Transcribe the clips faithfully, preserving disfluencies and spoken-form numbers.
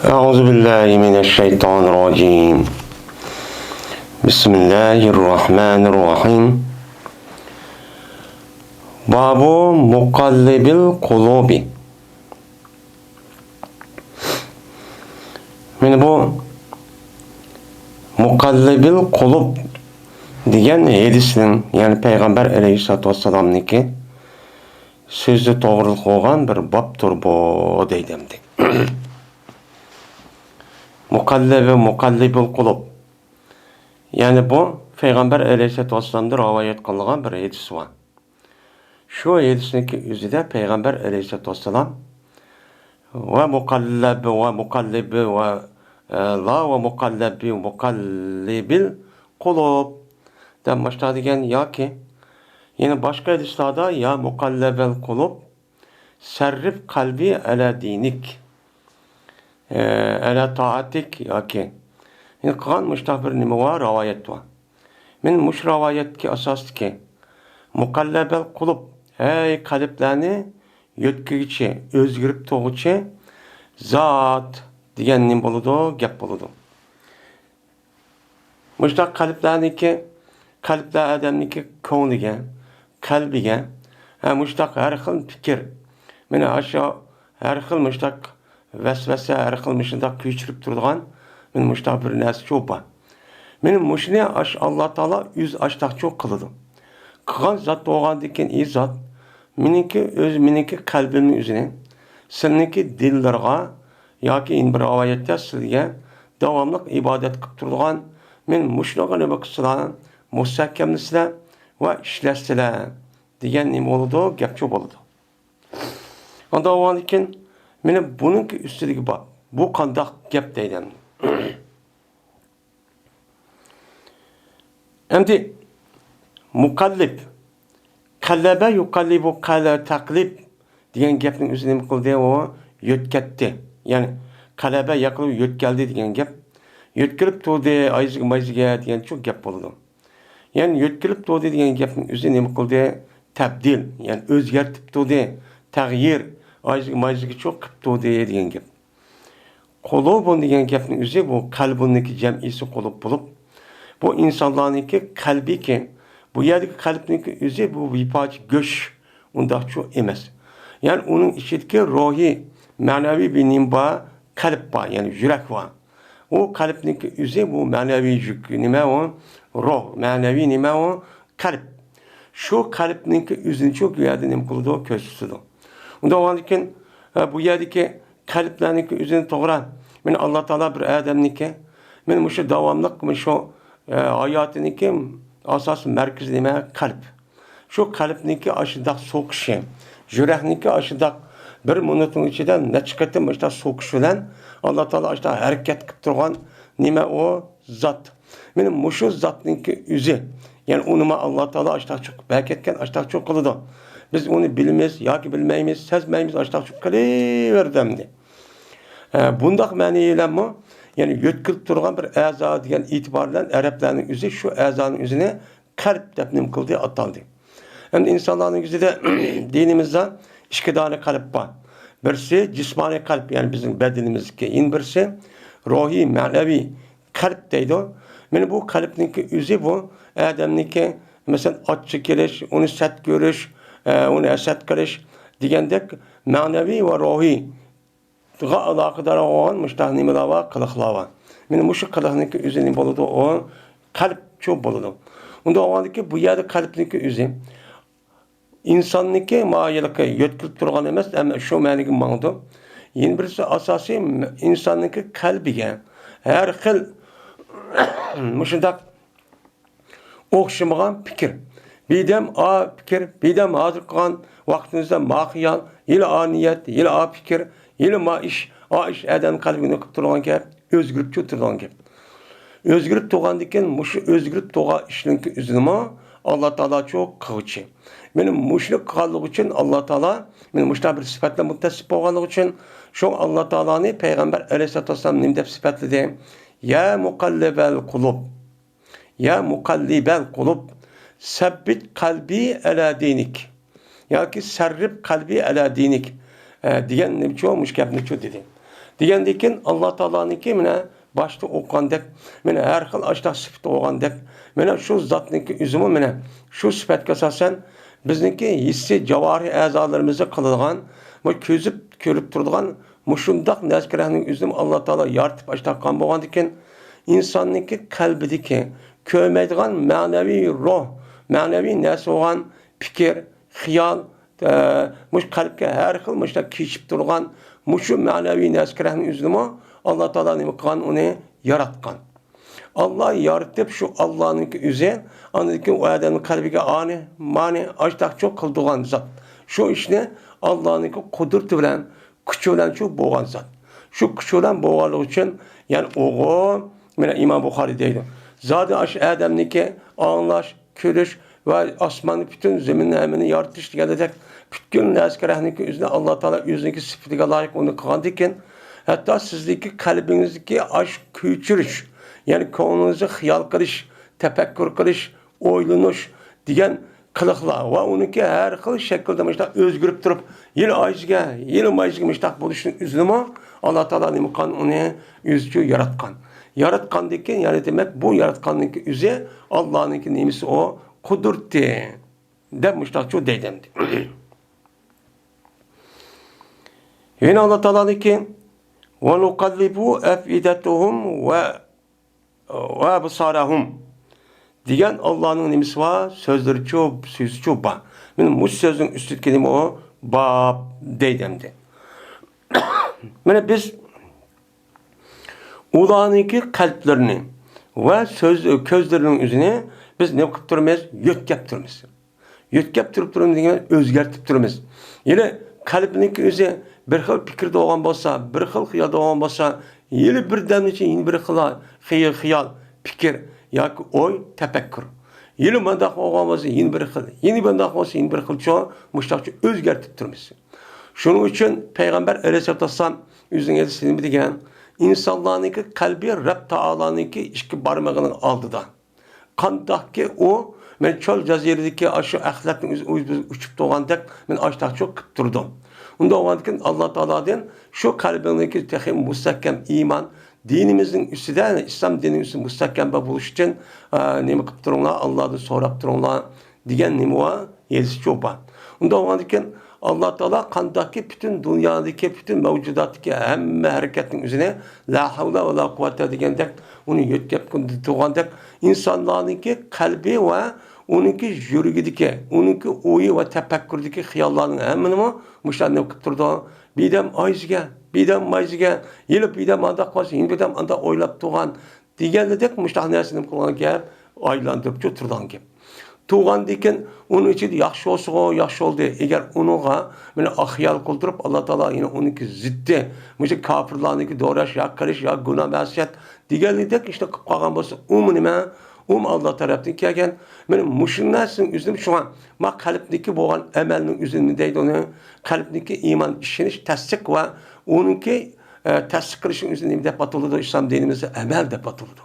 أعوذ بالله من الشيطان الرجيم. بسم الله الرحمن الرحيم. باب مقلب القلوب. مانا بۇ مۇقەللىبىل قۇلۇب دېگەن ھەدىسنىڭ، يەنى پەيغەمبەر ئەلەيھىسسالاتۇ ۋەسسالامنىڭكى سۆزى توغرىلىق بولغان بىر بابتۇر بۇ، دەيدۇ ئەمدى. مۇقەللىبى، مۇقەللىبىل قۇلۇب. يەنى بۇ پەيغەمبەر ئەلەيھىسسالاتۇ ۋەسسالامدىن رىۋايەت قىلىنغان بىر ھەدىس بار. شۇ ھەدىسنىڭكى ئۆزىدە پەيغەمبەر ئەلەيھىسسالاتۇ ۋەسسالام ۋە مۇقەللەب ۋە مۇقەللىبى ۋە، ئە، لا ۋە مۇقەللەبى مۇقەللىبىل قۇلۇب دەپ مۇشۇنداق دېگەن ياكى يەنە باشقا ھەدىسلاردا يا مۇقەللەبەل قۇلۇب سەررىپ قەلبى ئەلە دىنىك، ئە، ئەلە تائەتىك ياكى يەنە قىلغان مۇشۇنداق بىر نېمە بار، رىۋايەت بار. مەن مۇشۇ رىۋايەتكە ئاساسلىقى مۇقەللەبەل قۇلۇب، ھەي قەلبلەرنى يۆتكىگۈچى، ئۆزگىرىپ تۇرغۇچى زات دېگەن نېمە بولىدۇ؟ گەپ بولىدۇ. مۇشۇنداق قەلبلەرنىڭكى، قەلبلەر ئادەمنىڭكى كۆڭلىگە، قەلبىگە، ھە، مۇشۇنداق ھەر خىل پىكىر، مانا ئاشۇ ھەر خىل مۇشۇنداق ۋەسۋەسە، ھەر خىل مۇشۇنداق كۆچۈرۈپ تۇرىدىغان، مانا مۇشۇنداق بىر نەرسىچۇ بار. مانا مۇشۇنى ئاش-، ئاللا تائالا ئۆزى ئاشتاقچۇ قىلىدۇ. قىلغان زات بولغاندىن كېيىن، ئى زات، مېنىڭكى ئۆز، مېنىڭكى قەلبىمنىڭ ئۆزىنى سىلىنىڭكى دىللىرىغا ياكى يەنە بىر رىۋايەتتە سىلىگە داۋاملىق ئىبادەت قىلىپ تۇرىدىغان، مەن مۇشۇنىڭغا نېمە قىلسىلا، مۇستەھكەملىسىلە ۋە ئىشلەتسىلە دېگەن نېمە بولىدۇ؟ گەپچۇ بولىدۇ. ئاندىن ئاۋۋالكىن، مېنىڭ بۇنىڭكى ئۈستىدىكى بار. بۇ قانداق گەپ دەيدۇ ئەمدى؟ ئەمدى مۇقەللىب، قەللەبە يۇقەللىبۇ قەلە تەقلىب دېگەن گەپنىڭ ئۆزى نېمە قىلدى؟ ئۇ يۆتكەتتى. يەنى قەلەبە ياقىلىپ يۆتكەلدى دېگەن گەپ. يۆتكىلىپ تۇردى ئايزىگە مايزىگە دېگەنچۇ گەپ بولىدۇ. يەنى يۆتكىلىپ تۇردى دېگەن گەپنىڭ ئۆزى نېمە قىلدى؟ تەبدىل، يەنى ئۆزگەرتىپ تۇردى. تەغيىر، ئايزىگە مايزىگىچۇ قىپ تۇردى دېگەن گەپ. قۇلۇبۇن دېگەن گەپنىڭ ئۆزى بۇ قەلبۇننىڭكى جەمئىسى قۇلۇب بولۇپ، بۇ ئىنسانلارنىڭكى قەلبىكى، بۇ يەردىكى قەلبنىڭكى ئۆزى بۇ بىر پارچە گۆش، ئۇنداقچۇ ئەمەس. يەنى ئۇنىڭ ئىچىدىكى روھىي، مەنەۋىي بىر نېمە بار، قەلب بار، يەنى يۈرەك بار. ئۇ قەلبنىڭكى ئۆزى بۇ مەنەۋىي يۈك، نېمە ئۇ؟ روھ، مەنەۋىي نېمە ئۇ؟ قەلب. شۇ قەلبنىڭكى ئۆزىنىچۇ بۇ يەردە نېمە قىلىدۇ؟ كۆرسىتىدۇ. ئۇنداق بولغاندىكىن، ئە، بۇ يەردىكى قەلبلەرنىڭكى ئۆزىنى توغرا، مانا ئاللا تائالا بىر ئادەمنىڭكى، مانا مۇشۇ داۋاملىق مۇشۇ، ئە، ھاياتىنىڭكى ئاساسىي مەركىزى نېمە؟ قەلب. شۇ قەلبنىڭكى ئاشۇنداق سوقۇشى، يۈرەكنىڭكى ئاشۇنداق بىر مىنۇتنىڭ ئىچىدە نەچچە قېتىم مۇشۇنداق سوقۇش بىلەن ئاللا تائالا ئاشۇنداق ھەرىكەت قىلىپ تۇرغان نېمە ئۇ؟ زات. مانا مۇشۇ زاتنىڭكى ئۆزى، يەنى ئۇنىمۇ ئاللا تائالا ئاشتاقچۇ قىلىپ بەركەتكەن، ئاشتاقچۇ قىلىدۇ. بىز ئۇنى بىلىمىز ياكى بىلمەيمىز، سەزمەيمىز، ئاشتاقچۇ قىلىۋېرىدۇ ئەمدى. ھە، بۇنداق مەنىي بىلەنمۇ، يەنى يۆتكىلىپ تۇرغان بىر ئەزا دېگەن ئېتىبار بىلەن ئەرەبلەرنىڭ ئۆزى شۇ ئەزانىڭ ئۆزىنى قەلب دەپ نېمە قىلدى، ئاتالدى. ئەمدى ئىنسانلارنىڭ ئۆزىدە دىنىمىزدا ئىككى دانە قەلب بار. بىرسى جىسمانىي قەلب، يەنى بىزنىڭ بەدىنىمىزدىكى، يەنە بىرسى روھىي، مەنەۋىي قەلب دەيدۇ. مانا بۇ قەلبنىڭكى ئۆزى بۇ ئادەمنىڭكى، مەسىلەن، ئاچچىق كېلىش، ئۇنى سەت كۆرۈش، ئە، ئۇنى ھەسەت قىلىش دېگەندەك مەنەۋىي ۋە روھىيغا ئالاقىدار بولغان مۇشۇنداق نېمىلەر بار، قىلىقلار بار. مانا مۇشۇ قىلىقنىڭكى ئۆزى نېمە بولىدۇ؟ ئۇ قەلبچۇ بولىدۇ. ئۇنداق بولغاندىكىن بۇ يەردە قەلبنىڭكى ئۆزى ئىنساننىڭكى ما ھېلىقى يۆتكىلىپ تۇرغان ئەمەس، ئەمما شۇ مەنىگە ماڭىدۇ. يەنە بىرسى ئاساسىي ئىنساننىڭكى قەلبىگە ھەر خىل مۇشۇنداق ئوخشىمىغان پىكىر. بىردەم ئا پىكىر، بىردەم ھازىر قىلغان ۋاقتىمىزدا ما خىيال، يەنە ئا نىيەت، يەنە ئا پىكىر، يەنە ما ئىش، ئا ئىش ئادەمنىڭ قەلبىگە نېمە قىلىپ تۇرغان گەپ؟ ئۆزگىرىپ تۇرىدىغان گەپ. ئۆزگىرىپ تۇرغاندىكىن مۇشۇ ئۆزگىرىپ تۇرغان ئىشنىڭكى ئۆزىنىمۇ ئاللا تائالاچۇ قىلغۇچى. مانا مۇشۇنى قىلغانلىقى ئۈچۈن ئاللا تائالا مانا مۇشۇنداق بىر سۈپەت بىلەن مۇتتەسىپ بولغانلىقى ئۈچۈن شۇڭا ئاللا تائالانى پەيغەمبەر ئەلەيھىسسالاتۇ ۋەسسالام نېمە دەپ سۈپەتلىدى؟ يا مۇقەللىبەل قۇلۇب، يا مۇقەللىبەل قۇلۇب، سەببىت قەلبى ئەلا دىنىك. ياكى سەررىپ قەلبى ئەلا دىنىك، ئە، دېگەن نېمىچۇ، مۇشۇ گەپنىچۇ دېدى. دېگەندىن كېيىن، ئاللا تائالانىڭكى مانا باشتا ئوقۇغاندەك، مانا ھەر خىل ئاشتاق سۈپىتى بولغاندەك، مانا شۇ زاتنىڭكى ئۆزىمۇ مانا شۇ سۈپەتكە ئاساسەن بىزنىڭكى ھېسسىي جاۋارىھ ئەزالىرىمىزدا قىلىدىغان، بۇ كۆزۈپ كۆرۈپ تۇرىدىغان مۇشۇنداق نەرسە-كەرەكنىڭ ئۆزىنى ئاللا تائالا يارىتىپ ئاشتاق قىلغان بولغاندىكىن، ئىنساننىڭكى قەلبىدىكى كۆرمەيدىغان مەنىۋى روھ، مەنىۋى نەرسە بولغان پىكىر، خىيال، ئە، مۇشۇ قەلبكە ھەر خىل مۇشۇنداق كېچىپ تۇرغان مۇشۇ مەنىۋى نەرسە-كەرەكنىڭ ئۆزىنىمۇ ئاللا تائالا نېمە قىلغان، ئۇنى ياراتقان. ئاللا يارىتىپ، شۇ ئاللانىڭكى ئۆزى، ئاندىن كېيىن ئۇ ئادەمنىڭ قەلبىگە ئانى، مانى، ئاشتاقچۇ قىلىدىغان زات. شۇ ئىشنى ئاللانىڭكى قۇدرىتى بىلەن، كۈچى بىلەنچۇ بولغان زات. شۇ كۈچى بىلەن بولغانلىقى ئۈچۈن، يەنى ئوغۇ، مانا ئىمام بۇخارىي دەيدۇ. زادى ئاشۇ ئادەمنىڭكى ئاڭلاش، كۆرۈش ۋە ئاسماننى، پۈتۈن زېمىننى ھەممىنى يارىتىش دېگەندەك پۈتكۈل نەرسە-كەرەكنىڭكى ئۆزىنى ئاللا تائالا ئۆزىنىڭكى سۈپىتىگە لايىق ئۇنى قىلغاندىكىن، ھەتتا سىزدىكى قەلبىڭىزدىكى ئاشۇ كۆچۈرۈش، يەنى كۆڭلىڭىزدە خىيال قىلىش، تەپەككۇر قىلىش، ئويلىنىش دېگەن قىلىقلار ۋە ئۇنىڭكى ھەر خىل شەكىلدە مۇشۇنداق ئۆزگىرىپ تۇرۇپ، يىل ئايىسىگە، يىل مايىسىگە مۇشۇنداق بولۇشىنىڭ ئۆزىنىمۇ ئاللا تائالا نېمە قىلغان، ئۇنى ئۆزىچۇ ياراتقان. ياراتقاندىن كېيىن، يەنى دېمەك، بۇ ياراتقاننىڭكى ئۆزى ئاللانىڭكى نېمىسى ئۇ؟ قۇدرىتى. دەپ مۇشۇنداقچۇ دەيدۇ ئەمدى. يەنە ئاللا تائالانىڭكى، ونقلب أفئدتهم و، وأبصارهم دېگەن ئاللانىڭ نېمىسى بار؟ سۆزلىرىچۇ، سۆزىچۇ بار. مانا مۇشۇ سۆزنىڭ ئۈستىدىكى نېمە ئۇ؟ باب دەيدۇ ئەمدى. مانا بىز ئۇلارنىڭكى قەلبلىرىنى ۋە سۆز، كۆزلىرىنىڭ ئۆزىنى بىز نېمە قىلىپ تۇرىمىز؟ يۆتكەپ تۇرىمىز. يۆتكەپ تۇرۇپ، تۇرۇپ دېگەن ئۆزگەرتىپ تۇرىمىز. يەنى قەلبنىڭكى ئۆزى بىر خىل پىكىردە بولغان بولسا، بىر خىل خىيالدا بولغان بولسا، يەنە بىردەمدىن كېيىن يەنە بىر خىل خىي-، خىيال، پىكىر ياكى ئوي، تەپەككۇر. يەنە مۇنداق بولغان بولسا، يەنە بىر خىل، يەنە مۇنداق بولسا، يەنە بىر خىلچە مۇشۇنداقچە ئۆزگەرتىپ تۇرىمىز. شۇنىڭ ئۈچۈن پەيغەمبەر ئەلەيھىسسالام ئۆزىنىڭ ھەدىسىدە نېمە دېگەن؟ ئىنسانلارنىڭكى قەلبى رەب تائالانىڭكى ئىككى بارمىقىنىڭ ئالدىدا. قانداقكى ئۇ، مەن چۆل جەزىرىدىكى ئاشۇ ئەخلەتنىڭ ئۆزى، ئۆزى ئۇچۇپ تۇرغاندەك، مەن ئاشتاقچۇ قىپ تۇردۇم. ئۇنداق بولغاندىكىن، ئاللا تائالادىن شۇ قەلبىڭدىكى تېخى مۇستەھكەم ئىمان، دىنىمىزنىڭ ئۈستىدە، ئىسلام دىنىنىڭ ئۈستىدە مۇستەھكەم بولۇش ئۈچۈن، ئە، نېمە قىپ تۇرۇڭلار، ئاللادىن سوراپ تۇرۇڭلار دېگەن نېمە بار؟ ھەدىسچۇ بار. ئۇنداق بولغاندىكىن، ئاللا تائالا قانداقكى پۈتۈن دۇنيادىكى، پۈتۈن مەۋجۇداتتىكى ھەممە ھەرىكەتنىڭ ئۆزىنى لا ھەۋلە ۋە لا قۇۋۋەتە دېگەندەك، ئۇنى يۆتكەپ تۇرغاندەك، ئىنسانلارنىڭكى قەلبى ۋە ئۇنىڭكى يۈرىكىدىكى، ئۇنىڭكى ئويى ۋە تەپەككۇرىدىكى خىياللارنىڭ ھەممىنىمۇ مۇشۇلار نېمە قىپ تۇرىدۇ؟ بىردەم ئايىسىگە، بىردەم مايىسىگە، يەنە بىردەم ئانداق قىلسا، يەنە بىردەم ئانداق ئويلاپ تۇرغان. دېگەندەك مۇشۇنداق نەرسىنى نېمە قىلغان گەپ؟ ئايلاندۇرۇپچۇ تۇرىدىغان گەپ. تۇرغاندىكىن ئۇنىڭ ئىچىدە ياخشى بولسىغۇ، ياخشى بولدى. ئەگەر ئۇنىڭغا مانا خىيال قىلدۇرۇپ، ئاللا تائالا يەنە ئۇنىڭكى زىددى، مۇشۇ كاپىرلارنىڭكى دوراش، يا قىلىش، يا گۇناھ مەسىيەت دېگەنلىكتەك ئىشنى قىلىپ قالغان بولسا، ئۇمۇ نېمە؟ ئۇمۇ ئاللا تەرەپتىن كەلگەن. مانا مۇشۇ نەرسىنىڭ ئۆزىنى شۇڭا ما قەلبتىكى بولغان ئەمەلنىڭ ئۆزىنى نېمە دەيدۇ ئۇنى؟ قەلبتىكى ئىمان، ئىشىنىش، تەسدىق ۋە ئۇنىڭكى، ئە، تەسدىق قىلىشنىڭ ئۆزىنى نېمە دەپ ئاتىلىدۇ؟ ئىسلام دىنىمىزدا ئەمەل دەپ ئاتىلىدۇ.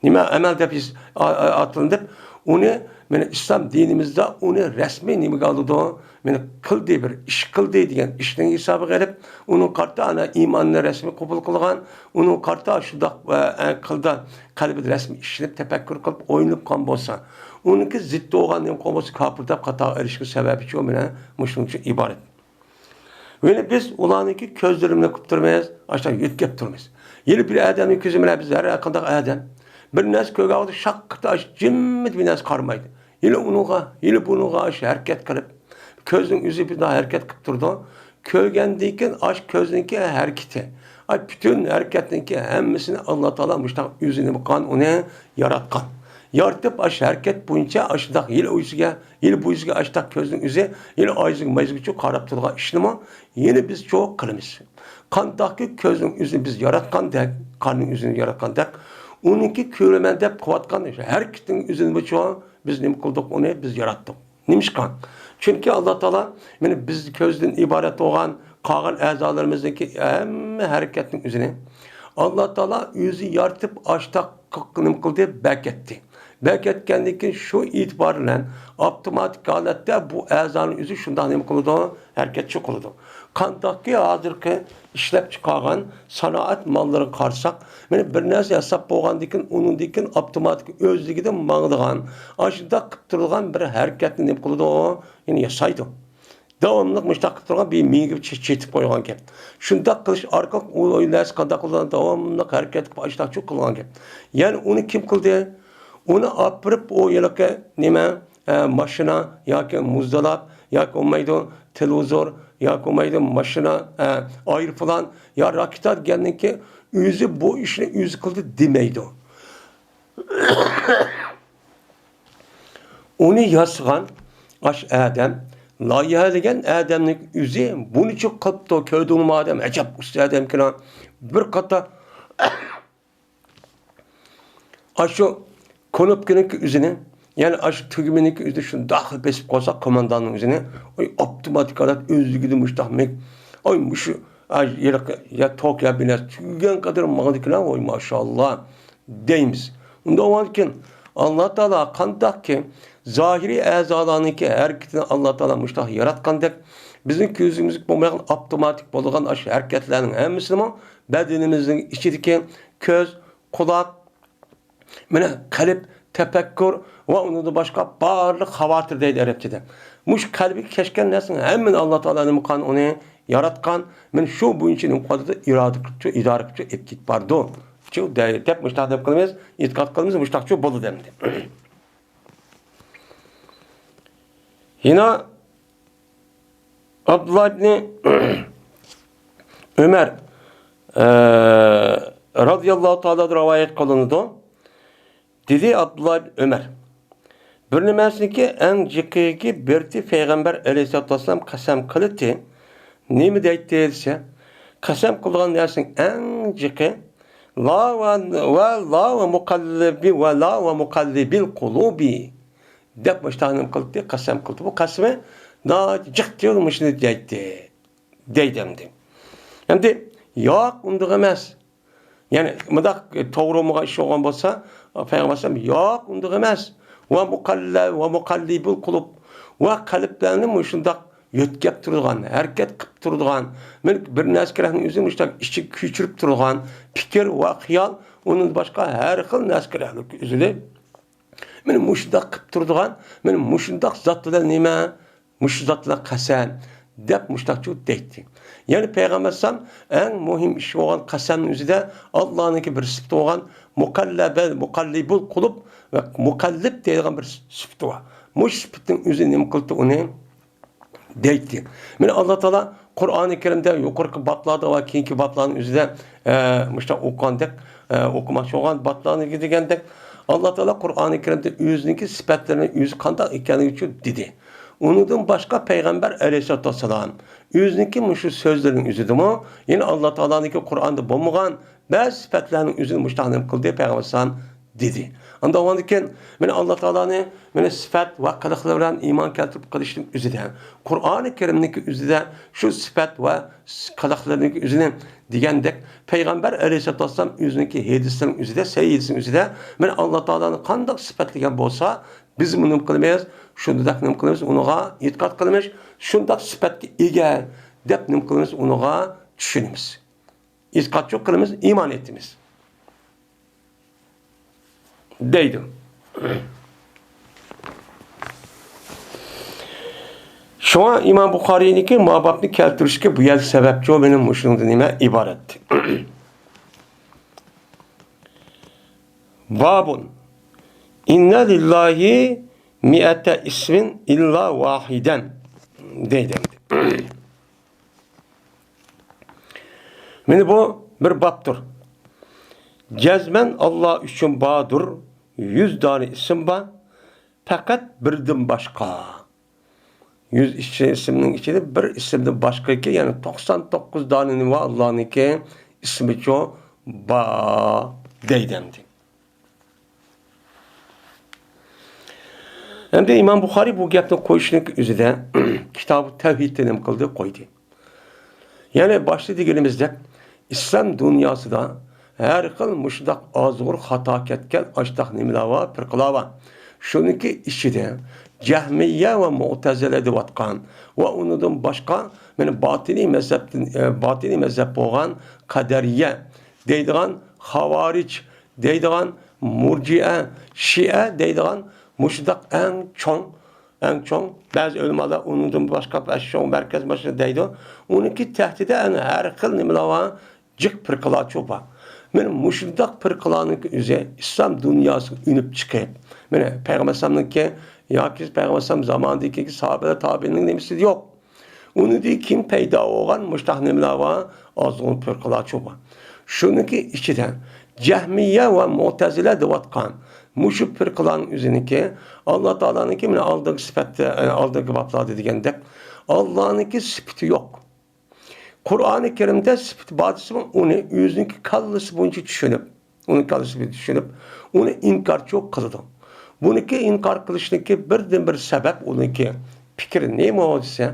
نېمە ئەمەل دەپ ئىس-، ئا-، ئا-، ئاتىلىنىپ، ئۇنى، مانا، ئىسلام دىنىمىزدا ئۇنى رەسمىي نېمىگە ئالىدۇ؟ مانا، قىلدى، بىر ئىش قىلدى دېگەن ئىشنىڭ ھېسابىغا ئېلىپ، ئۇنىڭ قارىتا ئانا ئىماننى رەسمىي قوبۇل قىلغان، ئۇنىڭ قارىتا شۇنداق، ئە، ئە، قىلدا قەلبىدە رەسمىي ئىشىنىپ، تەپەككۇر قىلىپ، ئويلىنىپ قالغان بولسا، ئۇنىڭكى زىددى بولغان نېمە قىلغان بولسا، كاپىر دەپ قاتارغا ئېلىشنىڭ سەۋەبىچۇ مانا مۇشۇنىڭ ئۈچۈن ئىبارەت. يەنى بىز ئۇلارنىڭكى كۆزلىرىنى قىپ تۇرىمىز، ئاشۇنداق يۆتكەپ تۇرىمىز. يەنە بىر ئادەمنىڭ كۆزى بىلەن بىز ھەر قانداق ئادەم بىر نەرسە كۆرگەن ۋاقىتتا شاققىدە ئاشۇ جىممىدە بىر نەرسە قارىمايدۇ. يەنە ئۇنىڭغا، يەنە بۇنىڭغا ئاشۇ ھەرىكەت قىلىپ، كۆزنىڭ ئۆزى بىر ھەرىكەت قىپ تۇرىدۇ. كۆرگەندىن كېيىن ئاشۇ كۆزنىڭكى ھەرىكىتى، ئاشۇ پۈتۈن ھەرىكەتنىڭكى ھەممىسىنى ئاللا تائالا مۇشۇنداق ئۆزى نېمە قىلغان، ئۇنى ياراتقان. يارىتىپ، ئاشۇ ھەرىكەت بويىچە ئاشۇنداق يىل ئۆزىگە، يىل بويىچە ئاشۇنداق كۆزنىڭ ئۆزى، يىل ئايىزىگە، مايىزىگىچە قاراپ تۇرىدىغان ئىشنىمۇ يەنە بىز چوق قىلىمىز. قانداقكى كۆزنىڭ ئۆزىنى بىز ياراتقاندەك، قاننىڭ ئۆزىنى ياراتقاندەك، ئۇنىڭكى كۆرىمەن دەپ قىلىۋاتقان ھەرىكىتىنىڭ ئۆزىنىمۇ چوق بىز نېمە قىلدۇق، ئۇنى بىز ياراتتۇق. نېمىشقا؟ چۈنكى ئاللا تائالا مانا بىز كۆزدىن ئىبارەت بولغان قالغان ئەزالىرىمىزنىڭكى ھەممە ھەرىكەتنىڭ ئۆزىنى ئاللا تائالا ئۆزى يارىتىپ، ئاشتاق نېمە قىلدى، بەكەتتى. بەكەتكەندىن كېيىن شۇ ئېتىبار بىلەن ئاپتوماتىك ھالەتتە بۇ ئەزانىڭ ئۆزى شۇنداق نېمە قىلىدۇ؟ ھەرىكەتچى قىلىدۇ. قانداقكى ھازىرقى ئىشلەپچىقارغان سانائەت ماللىرىغا قارىساق، مانا بىر نەرسە ياساپ بولغاندىن كېيىن، ئۇنىڭدىن كېيىن ئاپتوماتىك ئۆزلۈكىدىن ماڭىدىغان، ئاشۇنداق قىلىپ تۇرىدىغان بىر ھەرىكەتنى نېمە قىلىدۇ؟ يەنى ياسايدۇ. داۋاملىق مۇشۇنداق قىلىپ تۇرغان بىر مېڭىگە چېتىپ قويغان گەپ. شۇنداق قىلىش ئارقىلىق ئۇ نەرسە قانداق قىلىدۇ؟ داۋاملىق ھەرىكەت قىلىپ ئاشۇنداق قىلغان گەپ. يەنى ئۇنى كىم قىلدى؟ ئۇنى ئاپىرىپ ئۇ ھېلىقى نېمە، ئە، ماشىنا ياكى مۇزدىلاپ ياكى بولمايدۇ تېلېۋىزور ياكى بولمايدۇ ماشىنا، ئە، ئايروپىلان يا راكېتا دېگەننىكى ئۆزى بۇ ئىشنى ئۆزى قىلدى دېمەيدۇ. ئۇنى ياسىغان ئاش ئادەم، لايىھەلىگەن ئادەمنىڭ ئۆزى بۇنىچە قىلىپتۇ، كۆردۈڭمۇ ئادەم، ئەجەب ئۇستا ئادەمكىنا. بىر قاتار ئاشۇ كۇنۇپكىنىڭكى ئۆزىنى، يەنى ئاشۇ تۈگمىنىڭكى ئۆزىنى شۇنداق بېسىپ قويساق، كومانداننىڭ ئۆزىنى، ئۇ ئاپتوماتىك ھالەت ئۆزلۈكىدىن مۇشتاق مىك، ئاي، مۇشۇ، ئاي، ھېلىقى يا توك يا بىنە تۈگىگەن قەدەر ماڭىدىكىنا، ۋاي، ماشائاللا. دەيمىز. ئۇنداق بولغاندىكىن، ئاللا تائالا قانداقكى زاھىرىي ئەزالارنىڭكى ھەرىكىتىنى ئاللا تائالا مۇشۇنداق ياراتقاندەك، بىزنىڭ كۆزىمىزگە بولمايدىغان ئاپتوماتىك بولىدىغان ئاشۇ ھەرىكەتلەرنىڭ ھەممىسىنىمۇ بەدىنىمىزنىڭ ئىچىدىكى كۆز، قۇلاق، مانا قەلب، تەپەككۇر ۋە ئۇنىڭدىن باشقا بارلىق خاۋاتىر دەيدۇ ئەرەبچىدە. مۇشۇ قەلبىگە كەچكەن نەرسىنىڭ ھەممىنى ئاللا تائالا نېمە قىلغان، ئۇنى ياراتقان. مانا شۇ بويىچە نېمە قىلىدۇ، ئىرادە قىلىپچۇ، ئىدارە قىلىپچۇ، ئېلىپ كېتىپ بارىدۇ. چۇ دەي-، دەپ مۇشۇنداق دەپ قىلىمىز، ئېتىقاد قىلىمىز، مۇشۇنداقچۇ بولىدۇ ئەمدى. يەنە ئابدۇللا ئىبنى ئۆمەر، ئە، رازىياللاھۇ تائالا رىۋايەت قىلىنىدۇ. دېدى ئابدۇللا ئىبنى ئۆمەر، بىر نېمەسىنىڭكى ئەڭ جىقىگە بېرىتى پەيغەمبەر ئەلەيھىسسالاتۇ ۋەسسالام قەسەم قىلىتتى. نېمە دەيتتى دېسە، قەسەم قىلغان نەرسىنىڭ ئەڭ جىقى، لا ۋە، ۋە لا ۋە مۇقەللىبى ۋە لا ۋە مۇقەللىبىل قۇلۇبى دەپ مۇشۇنداق نېمە قىلدى، قەسەم قىلدى. بۇ قەسىمى ناھايىتى جىق تۇيۇلۇپ مۇشۇنى دەيتتى، دەيدۇ ئەمدى. ئەمدى ياق، ئۇنداق ئەمەس. يەنى مۇنداق توغرا بولمىغان ئىش بولغان بولسا، پەيغەمبەر ئەلەيھىسسالام ياق، ئۇنداق ئەمەس. ۋە مۇقەللە، ۋە مۇقەللىبۇل قۇلۇب. ۋە قەلبلەرنى مۇشۇنداق يۆتكەپ تۇرىدىغان، ھەرىكەت قىلىپ تۇرىدىغان، مەن بىر نەرسە كېرەكنىڭ ئۆزىنى مۇشۇنداق ئىچىگە كۆچۈرۈپ تۇرىدىغان پىكىر ۋە خىيال، ئۇنىڭدىن باشقا ھەر خىل نەرسە كېرەكلىك ئۆزىنى مانا مۇشۇنداق قىلىپ تۇرىدىغان، مانا مۇشۇنداق زات بىلەن نېمە؟ مۇشۇ زات بىلەن قەسەم دەپ مۇشۇنداقچۇ دەيتتى. يەنى پەيغەمبەر ئەلەيھىسسالام ئەڭ مۇھىم ئىش بولغان قەسەمنىڭ ئۆزىدە ئاللانىڭكى بىر سۈپىتى بولغان مۇقەللەبە، مۇقەللىبۇل قۇلۇب ۋە مۇقەللىب دەيدىغان بىر سۈپىتى بار. مۇشۇ سۈپىتىنىڭ ئۆزى نېمە قىلدى ئۇنى؟ دەيتتى. مانا ئاللا تائالا قۇرئانى كەرىمدە يۇقىرىقى بابلاردا ۋە كېيىنكى بابلارنىڭ ئۆزىدە، ئە، مۇشۇنداق ئوقۇغاندەك، ئە، ئوقۇماقچى بولغان بابلارنى دېگەندەك، ئاللا تائالا قۇرئانى كەرىمدە ئۆزىنىڭكى سۈپەتلىرىنى ئۆزى قانداق ئىكەنلىكى ئۈچۈن دېدى. ئۇنىڭدىن باشقا پەيغەمبەر ئەلەيھىسسالاتۇ ۋەسسالام ئۆزىنىڭكى مۇشۇ سۆزلىرىنىڭ ئۆزىدىمۇ، يەنى ئاللا تائالانىڭكى قۇرئاندا بولمىغان بەزى سۈپەتلەرنىڭ ئۆزىنى مۇشۇنداق نېمە قىلدى پەيغەمبەر ئەلەيھىسسالام دېدى. ئاندىن ئاندىن كېيىن مانا ئاللا تائالانى مانا سۈپەت ۋە قىلىقلىرى بىلەن ئىمان كەلتۈرۈپ قىلىشنىڭ ئۆزىدە، قۇرئانى كەرىمنىڭكى ئۆزىدە شۇ سۈپەت ۋە قىلىقلىرىنىڭكى ئۆزىنى دېگەندەك، پەيغەمبەر ئەلەيھىسسالاتۇ ۋەسسالام ئۆزىنىڭكى ھەدىسلىرىنىڭ ئۆزىدە، سەھىھ ھەدىسنىڭ ئۆزىدە مانا ئاللا تائالانى قانداق سۈپەتلىگەن بولسا، بىزمۇ نېمە قىلىمىز؟ شۇنداق نېمە قىلىمىز؟ ئۇنىڭغا ئېتىقاد قىلىمىز، شۇنداق سۈپەتكە ئىگە دەپ نېمە قىلىمىز؟ ئۇنىڭغا چۈشىنىمىز. ئېتىقادچۇ قىلىمىز، ئىمان ئېيتىمىز. دەيدۇ. شۇڭا ئىمام بۇخارىينىڭكى ما بابنى كەلتۈرۈشكە بۇ يەردە سەۋەبچۇ مېنىڭ مۇشۇنىڭدىن نېمە ئىبارەت. بابۇن. ئىننە لىللاھى مىئەتە ئىسمىن ئىللا ۋاھىدەن. دەيدۇ. مانا بۇ بىر بابتۇر. جەزمەن ئاللا ئۈچۈن باردۇر يۈز دانە ئىسىم بار، پەقەت بىردىن باشقا. يۈز ئىسىمنىڭ ئىچىدە بىر ئىسىمدىن باشقىكى، يەنى توقسان توققۇز دانە نېمە بار؟ ئاللانىڭكى ئىسمىچۇ بار دەيدۇ ئەمدى. ئەمدى ئىمام بۇخارىي بۇ گەپنى قويۇشنىڭ ئۆزىدە كىتابى تەۋھىدتە نېمە قىلدى؟ قويدى. يەنى باشتا دېگىنىمىزدەك، ئىسلام دۇنياسىدا ھەر خىل مۇشۇنداق ئازغۇر خاتا كەتكەن ئاشتاق نېمىلەر بار، پىرقىلار بار. شۇنىڭكى ئىچىدە جەھمىيە ۋە مۇئتەزىلە دەۋاتقان ۋە ئۇنىڭدىن باشقا، مانا، باتىنىي مەزھەپتىن، ئە، باتىنىي مەزھەپ بولغان قەدەرىيە دەيدىغان، خاۋارىج دەيدىغان، مۇرجىئە، شىئە دەيدىغان مۇشۇنداق ئەڭ چوڭ، ئەڭ چوڭ، بەزى ئۆلىمالار ئۇنىڭدىن باشقا ئەڭ چوڭ مەركەز مۇشۇ دەيدۇ. ئۇنىڭكى تەھتىدە ئەنە ھەر خىل نېمىلەر بار، جىق پىرقىلارچۇ بار. مانا مۇشۇنداق پىرقىلارنىڭكى ئۆزى ئىسلام دۇنياسىغا ئۈنۈپ چىقىپ، مانا پەيغەمبەر ئەلەيھىسسالامنىڭكى ياكى پەيغەمبەر ئەلەيھىسسالام زامانىدىكى ساھابىلەر، تابىئىننىڭ نېمىسى يوق. ئۇنىڭدىن كېيىن پەيدا بولغان مۇشۇنداق نېمىلەر بار، ئازغۇن پىرقىلارچۇ بار. شۇنىڭكى ئىچىدە جەھمىيە ۋە مۇئتەزىلە دەۋاتقان مۇشۇ پىرقىلارنىڭ ئۆزىنىڭكى، ئاللا تائالانىڭكى، مانا ئالدىنقى سۈپەتتە، ئالدىنقى بابلاردا دېگەندەك، ئاللانىڭكى سۈپىتى يوق. قۇرئانى كەرىمدە سۈپىتى بار دېسىمۇ، ئۇنى ئۆزىنىڭكى كاللىسى بويىچە چۈشىنىپ، ئۇنىڭ كاللىسى بويىچە چۈشىنىپ، ئۇنى ئىنكارچۇ قىلىدۇ. بۇنىڭكى ئىنكار قىلىشنىڭكى بىردىنبىر سەۋەب، ئۇنىڭكى پىكرى نېمە دېسە،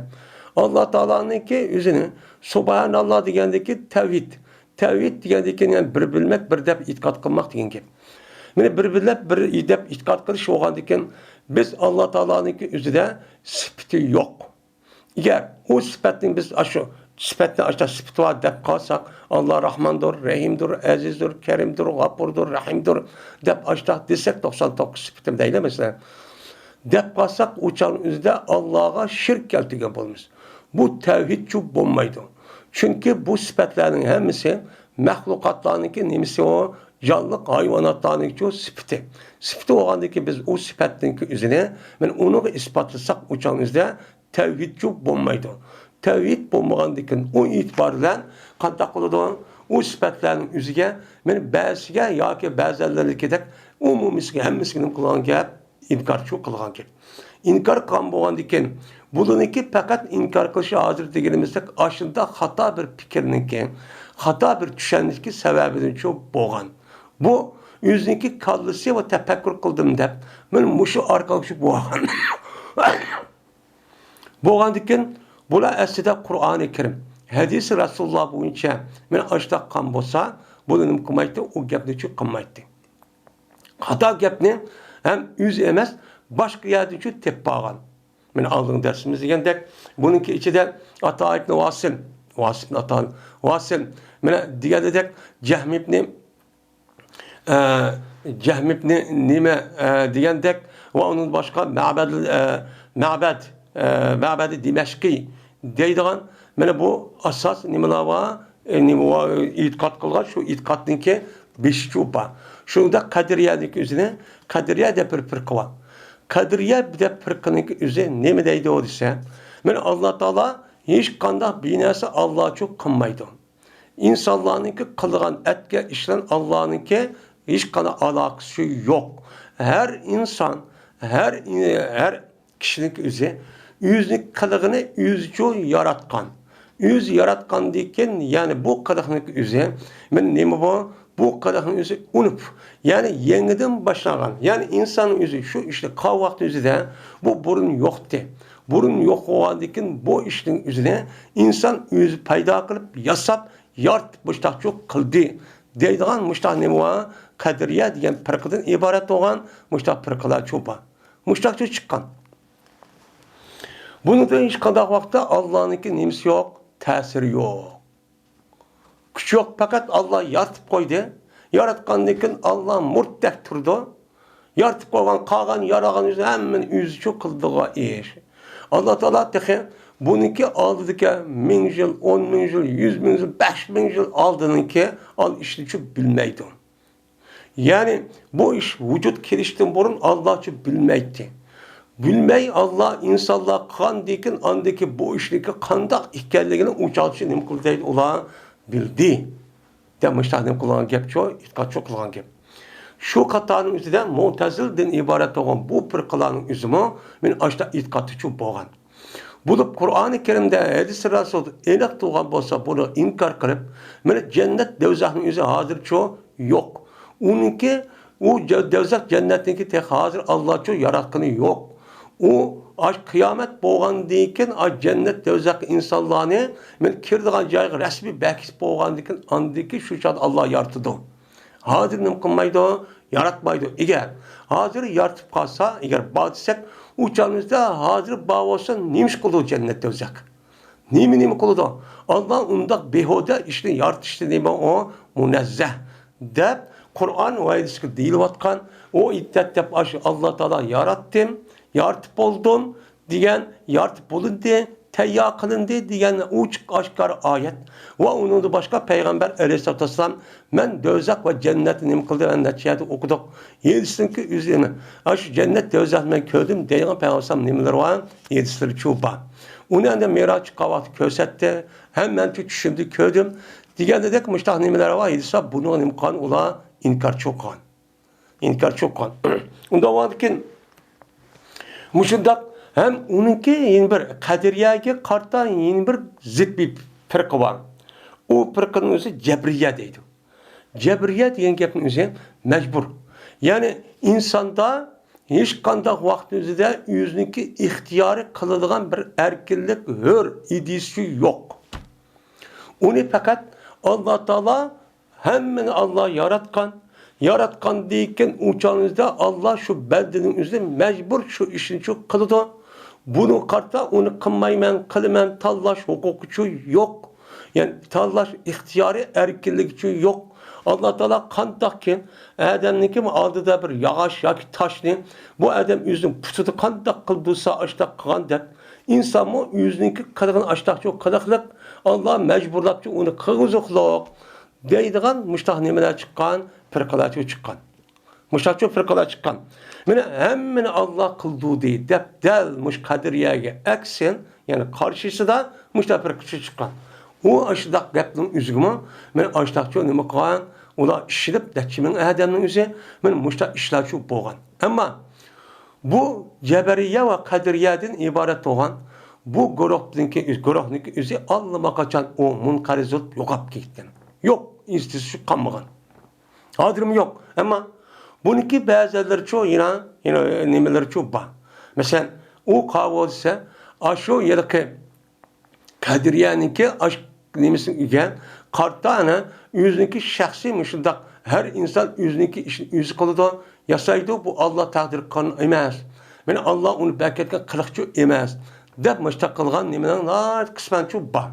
ئاللا تائالانىڭكى ئۆزىنى، سۇبھاناللا دېگەندىكى تەۋھىد، تەۋھىد دېگەندىكى يەنى بىر بىلمەك، بىر دەپ ئېتىقاد قىلماق دېگەن گەپ. مانا بىر بىلەپ، بىر دەپ ئېتىقاد قىلىش بولغاندىكىن، بىز ئاللا تائالانىڭكى ئۆزىدە سۈپىتى يوق. ئەگەر ئۇ سۈپەتنى بىز ئاشۇ سۈپەتنى ئاشۇنداق سۈپىتى بار دەپ قالساق، ئاللا راھماندۇر، رەھىمدۇر، ئەزىزدۇر، كەرىمدۇر، غاپۇردۇر، رەھىمدۇر دەپ ئاشۇنداق دېسەك، توقسان توققۇز سۈپىتىم دەيلى مەسىلەن، دەپ قالساق، ئۇ چاغنىڭ ئۆزىدە ئاللاغا شىرك كەلتۈرگەن بولىمىز. بۇ تەۋھىدچۇ بولمايدۇ. چۈنكى بۇ سۈپەتلەرنىڭ ھەممىسى مەخلۇقاتلارنىڭكى نېمىسى ئۇ؟ جانلىق ھايۋاناتلارنىڭكىچۇ سۈپىتى. سۈپىتى بولغاندىكىن بىز ئۇ سۈپەتنىڭكى ئۆزىنى، مانا ئۇنىڭغا ئىسپاتلىساق، ئۇ چاغنىڭ ئۆزىدە تەۋھىدچۇ بولمايدۇ. تەۋھىد بولمىغاندىكىن ئۇ ئېتىبار بىلەن قانداق قىلىدۇ؟ ئۇ سۈپەتلەرنىڭ ئۆزىگە، مانا بەزىسىگە ياكى بەزەنلىرىنىڭكىدەك ئومۇمىيسىگە، ھەممىسىگە نېمە قىلغان گەپ؟ ئىنكارچۇ قىلغان گەپ. ئىنكار قىلغان بولغاندىكىن، بۇلىنىڭكى پەقەت ئىنكار قىلىشى ھازىر دېگىنىمىزدەك ئاشۇنداق خاتا بىر پىكىرنىڭكى، خاتا بىر چۈشەنچىكى سەۋەبىدىنچۇ بولغان. بۇ ئۆزىنىڭكى كاللىسى ۋە تەپەككۇر قىلدىم دەپ، مانا مۇشۇ ئارقىلىق شۇ بولغان. بولغاندىكىن، بۇلار ئەسلىدە قۇرئانى كەرىم، ھەدىسى رەسۇلۇللا بويىچە مانا ئاشۇنداق قىلغان بولسا، بۇلار نېمە قىلمايتتى؟ ئۇ گەپنىچۇ قىلمايتتى. خاتا گەپنى ھەم ئۆزى ئەمەس، باشقا يەردىنچۇ تېپىپ ئالغان. مانا ئالدىنقى دەرسىمىز دېگەندەك، بۇنىڭكى ئىچىدە ئاتا ئىبنى ۋاسىل، ۋاسىل ئىبنى ئاتا، ۋاسىل، مانا دېگەندەك، جەھم ئىبنى، ئە، جەھم ئىبنى نېمە، ئە، دېگەندەك، ۋە ئۇنىڭ باشقا مەبەد، ئە، مەبەد، ئە، مەبەدى دىمەشقى دەيدىغان، مانا بۇ ئاساس نېمىلەر بار؟ ئە، نېمە بار؟ ئېتىقاد قىلغان، شۇ ئېتىقادنىڭكى بېشىچۇ بار. شۇنىڭدەك قەدرىيەنىڭكى ئۆزىنى، قەدرىيە دەپ بىر پىرقە بار. قەدرىيە دەپ پىرقىنىڭكى ئۆزى نېمە دەيدۇ دېسە، مانا ئاللا تائالا ھېچقانداق بىر نەرسە ئاللاچۇ قىلمايدۇ. ئىنسانلارنىڭكى قىلغان ئەتكەن ئىشلىرى ئاللانىڭكى ھېچقانداق ئالاقىسى يوق. ھەر ئىنسان، ھەر، ھەر كىشىنىڭكى ئۆزى، ئۆزىنىڭ قىلىقىنى ئۆزىچۇ ياراتقان. ئۆزى ياراتقاندىكىن، يەنى بۇ قىلىقنىڭكى ئۆزى، مانا نېمە بۇ؟ بۇ قىلىقنىڭ ئۆزى ئۇنۇپ، يەنى يېڭىدىن باشلانغان. يەنى ئىنساننىڭ ئۆزى شۇ ئىشنى قىلغان ۋاقتى ئۆزىدە بۇ بۇرۇن يوقتى. بۇرۇن يوق بولغاندىكىن بۇ ئىشنىڭ ئۆزىنى ئىنسان ئۆزى پەيدا قىلىپ، ياساپ، يارىتىپ مۇشتاقچۇ قىلدى دەيدىغان مۇشتاق نېمە بار؟ قەدرىيە دېگەن پىرقىدىن ئىبارەت بولغان مۇشتاق پىرقىلارچۇ بار. مۇشتاقچۇ چىققان. بۇنىڭدىن ھېچقانداق ۋاقىتتا ئاللانىڭكى نېمىسى يوق؟ تەسىرى يوق. كۈچ يوق، پەقەت ئاللا يارىتىپ قويدى. ياراتقاندىن كېيىن ئاللا مۇرتتەك تۇرىدۇ. يارىتىپ قويغان، قالغان، يارىغان ئۆزى ھەممىنى ئۆزىچۇ قىلىدىغان ئىش. ئاللا تائالا تېخى بۇنىڭكى ئالدىدىكى مىڭ يىل، ئون مىڭ يىل، يۈز مىڭ يىل، بەش مىڭ يىل ئالدىنىڭكى ئال ئىشنىچۇ بىلمەيدۇ. يەنى بۇ ئىش ۋۇجۇد كېلىشتىن بۇرۇن ئاللاچۇ بىلمەيتتى. بىلمەي ئاللا ئىنسانلار قىلغاندىكىن ئاندىكى بۇ ئىشنىڭكى قانداق ئىكەنلىكىنى ئۇ چاغدىچۇ نېمە قىلدى دەيدۇ، ئۇلار بىلدى. دەپ مۇشۇنداق نېمە قىلغان گەپچۇ، ئېتىقادچۇ قىلغان گەپ. شۇ قاتارنىڭ ئۆزىدە مۇتەزىلىدىن ئىبارەت بولغان بۇ پىرقىلارنىڭ ئۆزىمۇ مانا ئاشۇنداق ئېتىقادتىچۇ بولغان. بولۇپ قۇرئانى كەرىمدە، ھەدىسى رەسۇلدا ئېنىق تۇرغان بولسا، بۇنى ئىنكار قىلىپ، مانا جەننەت دوزاخنىڭ ئۆزى ھازىرچۇ يوق. ئۇنىڭكى، ئۇ جە-، دوزاخ جەننەتنىڭكى تېخى ھازىر ئاللاچۇ ياراتقىنى يوق. ئۇ ئاش قىيامەت بولغاندىن كېيىن، ئاش جەننەت دوزاخ ئىنسانلارنى مانا كىرىدىغان جايغا رەسمىي بەكىتىپ بولغاندىن كېيىن، ئاندىن كېيىن شۇ چاغدا ئاللا يارىتىدۇ. ھازىر نېمە قىلمايدۇ؟ ياراتمايدۇ. ئەگەر ھازىر يارىتىپ قالسا، ئەگەر بار دېسەك، ئۇ چاغىمىزدا ھازىر بار بولسا نېمە ئىش قىلىدۇ جەننەت، دوزاخ؟ نېمە، نېمە قىلىدۇ؟ ئاللا ئۇنداق بىھۇدە ئىشنى يارىتىشتىن نېمە ئۇ مۇنەززەھ، دەپ قۇرئان ۋە ھەدىسكە دېيىلىۋاتقان. ئۇ ئېيتتى دەپ، ئاشۇ ئاللا تائالا ياراتتىم، يارىتىپ بولدۇم دېگەن، يارىتىپ بولۇندى، تەييار قىلىندى دېگەن ئوچۇق ئاشكارا ئايەت. ۋە ئۇنىڭدىن باشقا پەيغەمبەر ئەلەيھىسسالاتۇ ۋەسسالام، مەن دوزاخ ۋە جەننەتنى نېمە قىلدىم، ھەم نەچچە يەردە ئوقۇدۇق. ھەدىسنىڭكى ئۆزى، ئاشۇ جەننەت، دوزاخنى مەن كۆردۈم دەيدىغان پەيغەمبەر ئەلەيھىسسالام نېمىلىرى بار؟ ھەدىسلىرى چۇ بار. ئۇنى ئەمدى مىراج چىققان ۋاقتى كۆرسەتتى. ھەم مەن چۈشۈمدە كۆردۈم دېگەندەك مۇشتاق نېمىلەر بار، ھەدىسلەر. بۇنىڭغا نېمە قىلغان؟ ئۇلار ئىنكارچى قىلغان. ئىنكارچى قىلغان. ئۇنداق بولغاندىكىن مۇشۇنداق ھەم ئۇنىڭكى يەنە بىر قەدىرىيەگە قارىتا يەنە بىر زىت بىر پىرقە بار. ئۇ پىرقىنىڭ ئۆزى جەبرىيە دەيدۇ. جەبرىيە دېگەن گەپنىڭ ئۆزى مەجبۇر. يەنى ئىنساندا ھېچقانداق ۋاقىتنىڭ ئۆزىدە ئۆزىنىڭكى ئىختىيارى قىلىدىغان بىر ئەركىنلىك، ھۆر ئىدىيىسى يوق. ئۇنى پەقەت ئاللا تائالا، ھەممىنى ئاللا ياراتقان. ياراتقاندىن كېيىن ئۇ چاغىمىزدا ئاللا شۇ بەندىنىڭ ئۆزىنى مەجبۇر شۇ ئىشنى شۇ قىلىدۇ. بۇنىڭغا قارىتا ئۇنى قىلمايمەن، قىلىمەن، تاللاش ھوقۇقىچۇ يوق. يەنى تاللاش ئىختىيارى، ئەركىنلىكىچۇ يوق. ئاللا تائالا قانداقكىن ئادەمنىڭكى ئالدىدا بىر ياغاچ ياكى تاشنى، بۇ ئادەم ئۆزىنىڭ پۇتىدا قانداق قىلدۇرسا ئاشتاق قىلغان دەپ، ئىنسانمۇ ئۆزىنىڭكى قىلغىنى ئاشتاقچۇ قىلىقلىق، ئاللا مەجبۇرلاپچۇ ئۇنى قىلغۇزۇقلۇق دەيدىغان مۇشتاق نېمىلەر چىققان، پىرقىلارچۇ چىققان. مۇشتاقچۇ پىرقىلار چىققان. مانا ھەممىنى ئاللا قىلدۇردى دەپ دەل مۇشۇ قەدىرىيەگە ئەكسىن، يەنى قارشىسىدا مۇشتاق پىرقىچۇ چىققان. ئۇ ئاشۇنداق گەپنىڭ ئۆزىگىمۇ مانا ئاشتاقچۇ نېمە قىلغان، ئۇلار ئىشىنىپ نەچچە مىڭ ئادەمنىڭ ئۆزى مانا مۇشتاق ئىشلارچۇ بولغان. ئەمما بۇ جەبرىيە ۋە قەدىرىيەدىن ئىبارەت بولغان بۇ گۇرۇھنىڭكى، گۇرۇھنىڭكى ئۆزى ئاللىماقاچان ئۇ مۇنقەرز بولۇپ يوقاپ كەتكەن. يوق، ئىز-تىزى قالمىغان. ھازىرمۇ يوق. ئەمما بۇنىڭكى بەزىلىرىچۇ يەنە، يەنە نېمىلىرىچۇ بار. مەسىلەن، ئۇ قاۋۇ دېسە، ئاشۇ ھېلىقى قەدىرىيەنىڭكى ئاش نېمىسىگە قارىتا ئەنە ئۆزىنىڭكى شەخسىي مۇشۇنداق ھەر ئىنسان ئۆزىنىڭكى ئىشىنى ئۆزى قىلىدۇ، ياسايدۇ، بۇ ئاللا تەقدىر قىلغان ئەمەس. مانا ئاللا ئۇنى بەركەتكە قىلىقچۇ ئەمەس، دەپ مۇشۇنداق قىلغان نېمىنىڭ ناھايىتى قىسمەنچۇ بار.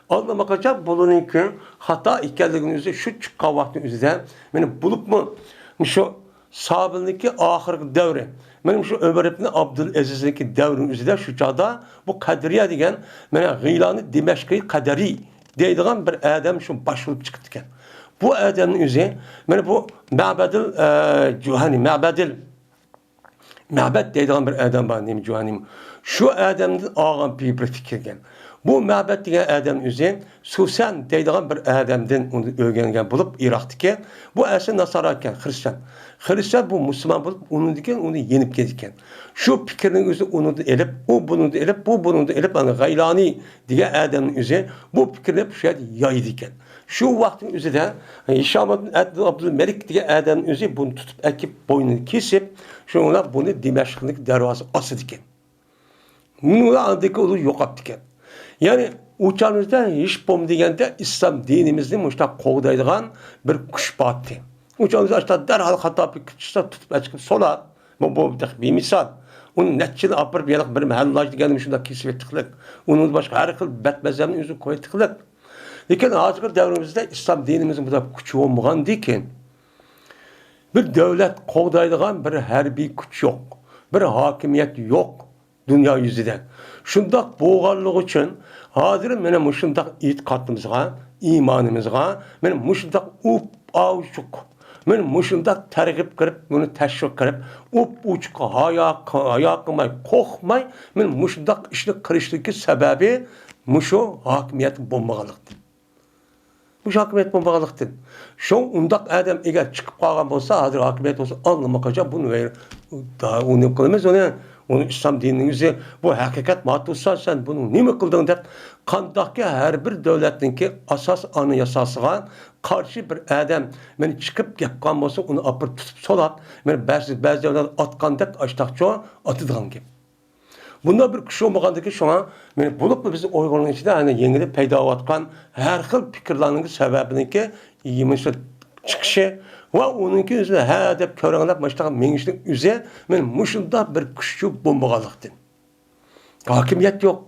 ئاللىماقاچان بۇلارنىڭكى خاتا ئىكەنلىكىنى ئۆزى شۇ چىققان ۋاقىتنىڭ ئۆزىدە، مانا بولۇپمۇ مۇشۇ سابىلنىڭكى ئاخىرقى دەۋرى، مانا مۇشۇ ئۆمەر ئىبنى ئابدۇلئەزىزنىڭكى دەۋرىنىڭ ئۆزىدە شۇ چاغدا بۇ قەدىرىيە دېگەن، مانا غىلانى دىمەشقى قەدىرىي دەيدىغان بىر ئادەم شۇ باشلىنىپ چىقىپتىكەن. بۇ ئادەمنىڭ ئۆزى، مانا بۇ مەبەدىل، ئە، جۇھانى، مەبەدىل مەبەد دەيدىغان بىر ئادەم بار، نېمە جۇھانىم. شۇ ئادەمدىن ئالغان بىر پىكىر ئىكەن. بۇ مەبەد دېگەن ئادەم ئۆزى سۇسەن دەيدىغان بىر ئادەمدىن ئۇنى ئۆگەنگەن بولۇپ، ئىراقتىكى. بۇ ئەسلى ناسارا ئىكەن، خرىستىيان. خرىستىيان بۇ مۇسۇلمان بولۇپ، ئۇنىڭدىن كېيىن ئۇنى يېنىپ كېتىدىكەن. شۇ پىكىرنىڭ ئۆزى ئۇنىڭدىن ئېلىپ، ئۇ بۇنىڭدىن ئېلىپ، بۇ بۇنىڭدىن ئېلىپ، ئەنە غەيلانى دېگەن ئادەمنىڭ ئۆزى بۇ پىكىرنى شۇ يەردە يايىدىكەن. شۇ ۋاقىتنىڭ ئۆزىدە ھىشامىدىن ئابدۇلمەلىك دېگەن ئادەمنىڭ ئۆزى بۇنى تۇتۇپ ئەكىپ، بوينىنى كېسىپ، شۇنىڭ بىلەن بۇنى دىمەشقنىڭ دەرۋازىسىغا ئاسىدىكەن. مۇنۇ ئاندىكى ئۇلار يوقاپتىكەن. يەنى ئۇ چاغىمىزدا ھېچ بولمىدى دېگەندە ئىسلام دىنىمىزنى مۇشۇنداق قوغدايدىغان بىر كۈچ بارتى. ئۇ چاغىمىزدا ئاشۇنداق دەرھال خاتا پىكىر چىقسا تۇتۇپ ئەچىقىپ سولاپ، بۇ، بۇ بىمىسال. ئۇنى نەچچە يىل ئاپىرىپ يەنە بىر مەھەللاج دېگەننى مۇشۇنداق كېسىۋەتتىقلىق. ئۇنىڭدىن باشقا ھەر خىل بەت مەزھەپنى ئۆزى قويۇتتۇقلىق. لېكىن ھازىرقى دەۋرىمىزدە ئىسلام دىنىمىزنىڭ بۇنداق كۈچى بولمىغاندىكىن، بىر دۆلەت قوغدايدىغان بىر ھەربىي كۈچ يوق، بىر ھاكىمىيەت يوق دۇنيا يۈزىدە. شۇنداق بولغانلىقى ئۈچۈن ھازىر مانا مۇشۇنداق ئېتىقادىمىزغا، ئىمانىمىزغا مانا مۇشۇنداق ئۇپ ئاۋچۇق، مانا مۇشۇنداق تەرغىب قىلىپ، بۇنى تەشۋىق قىلىپ، ئۇپ ئوچۇق ھايا، ھايا قىلماي، قورقماي، مانا مۇشۇنداق ئىشنى قىلىشتىكى سەۋەبى مۇشۇ ھاكىمىيەت بولمىغانلىقتىن. مۇشۇ ھاكىمىيەت بولمىغانلىقتىن. شۇڭا ئۇنداق ئادەم ئەگەر چىقىپ قالغان بولسا، ھازىر ھاكىمىيەت بولسا، ئاللىماقاچان بۇنى ۋەي-، دا-، ئۇنى قىلىمىز ئۇنى. ئۇنى ئىسلام دىنىنىڭ ئۆزى، بۇ ھەقىقەت ماتۇسا، سەن بۇنى نېمە قىلدىڭ دەپ، قانداقكى ھەر بىر دۆلەتنىڭكى ئاساس ئانىياساسىغا قارشى بىر ئادەم مانا چىقىپ گەپ قىلغان بولسا، ئۇنى ئاپىرىپ تۇتۇپ سولاپ، مانا بەزى، بەزى دۆلەتلەر ئاتقاندەك ئاشتاقچۇ ئاتىدىغان گەپ. بۇنداق بىر كۈچ بولمىغاندىكىن، شۇڭا مانا بولۇپمۇ بىز ئۇيغۇرنىڭ ئىچىدە ئەنە يېڭىدىن پەيدا بولۇۋاتقان ھەر خىل پىكىرلەرنىڭ سەۋەبىنىڭكى مۇشۇ چىقىشى ۋە ئۇنىڭكى ئۆزىنى ھە دەپ كۆرەڭلەپ ماشۇنداق مېڭىشنىڭ ئۆزى مانا مۇشۇنداق بىر كۈچ بولمىغانلىقتىن. ھاكىمىيەت يوق.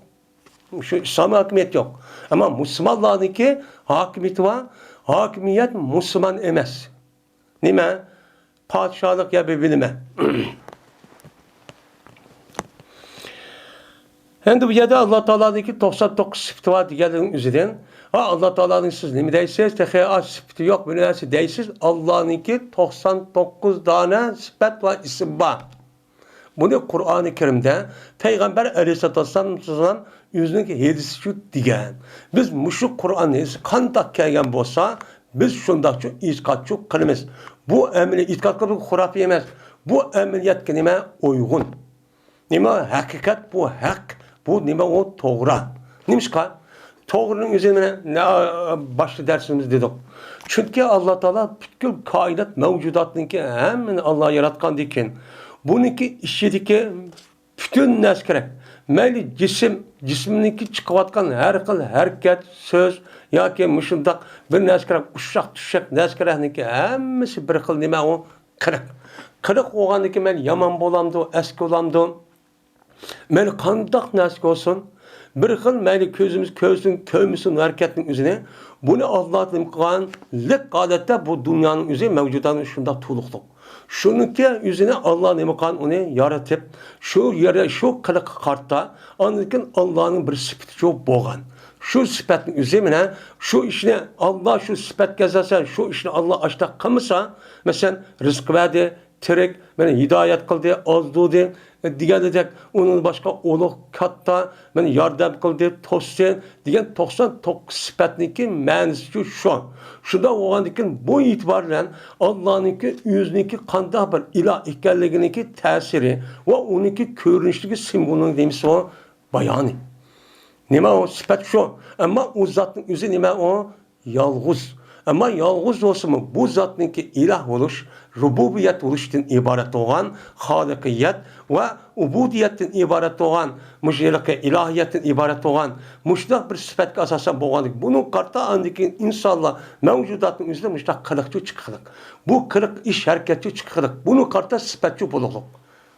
شۇ ئىسلامىي ھاكىمىيەت يوق. ئەمما مۇسۇلمانلارنىڭكى ھاكىمىيىتى بار. ھاكىمىيەت مۇسۇلمان ئەمەس. نېمە؟ پادىشاھلىق يا بىر نېمە. ئەمدى بۇ يەردە ئاللا تائالانىڭكى توقسان توققۇز سۈپىتى بار دېگەنلىكنىڭ ئۆزىدىن، ھا، ئاللا تائالانىڭ سىز نېمە دەيسىز؟ تېخى ئا، سۈپىتى يوق، بىر نەرسە دەيسىز. ئاللانىڭكى توقسان توققۇز دانە سۈپەت ۋە ئىسىم بار. بۇنى قۇرئانى كەرىمدە پەيغەمبەر ئەلەيھىسسالاتۇ ۋەسسالام ئۆزىنىڭ ھەدىسىچۇ دېگەن. بىز مۇشۇ قۇرئان ھەدىس قانداق كەلگەن بولسا، بىز شۇنداقچۇ ئېتىقادچۇ قىلىمىز. بۇ ئەمەلىي ئېتىقاد قىلىدىغان خۇراپىي ئەمەس. بۇ ئەمەلىيەتكە نېمە؟ ئۇيغۇن. نېمە؟ ھەقىقەت بۇ ھەق. بۇ نېمە؟ ئۇ توغرا. نېمىشقا؟ توغرىنىڭ ئۆزى مانا، نە-، باشتا دەرسىمىزدە دېدۇق. چۈنكى ئاللا تائالا پۈتكۈل كائىنات مەۋجۇداتنىڭكى ھەممىنى ئاللا ياراتقاندىن كېيىن، بۇنىڭكى ئىچىدىكى پۈتۈن نەرسە كېرەك. مەيلى جىسىم، جىسىمنىڭكى چىقىۋاتقان ھەر خىل ھەرىكەت، سۆز ياكى مۇشۇنداق بىر نەرسە كېرەك، ئۇششاق-چۈششەك نەرسە كېرەكنىڭكى ھەممىسى بىر خىل نېمە ئۇ؟ قىرىق. قىرىق بولغاندىن كېيىن مەيلى يامان بولامدۇ، ئەسكى بولامدۇ؟ مەيلى قانداق نەرسە بولسۇن، بىر خىل مەيلى كۆزىمىز كۆرسۇن، كۆرمىسۇن ھەرىكەتنىڭ ئۆزىنى، بۇنى ئاللا نېمە قىلغان؟ لىق ھالەتتە بۇ دۇنيانىڭ ئۆزى مەۋجۇداتنىڭ شۇنداق تولۇقلۇق. شۇنىڭكى ئۆزىنى ئاللا نېمە قىلغان؟ ئۇنى يارىتىپ، شۇ يەردە شۇ قىلىققا قارىتا، ئاندىن كېيىن ئاللانىڭ بىر سۈپىتىچۇ بولغان. شۇ سۈپەتنىڭ ئۆزى مانا شۇ ئىشنى ئاللا شۇ سۈپەتكە ئاساسەن شۇ ئىشنى ئاللا ئاشتاق قىلمىسا، مەسىلەن، رىزىق بەردى، تىرىك، مانا ھىدايەت قىلدى، ئازدۇردى، دېگەندەك، ئۇنىڭدىن باشقا ئۇلۇغ، كاتتا، مانا ياردەم قىلدى، توستى دېگەن توقسان توققۇز سۈپەتنىڭكى مەنىسىچۇ شۇ. شۇنداق بولغاندىكىن بۇ ئېتىبار بىلەن ئاللانىڭكى ئۆزىنىڭكى قانداق بىر ئىلاھ ئىكەنلىكىنىڭكى تەسىرى ۋە ئۇنىڭكى كۆرۈنۈشلۈكى سىمۋولىنىڭ نېمىسى بۇ؟ بايانى. نېمە ئۇ؟ سۈپەت شۇ. ئەمما ئۇ زاتنىڭ ئۆزى نېمە ئۇ؟ يالغۇز. ئەمما يالغۇز بولسىمۇ، بۇ زاتنىڭكى ئىلاھ بولۇش، رۇبۇبىيەت بولۇشتىن ئىبارەت بولغان، خالىقىيەت ۋە ئۇبۇدىيەتتىن ئىبارەت بولغان، مۇشۇ ھېلىقى ئىلاھىيەتتىن ئىبارەت بولغان، مۇشۇنداق بىر سۈپەتكە ئاساسەن بولغاندىكىن، بۇنىڭغا قارىتا ئاندىن كېيىن ئىنسانلار مەۋجۇداتنىڭ ئۆزىدە مۇشۇنداق قىلىقچۇ چىققىلىق. بۇ قىلىق ئىش ھەرىكەتچۇ چىققىلىق. بۇنىڭغا قارىتا سۈپەتچۇ بولۇقلۇق.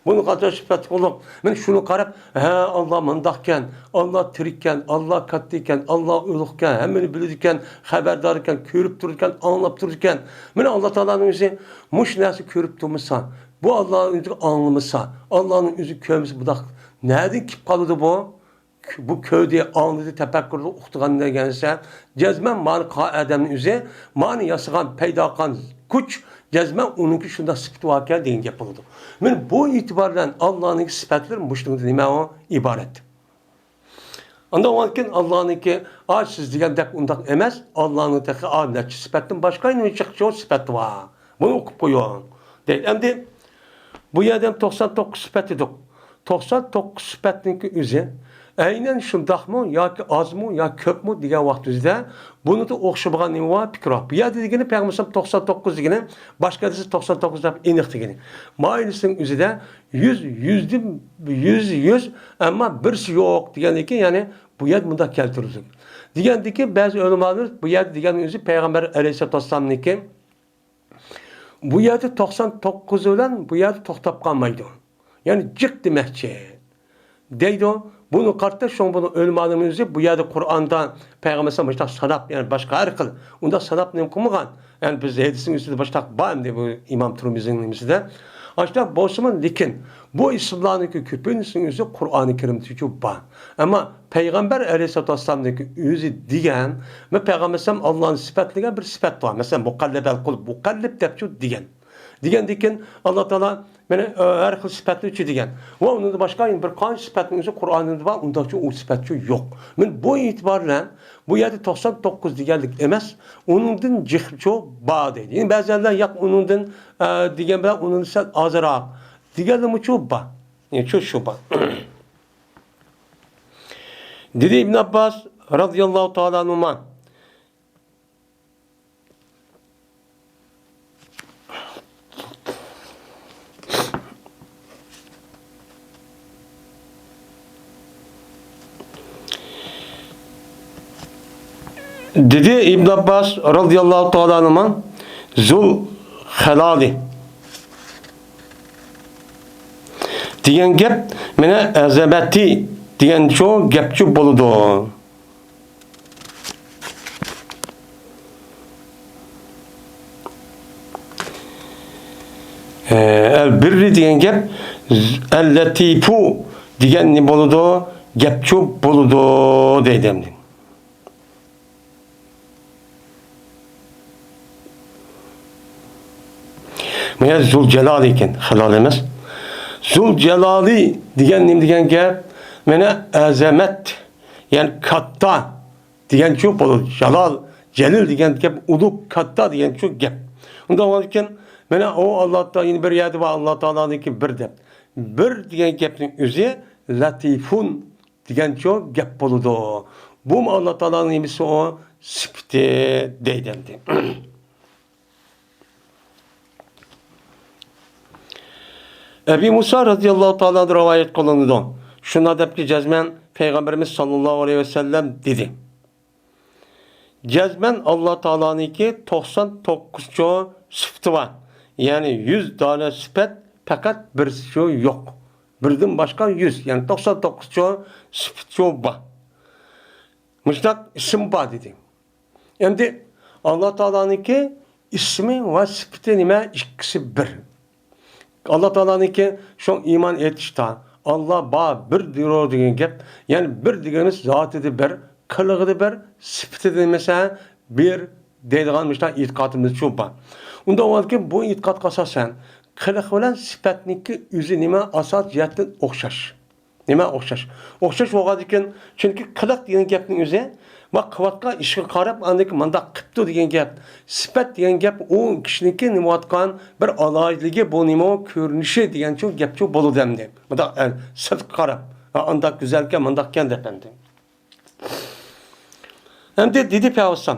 بۇنى قانداق سۈپەت قىلدۇق؟ مەن شۇنى قاراپ، ھە، ئاللا مۇنداقكەن، ئاللا تىرىككەن، ئاللا كاتتا ئىكەن، ئاللا ئۇلۇغكەن، ھەممىنى بىلىدىكەن، خەۋەردار ئىكەن، كۆرۈپ تۇرىدىكەن، ئاڭلاپ تۇرىدىكەن. مانا ئاللا تائالانىڭ ئۆزى مۇشۇ نەرسە كۆرۈپ تۇرمىسا، بۇ ئاللانىڭ ئۆزىنى ئاڭلىمىسا، ئاللانىڭ ئۆزىنى كۆرمىسە، بۇنداق نەدىن كېلىپ قالىدۇ بۇ؟ بۇ كۆردى، ئاڭلىدى، تەپەككۇردە ئۇقتۇرغان دېگەنسە، جەزمەن مانا قا-، ئادەمنىڭ ئۆزى، مانا ياسىغان، پەيدا قىلغان كۈچ، جەزمەن ئۇنىڭكى شۇنداق سۈپىتى باركەن دېگەن گەپ بولىدۇ. مانا بۇ ئېتىبار بىلەن ئاللانىڭكى سۈپەتلىرى مۇشۇنىڭدىن نېمە ئۇ؟ ئىبارەت. ئاندىن كېيىن ئاللانىڭكى، ئا، سىز دېگەندەك ئۇنداق ئەمەس، ئاللانىڭ تېخى، ئا، نەچچە سۈپەتتىن باشقا يەنە چىقىشى سۈپەت بار. بۇنى ئوقۇپ قويۇڭ، دەيدۇ. ئەمدى بۇ يەردە توقسان توققۇز سۈپەت دېدۇق. توقسان توققۇز سۈپەتنىڭكى ئۆزى ئەينەن شۇنداقمۇ ياكى ئازمۇ يا كۆپمۇ دېگەن ۋاقتىمىزدا بۇنىڭدا ئوخشىمىغان نېمە بار؟ پىكىر بار. بۇ يەردە دېگىنى پەيغەمبەر توقسان توققۇز دېگىنى، باشقا دېسە توقسان توققۇز دەپ ئېنىق دېگىنى. مايىلىسىنىڭ ئۆزىدە يۈز، يۈزدىن يۈز، يۈز، ئەمما بىرسى يوق دېگەندىن كېيىن، يەنى بۇ يەردە مۇنداق كەلتۈرۈلدى. دېگەندىكى بەزى ئۆلىمالار بۇ يەردە دېگەننىڭ ئۆزى پەيغەمبەر ئەلەيھىسسالاتۇ ۋەسسالامنىڭكى بۇ يەردە توقسان توققۇز بىلەن بۇ يەردە توختاپ قالمايدۇ. يەنى جىق دېمەكچى. دەيدۇ. بۇنى قارىتا شۇڭا بۇنى ئۆلىمالىرىمىز ئۆزى بۇ يەردە قۇرئاندا پەيغەمبەر ئەلەيھىسسالام مۇشۇنداق ساناپ، يەنى باشقا ھەر خىل ئۇنداق ساناپ نېمە قىلمىغان. يەنى بىز ھەدىسنىڭ ئۈستىدە باشلاق بار ئەمدى بۇ ئىمام تۇرمىزىنىڭ نېمىسىدە. ئاشۇنداق بولسىمۇ، لېكىن بۇ ئىسىملارنىڭكى كۆپىنچىسىنىڭ ئۆزى قۇرئانى كەرىمدىچۇ بار. ئەمما پەيغەمبەر ئەلەيھىسسالاتۇ ۋەسسالامنىڭكى ئۆزى دېگەن، مەن پەيغەمبەر ئەلەيھىسسالام ئاللانى سۈپەتلىگەن بىر سۈپەت بار. مەسىلەن، مۇقەللەبەل قۇلۇب، مۇقەللىب دەپچۇ دېگەن. دېگەندىكىن، ئاللا تائالا مانا، ئە، ھەر خىل سۈپەتنىچۇ دېگەن. ۋە ئۇنىڭدىن باشقا يەنە بىر قانچە سۈپەتنىڭ ئۆزى قۇرئانىمىزدا بار، ئۇنداقچۇ ئۇ سۈپەتچۇ يوق. مانا بۇ ئېتىبار بىلەن بۇ يەردە توقسان توققۇز دېگەنلىك ئەمەس، ئۇنىڭدىن جىقچۇ بار دەيدۇ. يەنى بەزىلەر ياق ئۇنىڭدىن، ئە، دېگەن بىلەن ئۇنىڭدىن سەل ئازراق دېگەنلىرىمۇچۇ بار. يەنى شۇ، شۇ بار. دېدى ئىبن ئابباس رازىياللاھۇ تائالا ئەنھۇما. دېدى ئىبن ئابباس رازىياللاھۇ تائالا ئەنھۇما، زۇل خەلالى دېگەن گەپ مانا ئەزەمەتى دېگەنچۇ گەپچۇ بولىدۇ. ئەل بىررى دېگەن گەپ ئەل لەتىپۇ دېگەن نېمە بولىدۇ؟ گەپچۇ بولىدۇ دەيدۇ ئەمدى. مانا زۇل جالالى ئىكەن، خەلالى ئەمەس. زۇل جالالى دېگەن نېمە دېگەن گەپ؟ مانا ئەزەمەت، يەنى كاتتا دېگەنچۇ بولىدۇ. جالال، جەلىل دېگەن گەپ ئۇلۇغ، كاتتا دېگەنچۇ گەپ. ئۇنداق بولغاندىكىن مانا ئۇ ئاللا تائالا، يەنە بىر يەردە بار ئاللا تائالانىڭكى بىر دەپ. بىر دېگەن گەپنىڭ ئۆزى لەتىفۇن دېگەنچۇ گەپ بولىدۇ. بۇمۇ ئاللا تائالانىڭ نېمىسى ئۇ؟ سۈپىتى دەيدۇ ئەمدى. ئەبى مۇسا رەزىياللاھۇ تائالا ئەنھۇ رىۋايەت قىلىنىدۇ. شۇنداق دەپتۇ، جەزمەن پەيغەمبىرىمىز ساللاللاھۇ ئەلەيھى ۋەسەللەم دېدى. جەزمەن ئاللا تائالانىڭكى توقسان توققۇزچۇ سۈپىتى بار. يەنى يۈز دانە سۈپەت، پەقەت بىرسىچۇ يوق. بىردىن باشقا يۈز، يەنى توقسان توققۇزچۇ سۈپىتىچۇ بار. مۇشۇنداق ئىسىم بار دېدى. ئەمدى ئاللا تائالانىڭكى ئىسمى ۋە سۈپىتى نېمە؟ ئىككىسى بىر. ئاللا تائالانىڭكى شۇ ئىمان ئېيتىشتا، ئاللا بار، بىر دېگەن گەپ، يەنى بىر دېگىنىمىز زاتىدا بىر، قىلىقىدا بىر، سۈپىتىدە نېمىسە بىر دەيدىغان مۇشۇنداق ئېتىقادىمىزچۇ بار. ئۇنداق بولغاندىكىن بۇ ئېتىقادقا ئاساسەن، قىلىق بىلەن سۈپەتنىڭكى ئۆزى نېمە؟ ئاساس جەھەتتىن ئوخشاش. نېمە ئوخشاش؟ ئوخشاش بولغاندىكىن، چۈنكى قىلىق دېگەن گەپنىڭ ئۆزى ۋە قىلىۋاتقان ئىشقا قاراپ، ئاندىن كېيىن مانداق قىپتۇ دېگەن گەپ، سۈپەت دېگەن گەپ ئۇ كىشىنىڭكى نېمە بولۇۋاتقان بىر ئالاھىدىلىكى، بۇ نېمە كۆرۈنۈشى دېگەنچۇ گەپچۇ بولىدۇ ئەمدى. مۇنداق، ئە، سىرتقا قاراپ، ھە، ئانداق گۈزەلكەن، مانداقكەن دەپ ئەمدى. ئەمدى دېدى پەيغەمبەر،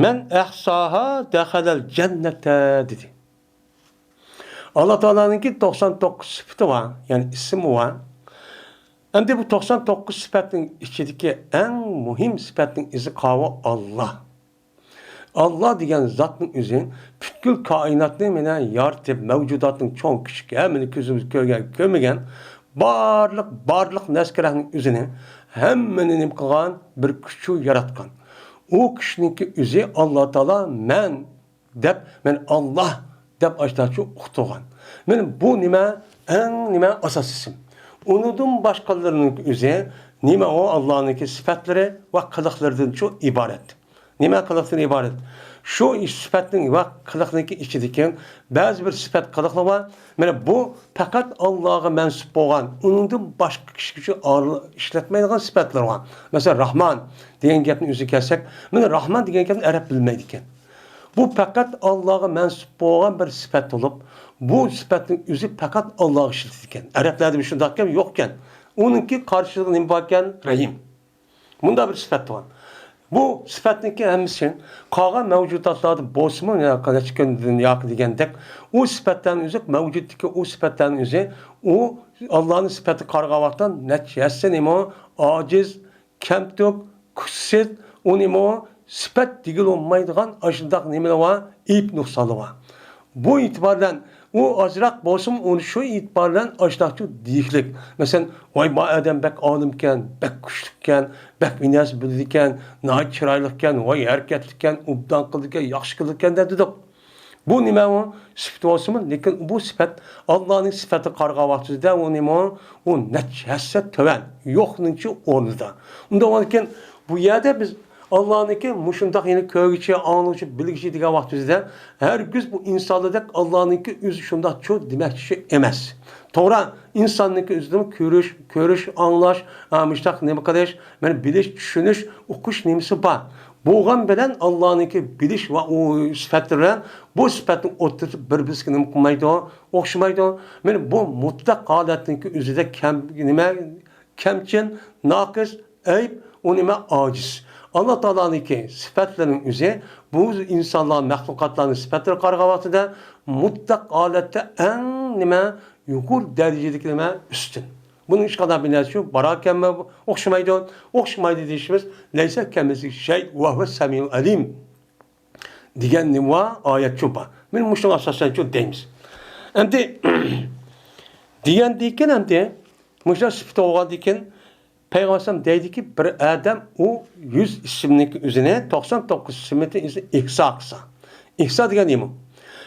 مەن ئەھساھا دەخەلەل جەننەتە دېدى. ئاللا تائالانىڭكى توقسان توققۇز سۈپىتى بار، يەنى ئىسمى بار. ئەمدى بۇ توقسان توققۇز سۈپەتنىڭ ئىچىدىكى ئەڭ مۇھىم سۈپەتنىڭ ئىزى قاۋۇ ئاللا. ئاللا دېگەن زاتنىڭ ئۆزى پۈتكۈل كائىناتنى مانا يارىتىپ، مەۋجۇداتنىڭ چوڭ، كىچىك، ھەممىنى كۆزىمىز كۆرگەن، كۆرمىگەن، بارلىق، بارلىق نەرسىلەرنىڭ ئۆزىنى، ھەممىنى نېمە قىلغان؟ بىر كۈچچۇ ياراتقان. ئۇ كۈچنىڭكى ئۆزى ئاللا تائالا مەن دەپ، مەن ئاللا دەپ ئاشتاچۇ ئۇقتۇرغان. مانا بۇ نېمە؟ ئەڭ نېمە؟ ئاساسلىسى. ئۇنىڭدىن باشقىلىرىنىڭ ئۆزى نېمە؟ ئۇ ئاللانىڭكى سۈپەتلىرى ۋە قىلىقلىرىدىنچۇ ئىبارەت. نېمە قىلىقتىن ئىبارەت؟ شۇ سۈپەتنىڭ ۋە قىلىقنىڭكى ئىچىدىكى بەزى بىر سۈپەت قىلىقلار بار. مانا بۇ پەقەت ئاللاغا مەنسۇپ بولغان، ئۇنىڭدىن باشقا كىشىگە ئارىلىق ئىشلەتمەيدىغان سۈپەتلەر بار. مەسىلەن، راھمان دېگەن گەپنى ئۆزىگە كەلسەك، مانا راھمان دېگەن گەپنى ئەرەب بىلمەيدىكەن. بۇ پەقەت ئاللاغا مەنسۇپ بولغان بىر سۈپەت بولۇپ، بۇ سۈپەتنىڭ ئۆزى پەقەت ئاللاغا ئىشلىتىدىكەن. ئەرەبلەردە شۇنداق گەپ يوقكەن. ئۇنىڭكى قارشىلىقى نېمە باركەن؟ رەھىم. مۇنداق بىر سۈپەت بار. بۇ سۈپەتنىڭكى ھەممىسى قالغان مەۋجۇداتلاردا بولسىمۇ، يا نەچچە كۈندىن ياكى دېگەندەك، ئۇ سۈپەتلەرنىڭ ئۆزى، مەۋجۇدتىكى ئۇ سۈپەتلەرنىڭ ئۆزى، ئۇ ئاللانىڭ سۈپەتىگە قارىغان ۋاقىتتا نەچچە ھەسسە نېمە ئاجىز، كەمتۈك، كۈچسىز، ئۇ نېمە سۈپەت دېگىلى بولمايدىغان ئاشۇنداق نېمىلەر بار، ئەيىب نۇقسانلار بار. بۇ ئېتىبار بىلەن ئۇ ئازراق بولسىمۇ، ئۇنى شۇ ئېتىبار بىلەن ئاشۇنداقچۇ دېيىكلىك. مەسىلەن، ۋاي، ما ئادەم بەك ئالىمكەن، بەك كۈچلۈككەن، بەك بىر نەرسە بىلىدىكەن، ناھايىتى چىرايلىقكەن، ۋاي، ھەرىكەتلىككەن، ئوبدان قىلىدىكەن، ياخشى قىلىدىكەن دەپ دېدۇق. بۇ نېمە ئۇ؟ سۈپىتى بولسىمۇ، لېكىن بۇ سۈپەت ئاللانىڭ سۈپەتىگە قارىغان ۋاقتىمىزدا ئۇ نېمە ئۇ؟ ئۇ نەچچە ھەسسە تۆۋەن، يوقنىڭچۇ ئورنىدا. ئۇنداق بولغاندىكىن بۇ يەردە بىز ئاللانىڭكى مۇشۇنداق، يەنى كۆرگۈچى، ئاڭلىغۇچى، بىلگۈچى دېگەن ۋاقتىمىزدا ھەرگىز بۇ ئىنسانلاردەك ئاللانىڭكى ئۆزى شۇنداقچۇ دېمەكچى ئەمەس. توغرا، ئىنساننىڭكى ئۆزىدىمۇ كۆرۈش، كۆرۈش، ئاڭلاش، ھە، مۇشۇنداق نېمە قىلىش، مانا بىلىش، چۈشىنىش، ئۇقۇش نېمىسى بار. بولغان بىلەن ئاللانىڭكى بىلىش ۋە ئۇ سۈپەتلىرى بىلەن بۇ سۈپەتنىڭ ئوتتۇرىسى بىر-بىرسىگە نېمە قىلمايدۇ؟ ئوخشىمايدۇ. مانا بۇ مۇتلەق ھالەتنىڭكى ئۆزىدە كەم، نېمە، كەمچىل، ناقىس، ئەيىب، ئۇ نېمە، ئاجىز. ئاللا تائالانىڭكى سۈپەتلىرىنىڭ ئۆزى بۇ ئىنسانلار، مەخلۇقاتلارنىڭ سۈپەتلىرىگە قارىغان ۋاقتىدا مۇتلەق ھالەتتە ئەڭ نېمە، يۇقىرى دەرىجىدىكى نېمە، ئۈستۈن. بۇنىڭ ھېچقانداق بىر نەرسە يوق، باراركەنمۇ ئوخشىمايدۇ. ئوخشىمايدۇ دېيىشىمىز، لەيسە كەمىسلىھى شەي ۋە ھۇۋە سەمىئۇل ئەلىم. دېگەن نېمە بار؟ ئايەتچۇ بار. مانا مۇشۇنىڭغا ئاساسەنچۇ دەيمىز. ئەمدى دېگەندىكىن، ئەمدى مۇشۇنداق سۈپىتى بولغاندىكىن، پەيغەمبەر ئەلەيھىسسالام دەيدىكى، بىر ئادەم ئۇ يۈز ئىسىمنىڭكى ئۆزىنى، توقسان توققۇز سۈپىتى ئۆزىنى ئىھسا قىلسا. ئىھسا دېگەن نېمە؟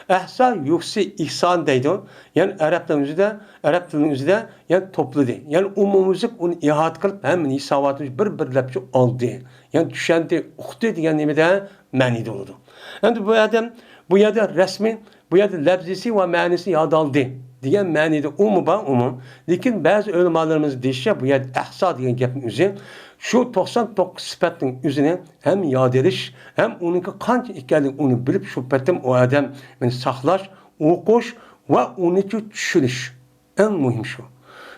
ئەھسا يۇھسى ئىھسان دەيدۇ. يەنى ئەرەب تىلىنىڭ ئۆزىدە، ئەرەب تىلىنىڭ ئۆزىدە، يەنى توپلىدى. يەنى ئومۇميۈزلۈك ئۇنى ئىھاتە قىلىپ، ھەممىنى ھېساباتىمىز بىر-بىرلەپچە ئالدى. يەنى چۈشەندى، ئۇقتى دېگەن نېمىدە مەنىدە بولىدۇ. ئەمدى بۇ ئادەم بۇ يەردە رەسمىي، بۇ يەردە لەپزىسى ۋە مەنىسى ياد ئالدى دېگەن مەنىدە ئۇمۇ بار، ئۇمۇ. لېكىن بەزى ئۆلىمالىرىمىز دېيىشىچە، بۇ يەردە ئەھسا دېگەن گەپنىڭ ئۆزى شۇ توقسان توققۇز سۈپەتنىڭ ئۆزىنى ھەم ياد ئېلىش، ھەم ئۇنىڭكى قانچە ئىكەنلىكىنى ئۇنى بىلىپ، شۇ پېتىم ئۇ ئادەم ئۇنى ساقلاش، ئوقۇش ۋە ئۇنى چۈشىنىش. ئەڭ مۇھىم شۇ.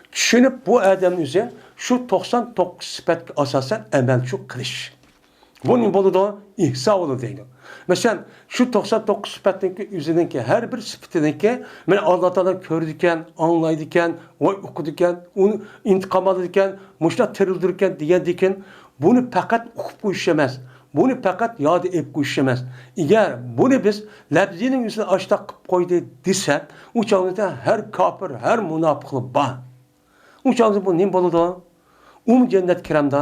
چۈشىنىپ، بۇ ئادەم ئۆزى شۇ توقسان توققۇز سۈپەتكە ئاساسەن ئەمەلچۇ قىلىش. بۇ نېمە بولىدۇ؟ ئىھسا بولىدۇ دەيدۇ. مەسىلەن، شۇ توقسان توققۇز سۈپەتنىڭكى ئۆزىنىڭكى ھەر بىر سۈپىتىنىڭكى، مانا، ئاللا تائالا كۆرىدىكەن، ئاڭلايدىكەن، ۋاي ئۇقىدىكەن، ئۇنى ئىنتىقام ئالىدىكەن، مۇشۇنداق تىرىلدۈرىكەن دېگەندىكىن، بۇنى پەقەت ئۇقۇپ قويۇش ئەمەس، بۇنى پەقەت ياد ئېلىپ قويۇش ئەمەس. ئەگەر بۇنى بىز لەپزىنىڭ ئۆزىنى ئاشتاق قىلىپ قويدى دېسەك، ئۇ چاغدا ھەر كاپىر، ھەر مۇناپىقلار بار. ئۇ چاغدا بۇ نېمە بولىدۇ؟ ئۇمۇ جەننەتكە كىرەمدا؟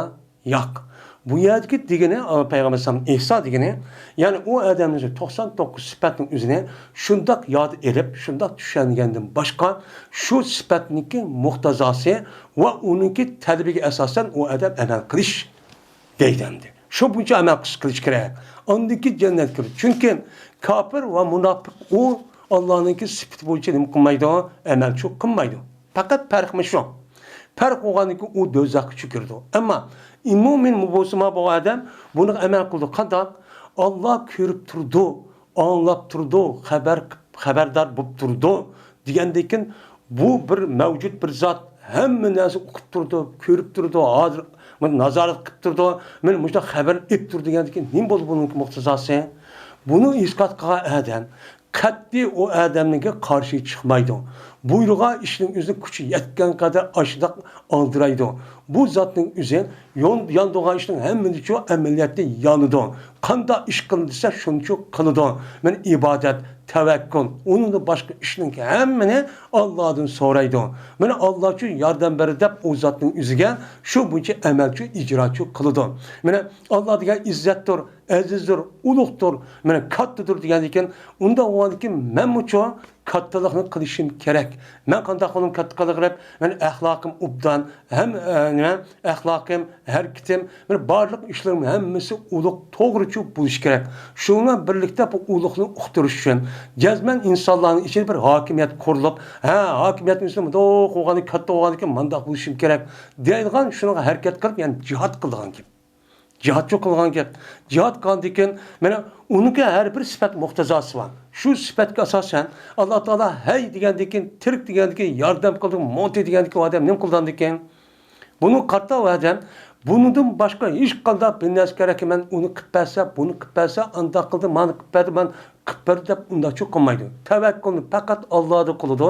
ياق. بۇ يەردىكى دېگىنى، ئا، پەيغەمبەر ئەلەيھىسسالام ئىھسا دېگىنى، يەنى ئۇ ئادەمنىڭ توقسان توققۇز سۈپەتنىڭ ئۆزىنى شۇنداق ياد ئېلىپ، شۇنداق چۈشەنگەندىن باشقا، شۇ سۈپەتنىڭكى مۇقتەزاسى ۋە ئۇنىڭكى تەلىپىگە ئاساسەن ئۇ ئادەم ئەمەل قىلىش دەيدۇ ئەمدى. شۇ بويىچە ئەمەل قىلىش، قىلىش كېرەك. ئاندىن كېيىن جەننەتكە كىرىدۇ. چۈنكى كاپىر ۋە مۇناپىق ئۇ ئاللانىڭكى سۈپىتى بويىچە نېمە قىلمايدۇ؟ ئەمەلچۇ قىلمايدۇ. پەقەت پەرقىمۇ شۇ. پەرق بولغاندىكىن ئۇ دوزاخقا چۆكۈرىدۇ. ئەمما ئىمۇمىن مۇسۇلمان بولغان ئادەم بۇنىڭغا ئەمەل قىلىدۇ. قانداق؟ ئاللا كۆرۈپ تۇرىدۇ، ئاڭلاپ تۇرىدۇ، خەۋەر، خەۋەردار بولۇپ تۇرىدۇ دېگەندىكىن، بۇ بىر مەۋجۇت بىر زات، ھەممە نەرسە ئۇقۇپ تۇرىدۇ، كۆرۈپ تۇرىدۇ، ھازىر نازارەت قىلىپ تۇرىدۇ، مانا مۇشۇنداق خەۋەر ئېلىپ تۇرىدۇ دېگەندىكىن نېمە بولدى بۇنىڭكى مۇقتىزاسى؟ بۇنى ئىسپات قىلغان ئادەم قەتئىي ئۇ ئادەمنىڭكى قارشىغا چىقمايدۇ. بۇيرۇغان ئىشنىڭ ئۆزىنى كۈچى يەتكەن قەدەر ئاشۇنداق ئالدىرايدۇ. بۇ زاتنىڭ ئۆزى يون-، ياندۇرغان ئىشنىڭ ھەممىنىچۇ ئەمەلىيەتتە يانىدۇ. قانداق ئىش قىل دېسە، شۇنىچۇ قىلىدۇ. مانا ئىبادەت، تەۋەككۈل، ئۇنىڭدىن باشقا ئىشنىڭ ھەممىنى ئاللادىن سورايدۇ. مانا ئاللاچۇ ياردەم بەر دەپ ئۇ زاتنىڭ ئۆزىگە شۇ بويىچە ئەمەلچۇ ئىجراچۇ قىلىدۇ. مانا ئاللا دېگەن ئىززەتتۇر، ئەزىزدۇر، ئۇلۇغدۇر، مانا كاتتىدۇر دېگەندىكىن، ئۇنداق بولغاندىكىن مەنمۇچۇ كاتتىلىقنى قىلىشىم كېرەك. مەن قانداق قىلىمەن كاتتا قىلىپ، مەن ئەخلاقىم ئوبدان، ھەم، ئە، نېمە، ئەخلاقىم، ھەرىكىتىم، مانا بارلىق ئىشلىرىم ھەممىسى ئۇلۇغ، توغرىچۇ بولۇشى كېرەك. شۇنىڭ بىلەن بىرلىكتە بۇ ئۇلۇغنى ئۇقتۇرۇش ئۈچۈن جەزمەن ئىنسانلارنىڭ ئىچىدە بىر ھاكىمىيەت قۇرۇلۇپ، ھە، ھاكىمىيەتنىڭ ئۈستىدە مۇنداق بولغاندىكىن، مانداق بولۇشۇم كېرەك دەيدىغان شۇنىڭغا ھەرىكەت قىلىپ، يەنى جىھاد قىلىدىغان گەپ. جىھادچۇ قىلغان گەپ. جىھاد قىلغاندىكىن، مانا ئۇنىڭكى ھەر بىر سۈپەت مۇقتەزاسى بار. شۇ سۈپەتكە ئاساسەن، ئاللا تائالا ھەي دېگەندىكىن، تىرىك دېگەندىكىن، ياردەم قىلدىم، مونتى دېگەندىكىن، ئۇ ئادەم نېمە قىلىدىكىن؟ بۇنىڭغا قارىتا ئۇ ئادەم، بۇنىڭدىن باشقا ھېچقانداق بىر نەرسە كېرەك ئەمەس، ئۇنى قىلىپ بەرسە، بۇنى قىلىپ بەرسە، ئانداق قىلدى، مانا قىلىپ بەردى، مانا قىلىپ بەردى دەپ ئۇنداقچۇ قىلمايدۇ. تەۋەككۈلنى پەقەت ئاللادىن قىلىدۇ.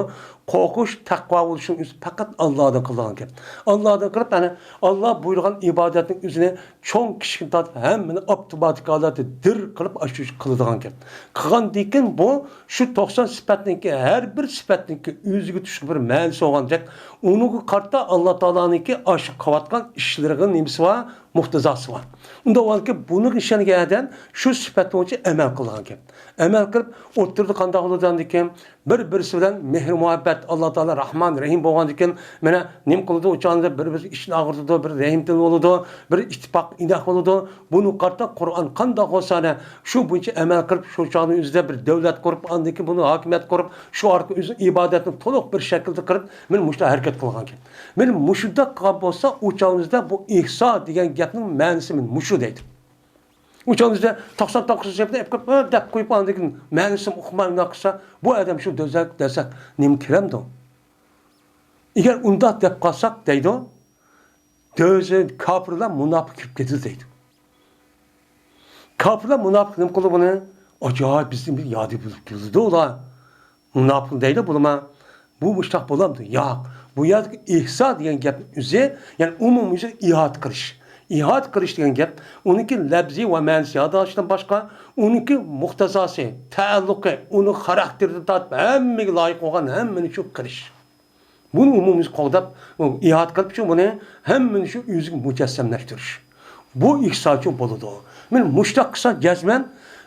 قورقۇش، تەقۋا بولۇشنىڭ ئۆزى پەقەت ئاللادىن قىلىدىغان گەپ. ئاللادىن قىلىپ، يەنى ئاللا بۇيرۇغان ئىبادەتنىڭ ئۆزىنى چوڭ كىچىكتىن تارتىپ ھەممىنى ئاپتوماتىك ھالەتتە دىر قىلىپ ئاشۇ ئىشنى قىلىدىغان گەپ. قىلغاندىكىن بۇ شۇ توقسان سۈپەتنىڭكى، ھەر بىر سۈپەتنىڭكى ئۆزىگە تۇشلۇق بىر مەنىسى بولغاندەك، ئۇنىڭغا قارىتا ئاللا تائالانىڭكى ئاشۇ قىلىۋاتقان ئىشلىرىغا نېمىسى بار؟ مۇقتىزاسى بار. ئۇنداق بولغاندىكىن بۇنىڭغا ئىشەنگەن ئادەم شۇ سۈپەت بويىچە ئەمەل قىلىدىغان گەپ. ئەمەل قىلىپ ئوتتۇرىدا قانداق بولىدىغاندىكىن، بىر-بىرسى بىلەن مېھرى مۇھەببەت، ئاللا تائالا راھمان رەھىم بولغاندىكىن، مانا نېمە قىلىدۇ، ئۇ چاغدا بىر-بىرسى ئىچىنى ئاغرىتىدۇ، بىر رەھىمدىل بولىدۇ، بىر ئىتتىپاق ئىناق بولىدۇ. بۇنى قارىتا قۇرئان قانداق بولسا، ئەنە شۇ بويىچە ئەمەل قىلىپ، شۇ چاغنىڭ ئۆزىدە بىر دۆلەت قۇرۇپ، ئاندىن كېيىن بۇنى ھاكىمىيەت قۇرۇپ، شۇ ئارقىلىق ئۆزىنىڭ ئىبادەتنى تولۇق بىر شەكىلدە قىلىپ، مانا مۇشۇنداق ھەرىكەت قىلغان گەپ. مانا مۇشۇنداق قىلغان بولسا، ئۇ چاغنىڭ ئۆزىدە بۇ ئىھسا دېگەن گەپنىڭ مەنىسى مانا مۇشۇ دەيدۇ. ئۇ چاغنىڭ ئۆزىدە توقسان توققۇزىنچى سۈپەتنى ئېلىپ كېلىپ، دەپ قويۇپ، ئاندىن كېيىن مەنىسىنى ئۇقماي ئۇنداق قىلسا، بۇ ئادەم شۇ دوزاخ دېسەك نېمە كىرەمدۇ؟ ئەگەر ئۇنداق دەپ قالساق دەيدۇ، دوزاخ كاپىرلار، مۇناپىق كىرىپ كېتىدۇ دەيدۇ. كاپىرلار، مۇناپىق نېمە قىلدى بۇنى؟ ئاجايىپ، بىزدىن بىر يادى بولۇپ كېلىدۇ ئۇلار. مۇناپىق دەيدۇ بۇلىما. بۇ مۇشۇنداق بولامدۇ؟ ياق. بۇ يەردىكى ئىھسا دېگەن گەپنىڭ ئۆزى، يەنى ئومۇميۈزلۈك ئىھاتە قىلىش. ئىھاتە قىلىش دېگەن گەپ، ئۇنىڭكى لەپزى ۋە مەنىسى ياداشتىن باشقا، ئۇنىڭكى مۇقتەزاسى، تەئەللۇقى، ئۇنىڭ خاراكتېرىدىن تارتىپ ھەممىگە لايىق بولغان ھەممىنى شۇ قىلىش. بۇنى ئومۇمىي قوغداپ، ئىھاتە قىلىپ شۇ بۇنى ھەممىنى شۇ ئۆزىگە مۇجەسسەملەشتۈرۈش. بۇ ئىھسانچۇ بولىدۇ. مەن مۇشتاق قىلسا جەزمەن،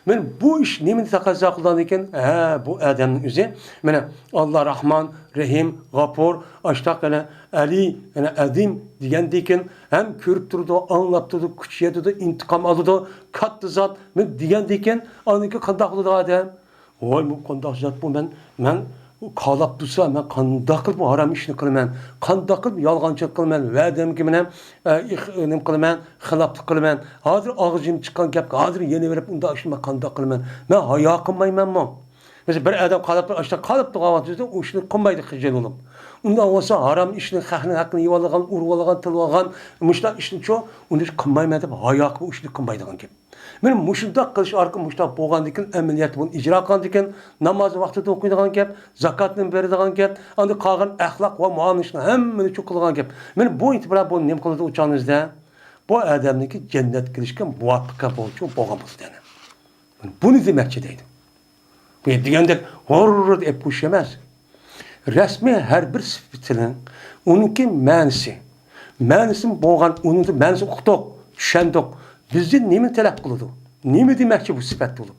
مەن بۇ ئىش نېمىنى تەقەززا قىلىدىكىن؟ ھە، بۇ ئادەمنىڭ ئۆزى، مانا، ئاللا راھمان، رەھىم، غاپۇر، ئاشتاق، يەنە ئەلى، يەنە ئەزىم دېگەندىكىن، ھەم كۆرۈپ تۇرىدۇ، ئاڭلاپ تۇرىدۇ، كۈچ يېتىدۇ، ئىنتىقام ئالىدۇ، كاتتا زات، مەن دېگەندىكىن، ئاندىن كېيىن قانداق قىلىدۇ ئادەم؟ ۋاي، بۇ قانداق زات بۇ؟ مەن، مەن كالاپ تۇرسا، مەن قانداق قىلىپ ھارام ئىشنى قىلىمەن؟ قانداق قىلىپ يالغانچىلىق قىلىمەن؟ ۋەدەمگە مەن، ئە، ئىخ-، نېمە قىلىمەن؟ خىلاپلىق قىلىمەن. ھازىر ئاغزىم چىققان گەپكە ھازىر يېنىۋېرىپ ئۇنداق ئىشنى مەن قانداق قىلىمەن؟ مەن ھايا قىلمايمەنمۇ؟ مەسىلەن، بىر ئادەم قالاپ تۇرۇپ، ئاشتا قالاپ تۇرغان ۋاقتىدا ئۇ ئىشنى قىلمايدۇ خىجىل بولۇپ. ئۇنداق بولسا ھارام ئىشنى، خەقنىڭ ھەققىنى يېۋالغان، ئۇرۇۋالغان، تىلىۋالغان، مۇشۇنداق ئىشنىچۇ، ئۇنى قىلمايمەن دەپ ھايا قىلىپ ئۇ ئىشنى قىلمايدىغان گەپ. مانا مۇشۇنداق قىلىش ئارقىلىق مۇشۇنداق بولغاندىكىن، ئەمەلىيەتتە بۇنى ئىجرا قىلغاندىكىن، نامازنى ۋاقتىدا ئوقۇيدىغان گەپ، زاكاتنى بېرىدىغان گەپ، ئاندىن قالغان ئەخلاق ۋە مۇئامىلە ئىشنىڭ ھەممىنى شۇ قىلغان گەپ. مانا بۇ ئېتىبار بۇ نېمە قىلىدۇ ئۇ چاغنىڭىزدا؟ بۇ ئادەمنىڭكى جەننەتكە كىرىشكە مۇۋەپپەق بولغۇچى بولغان بولىدۇ يەنە. مانا بۇنى دېمەكچى دەيدۇ. بۇ دېگەندەك ھۇرر دەپ قويۇش ئەمەس. رەسمىي ھەر بىر سۈپىتىنىڭ ئۇنىڭكى مەنىسى، مەنىسى بولغان، ئۇنىڭ مەنىسىنى ئۇقتۇق، چۈشەندۇق. بىزدىن نېمە تەلەپ قىلىدۇ؟ نېمە دېمەكچى بۇ سۈپەت بولۇپ؟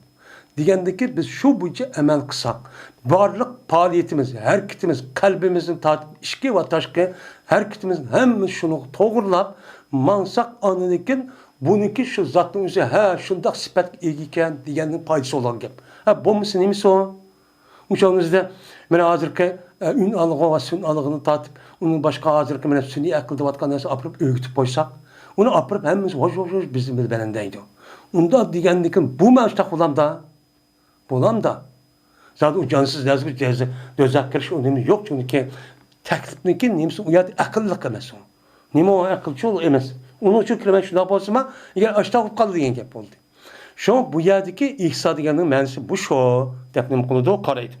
دېگەندىكى، بىز شۇ بويىچە ئەمەل قىلساق، بارلىق پائالىيىتىمىز، ھەرىكىتىمىز، قەلبىمىزدىن تارتىپ ئىچكى ۋە تاشقى ھەرىكىتىمىز ھەممىمىز شۇنى توغرىلاپ ماڭساق، ئاندىن كېيىن بۇنىڭكى شۇ زاتنىڭ ئۆزى، ھە، شۇنداق سۈپەتكە ئىگە ئىكەن دېگەننىڭ پايدىسى بولىدىغان گەپ. ھە، بولمىسا نېمىسى ئۇ؟ ئۇ چاغنىڭىزدا مانا ھازىرقى، ئە، ئۈن ئالغۇ ۋە سۈن ئالغۇنى تارتىپ، ئۇنىڭ باشقا ھازىرقى مانا سۈنئىي ئەقىل دەۋاتقان نەرسە ئاپىرىپ ئۆگىتىپ قويساق، ئۇنى ئاپىرىپ ھەممىمىز ۋاژ، ۋاژ، ۋاژ بىزنى بىلەن دەيدۇ. ئۇنداق دېگەندىكىن بۇ مەن شۇنداق بولامدا؟ بولامدا؟ زادى ئۇ جانسىز نەرسىگە دوزاخ كىرىش ئۇ نېمە يوق، چۈنكى تەكلىپنىڭكى نېمىسى ئۇ يەردە ئەقىللىق ئەمەس ئۇ. نېمە ئۇ ئەقىلچۇل ئەمەس. ئۇنىڭ ئۈچۈن كىرمەن شۇنداق بولسىما، ئەگەر ئاشتاق بولۇپ قالدى دېگەن گەپ بولدى. شۇڭا بۇ يەردىكى ئىھسا دېگەننىڭ مەنىسى بۇ شۇ، دەپ نېمە قىلىدۇ، قارايدۇ.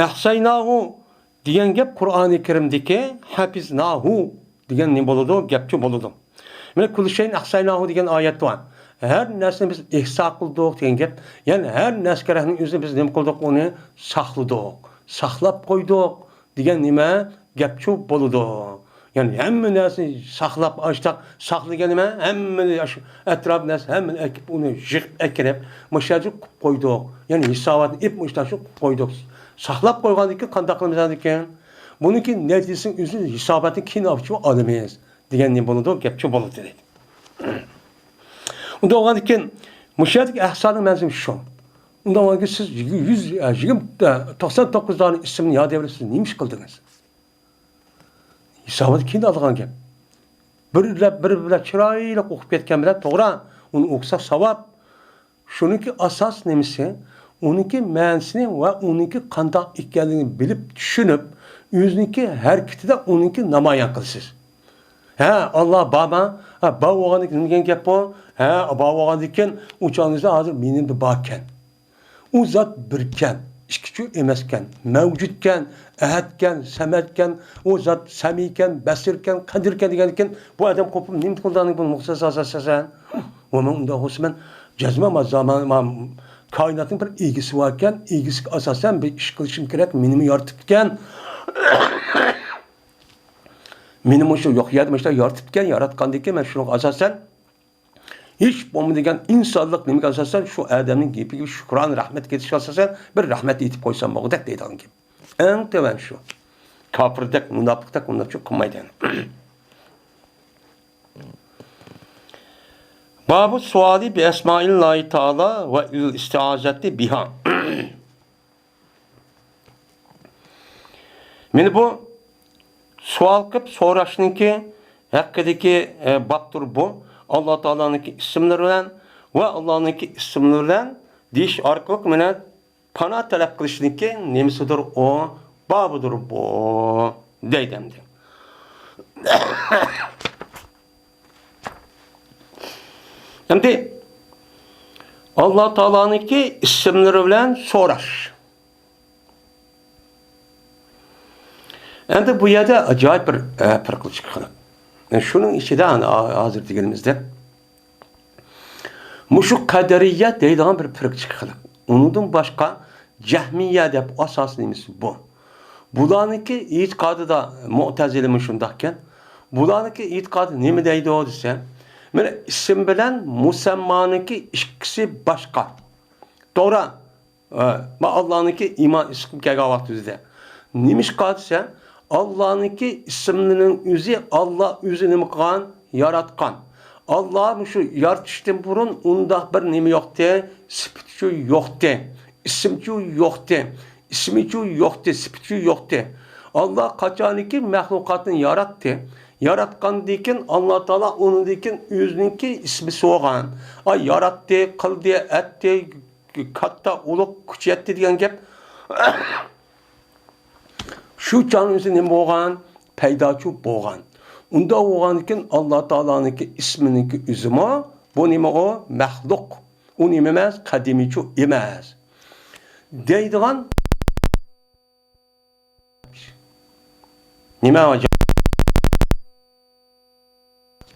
ئەھسەيناھۇ دېگەن گەپ قۇرئانى كەرىمدىكى ھەپىزناھۇ دېگەن نېمە بولىدۇ؟ گەپچۇ بولىدۇ. مانا، كۇللى شەيئىن ئەھسەيناھۇ دېگەن ئايەت بار. ھەر نەرسىنى بىز ئىھسا قىلدۇق دېگەن گەپ. يەنى ھەر نەرسە كەرەكنىڭ ئۆزىنى بىز نېمە قىلدۇق؟ ئۇنى ساقلىدۇق، ساقلاپ قويدۇق دېگەن نېمە؟ گەپچۇ بولىدۇ. يەنى ھەممە نەرسىنى ساقلاپ، ئاشتاق ساقلىگەن نېمە؟ ھەممىنى، ئەتراپ نەرسە ھەممىنى ئەكىپ، ئۇنى يىغىپ ئەكىرىپ، مۇشۇ يەرگە قويۇپ قويدۇق. يەنى ھېساباتنى ئېلىپ مۇشۇنداق قىلىپ قويدۇق. ساقلاپ قويغاندىن كېيىن قانداق قىلىمىز ئاندىن كېيىن؟ بۇنىڭكى نەتىجىسىنى ئۆزى ھېساباتنى كېيىن ئالىمىز دېگەن نېمە بولىدۇ؟ گەپچۇ بولىدۇ دەيدۇ. ئۇنداق بولغاندىن كېيىن مۇشۇ يەردىكى ئەھسانىڭ مەنىسى شۇ. ئۇنداق بولغاندىن كېيىن سىز يۈز، يىگىرمە، توقسان توققۇز دانە ئىسىمنى ياد ئېلىپ سىز نېمە ئىش قىلدىڭىز؟ ھېساباتنى كېيىن ئالىدىغان گەپ. بىر بىر بىلەن چىرايلىق ئوقۇپ كەتكەن بىلەن توغرا، ئۇنى ئوقۇساق ساۋاب. شۇنىڭكى ئاساس نېمىسى؟ ئۇنىڭكى مەنىسىنى ۋە ئۇنىڭكى قانداق ئىكەنلىكىنى بىلىپ، چۈشىنىپ، ئۆزىنىڭكى ھەرىكىتىدە ئۇنىڭكى نامايان قىلىسىز. ھە، ئاللا بارما؟ ھە، بار بولغاندىن كېيىن نېمە دېگەن گەپ بۇ؟ ھە، بار بولغاندىن كېيىن ئۇ چاغىڭىزدا ھازىر مېنىڭدە باركەن. ئۇ زات بىركەن، ئىككىچۇ ئەمەسكەن، مەۋجۇتكەن، ئەھەدكەن، سەمەدكەن، ئۇ زات سەمىكەن، بەسىركەن، قەدىركەن دېگەندىكىن، بۇ ئادەم قوپۇپ نېمە قىلىدۇ بۇنى مۇخلىس ئاساسەن؟ ۋە مەن ئۇنداق بولسا مەن جەزمەن ما زامان، ما كائىناتنىڭ بىر ئىگىسى باركەن، ئىگىسىگە ئاساسەن بىر ئىش قىلىشىم كېرەك، مېنىمۇ يارىتىپتىكەن. مېنىمۇ شۇ يوق يەردە مۇشۇنداق يارىتىپتىكەن، ياراتقاندىن كېيىن مەن شۇنىڭغا ئاساسەن ھېچ بولمىدىگەن ئىنسانلىق نېمىگە ئاساسەن، شۇ ئادەمنىڭ گېپىگە شۈكرانە رەھمەتكە يېتىشكە ئاساسەن، بىر رەھمەت ئېيتىپ قويسام بولغۇدەك دەيدىغان گەپ. ئەڭ تۆۋەن شۇ. كاپىردەك، مۇناپىقتەك ئۇنداقچە قىلمايدۇ يەنە. بابۇ سوئالى بى ئەسمائىللاھى تائالا ۋە ئىل ئىستىئازەتى بىھا. مانا بۇ سوئال قىلىپ سوراشنىڭكى ھەققىدىكى، ئە، بابتۇر بۇ. ئاللا تائالانىڭكى ئىسىملىرى بىلەن ۋە ئاللانىڭكى ئىسىملىرى بىلەن دېيىش ئارقىلىق مانا پانا تەلەپ قىلىشنىڭكى نېمىسىدۇر ئۇ؟ بابىدۇر بۇ. دەيدۇ ئەمدى. ئەمدى ئاللا تائالانىڭكى ئىسىملىرى بىلەن سوراش. ئەمدى بۇ يەردە ئاجايىپ بىر، ئە، پەرق قىلىش قىلىپ. شۇنىڭ ئىچىدە ئەنە ھازىر دېگىنىمىزدەك، مۇشۇ قەدىرىيە دەيدىغان بىر پىرقىچە خەلق. ئۇنىڭدىن باشقا جەھمىيە دەپ ئاساسىي نېمىسى بۇ. بۇلارنىڭكى ئېتىقادىدا، مۇئتەزىلىمۇ شۇنداقكەن. بۇلارنىڭكى ئېتىقادى نېمە دەيدۇ دېسە، مانا ئىسىم بىلەن مۇسەممانىڭكى ئىككىسى باشقا. توغرا. ھە، ما ئاللانىڭكى ئىمان ئىسمى كەلگەن ۋاقتىمىزدا. نېمىشقا دېسە، ئاللانىڭكى ئىسىملىرىنىڭ ئۆزى، ئاللا ئۆزى نېمە قىلغان؟ ياراتقان. ئاللا مۇشۇ يارىتىشتىن بۇرۇن ئۇنداق بىر نېمە يوقتى، سۈپىتىچۇ يوقتى، ئىسمىچۇ يوقتى، ئىسمىچۇ يوقتى، سۈپىتىچۇ يوقتى. ئاللا قاچانكى مەخلۇقاتنى ياراتتى، ياراتقاندىن كېيىن ئاللا تائالا ئۇنىڭدىن كېيىن ئۆزىنىڭكى ئىسمى سوغان. ئا، ياراتتى، قىلدى، ئەتتى، كاتتا، ئۇلۇغ، كۈچەيتتى دېگەن گەپ. شۇ چاغنىڭ ئۆزى نېمە بولغان؟ پەيداچۇ بولغان. ئۇنداق بولغاندىكىن، ئاللا تائالانىڭكى ئىسمىنىڭكى ئۆزىمۇ، بۇ نېمە ئۇ؟ مەخلۇق. ئۇ نېمە ئەمەس؟ قەدىمىيچۇ ئەمەس. دەيدىغان نېمە ئاجايىپ؟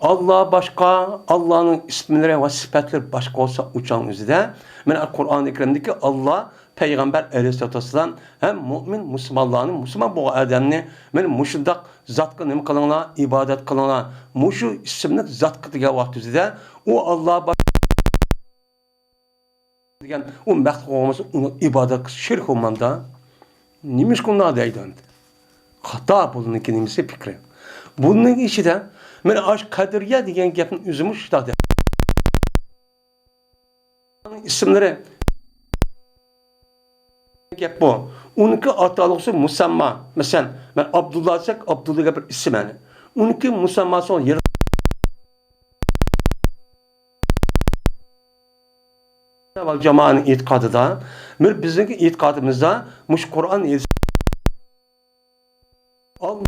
ئاللا باشقا، ئاللانىڭ ئىسىملىرى ۋە سۈپەتلىرى باشقا بولسا، ئۇ چاغنىڭ ئۆزىدە، مانا، قۇرئانى كەرىمدىكى ئاللا پەيغەمبەر ئەلەيھىسسالاتۇ ۋەسسالام ھەم مۆمىن مۇسۇلمانلارنى، مۇسۇلمان بولغان ئادەمنى، مانا، مۇشۇنداق زاتقا نېمە قىلىڭلار، ئىبادەت قىلىڭلار، مۇشۇ ئىسىملىك زاتقا دېگەن ۋاقتىمىزدا، ئۇ ئاللا باش-، دېگەن ئۇ مەخلۇق بولمىسا، ئۇنىڭ ئىبادەتكە شېرىك بولمامدا؟ نېمىشقا ئۇنداق دەيدۇ ئەمدى؟ خاتا بۇنىڭكى نېمىسى، پىكرى. بۇنىڭ ئىچىدە، مانا ئاشۇ قەدرىيە دېگەن گەپنىڭ ئۆزىمۇ شۇنداق دەپ. ئىسىملىرى گەپ بۇ. ئۇنىڭكى ئاتالغۇسى مۇسەمما. مەسىلەن، مەن ئابدۇللا دېسەك، ئابدۇللا دېگەن بىر ئىسىم ئەنە. ئۇنىڭكى مۇسەمماسى يەنە ۋەل جامائەنىڭ ئېتىقادىدا، بىر بىزنىڭكى ئېتىقادىمىزدا مۇشۇ قۇرئان ھەدىس، ئاللا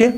تىل.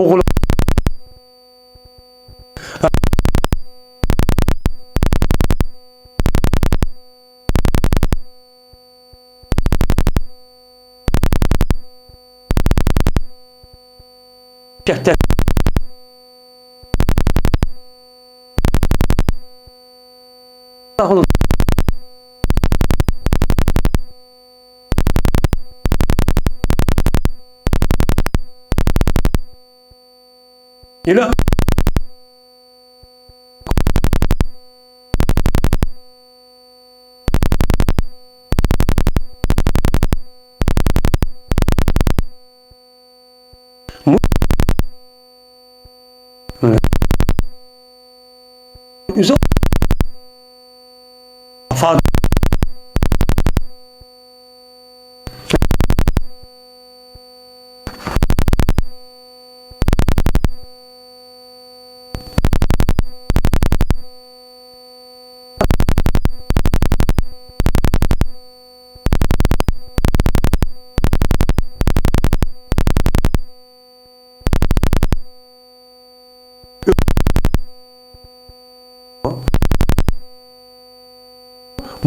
توغرا.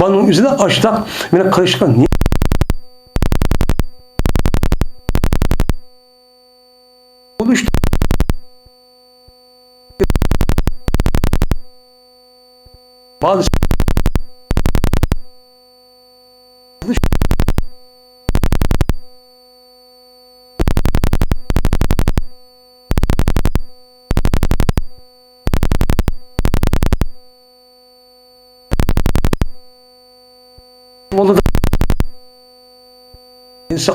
بالىنىڭ ئۆزىدە ئاشتاق مېنى قىلىشقا نى-، بولۇش. بالىسى بولىدۇ.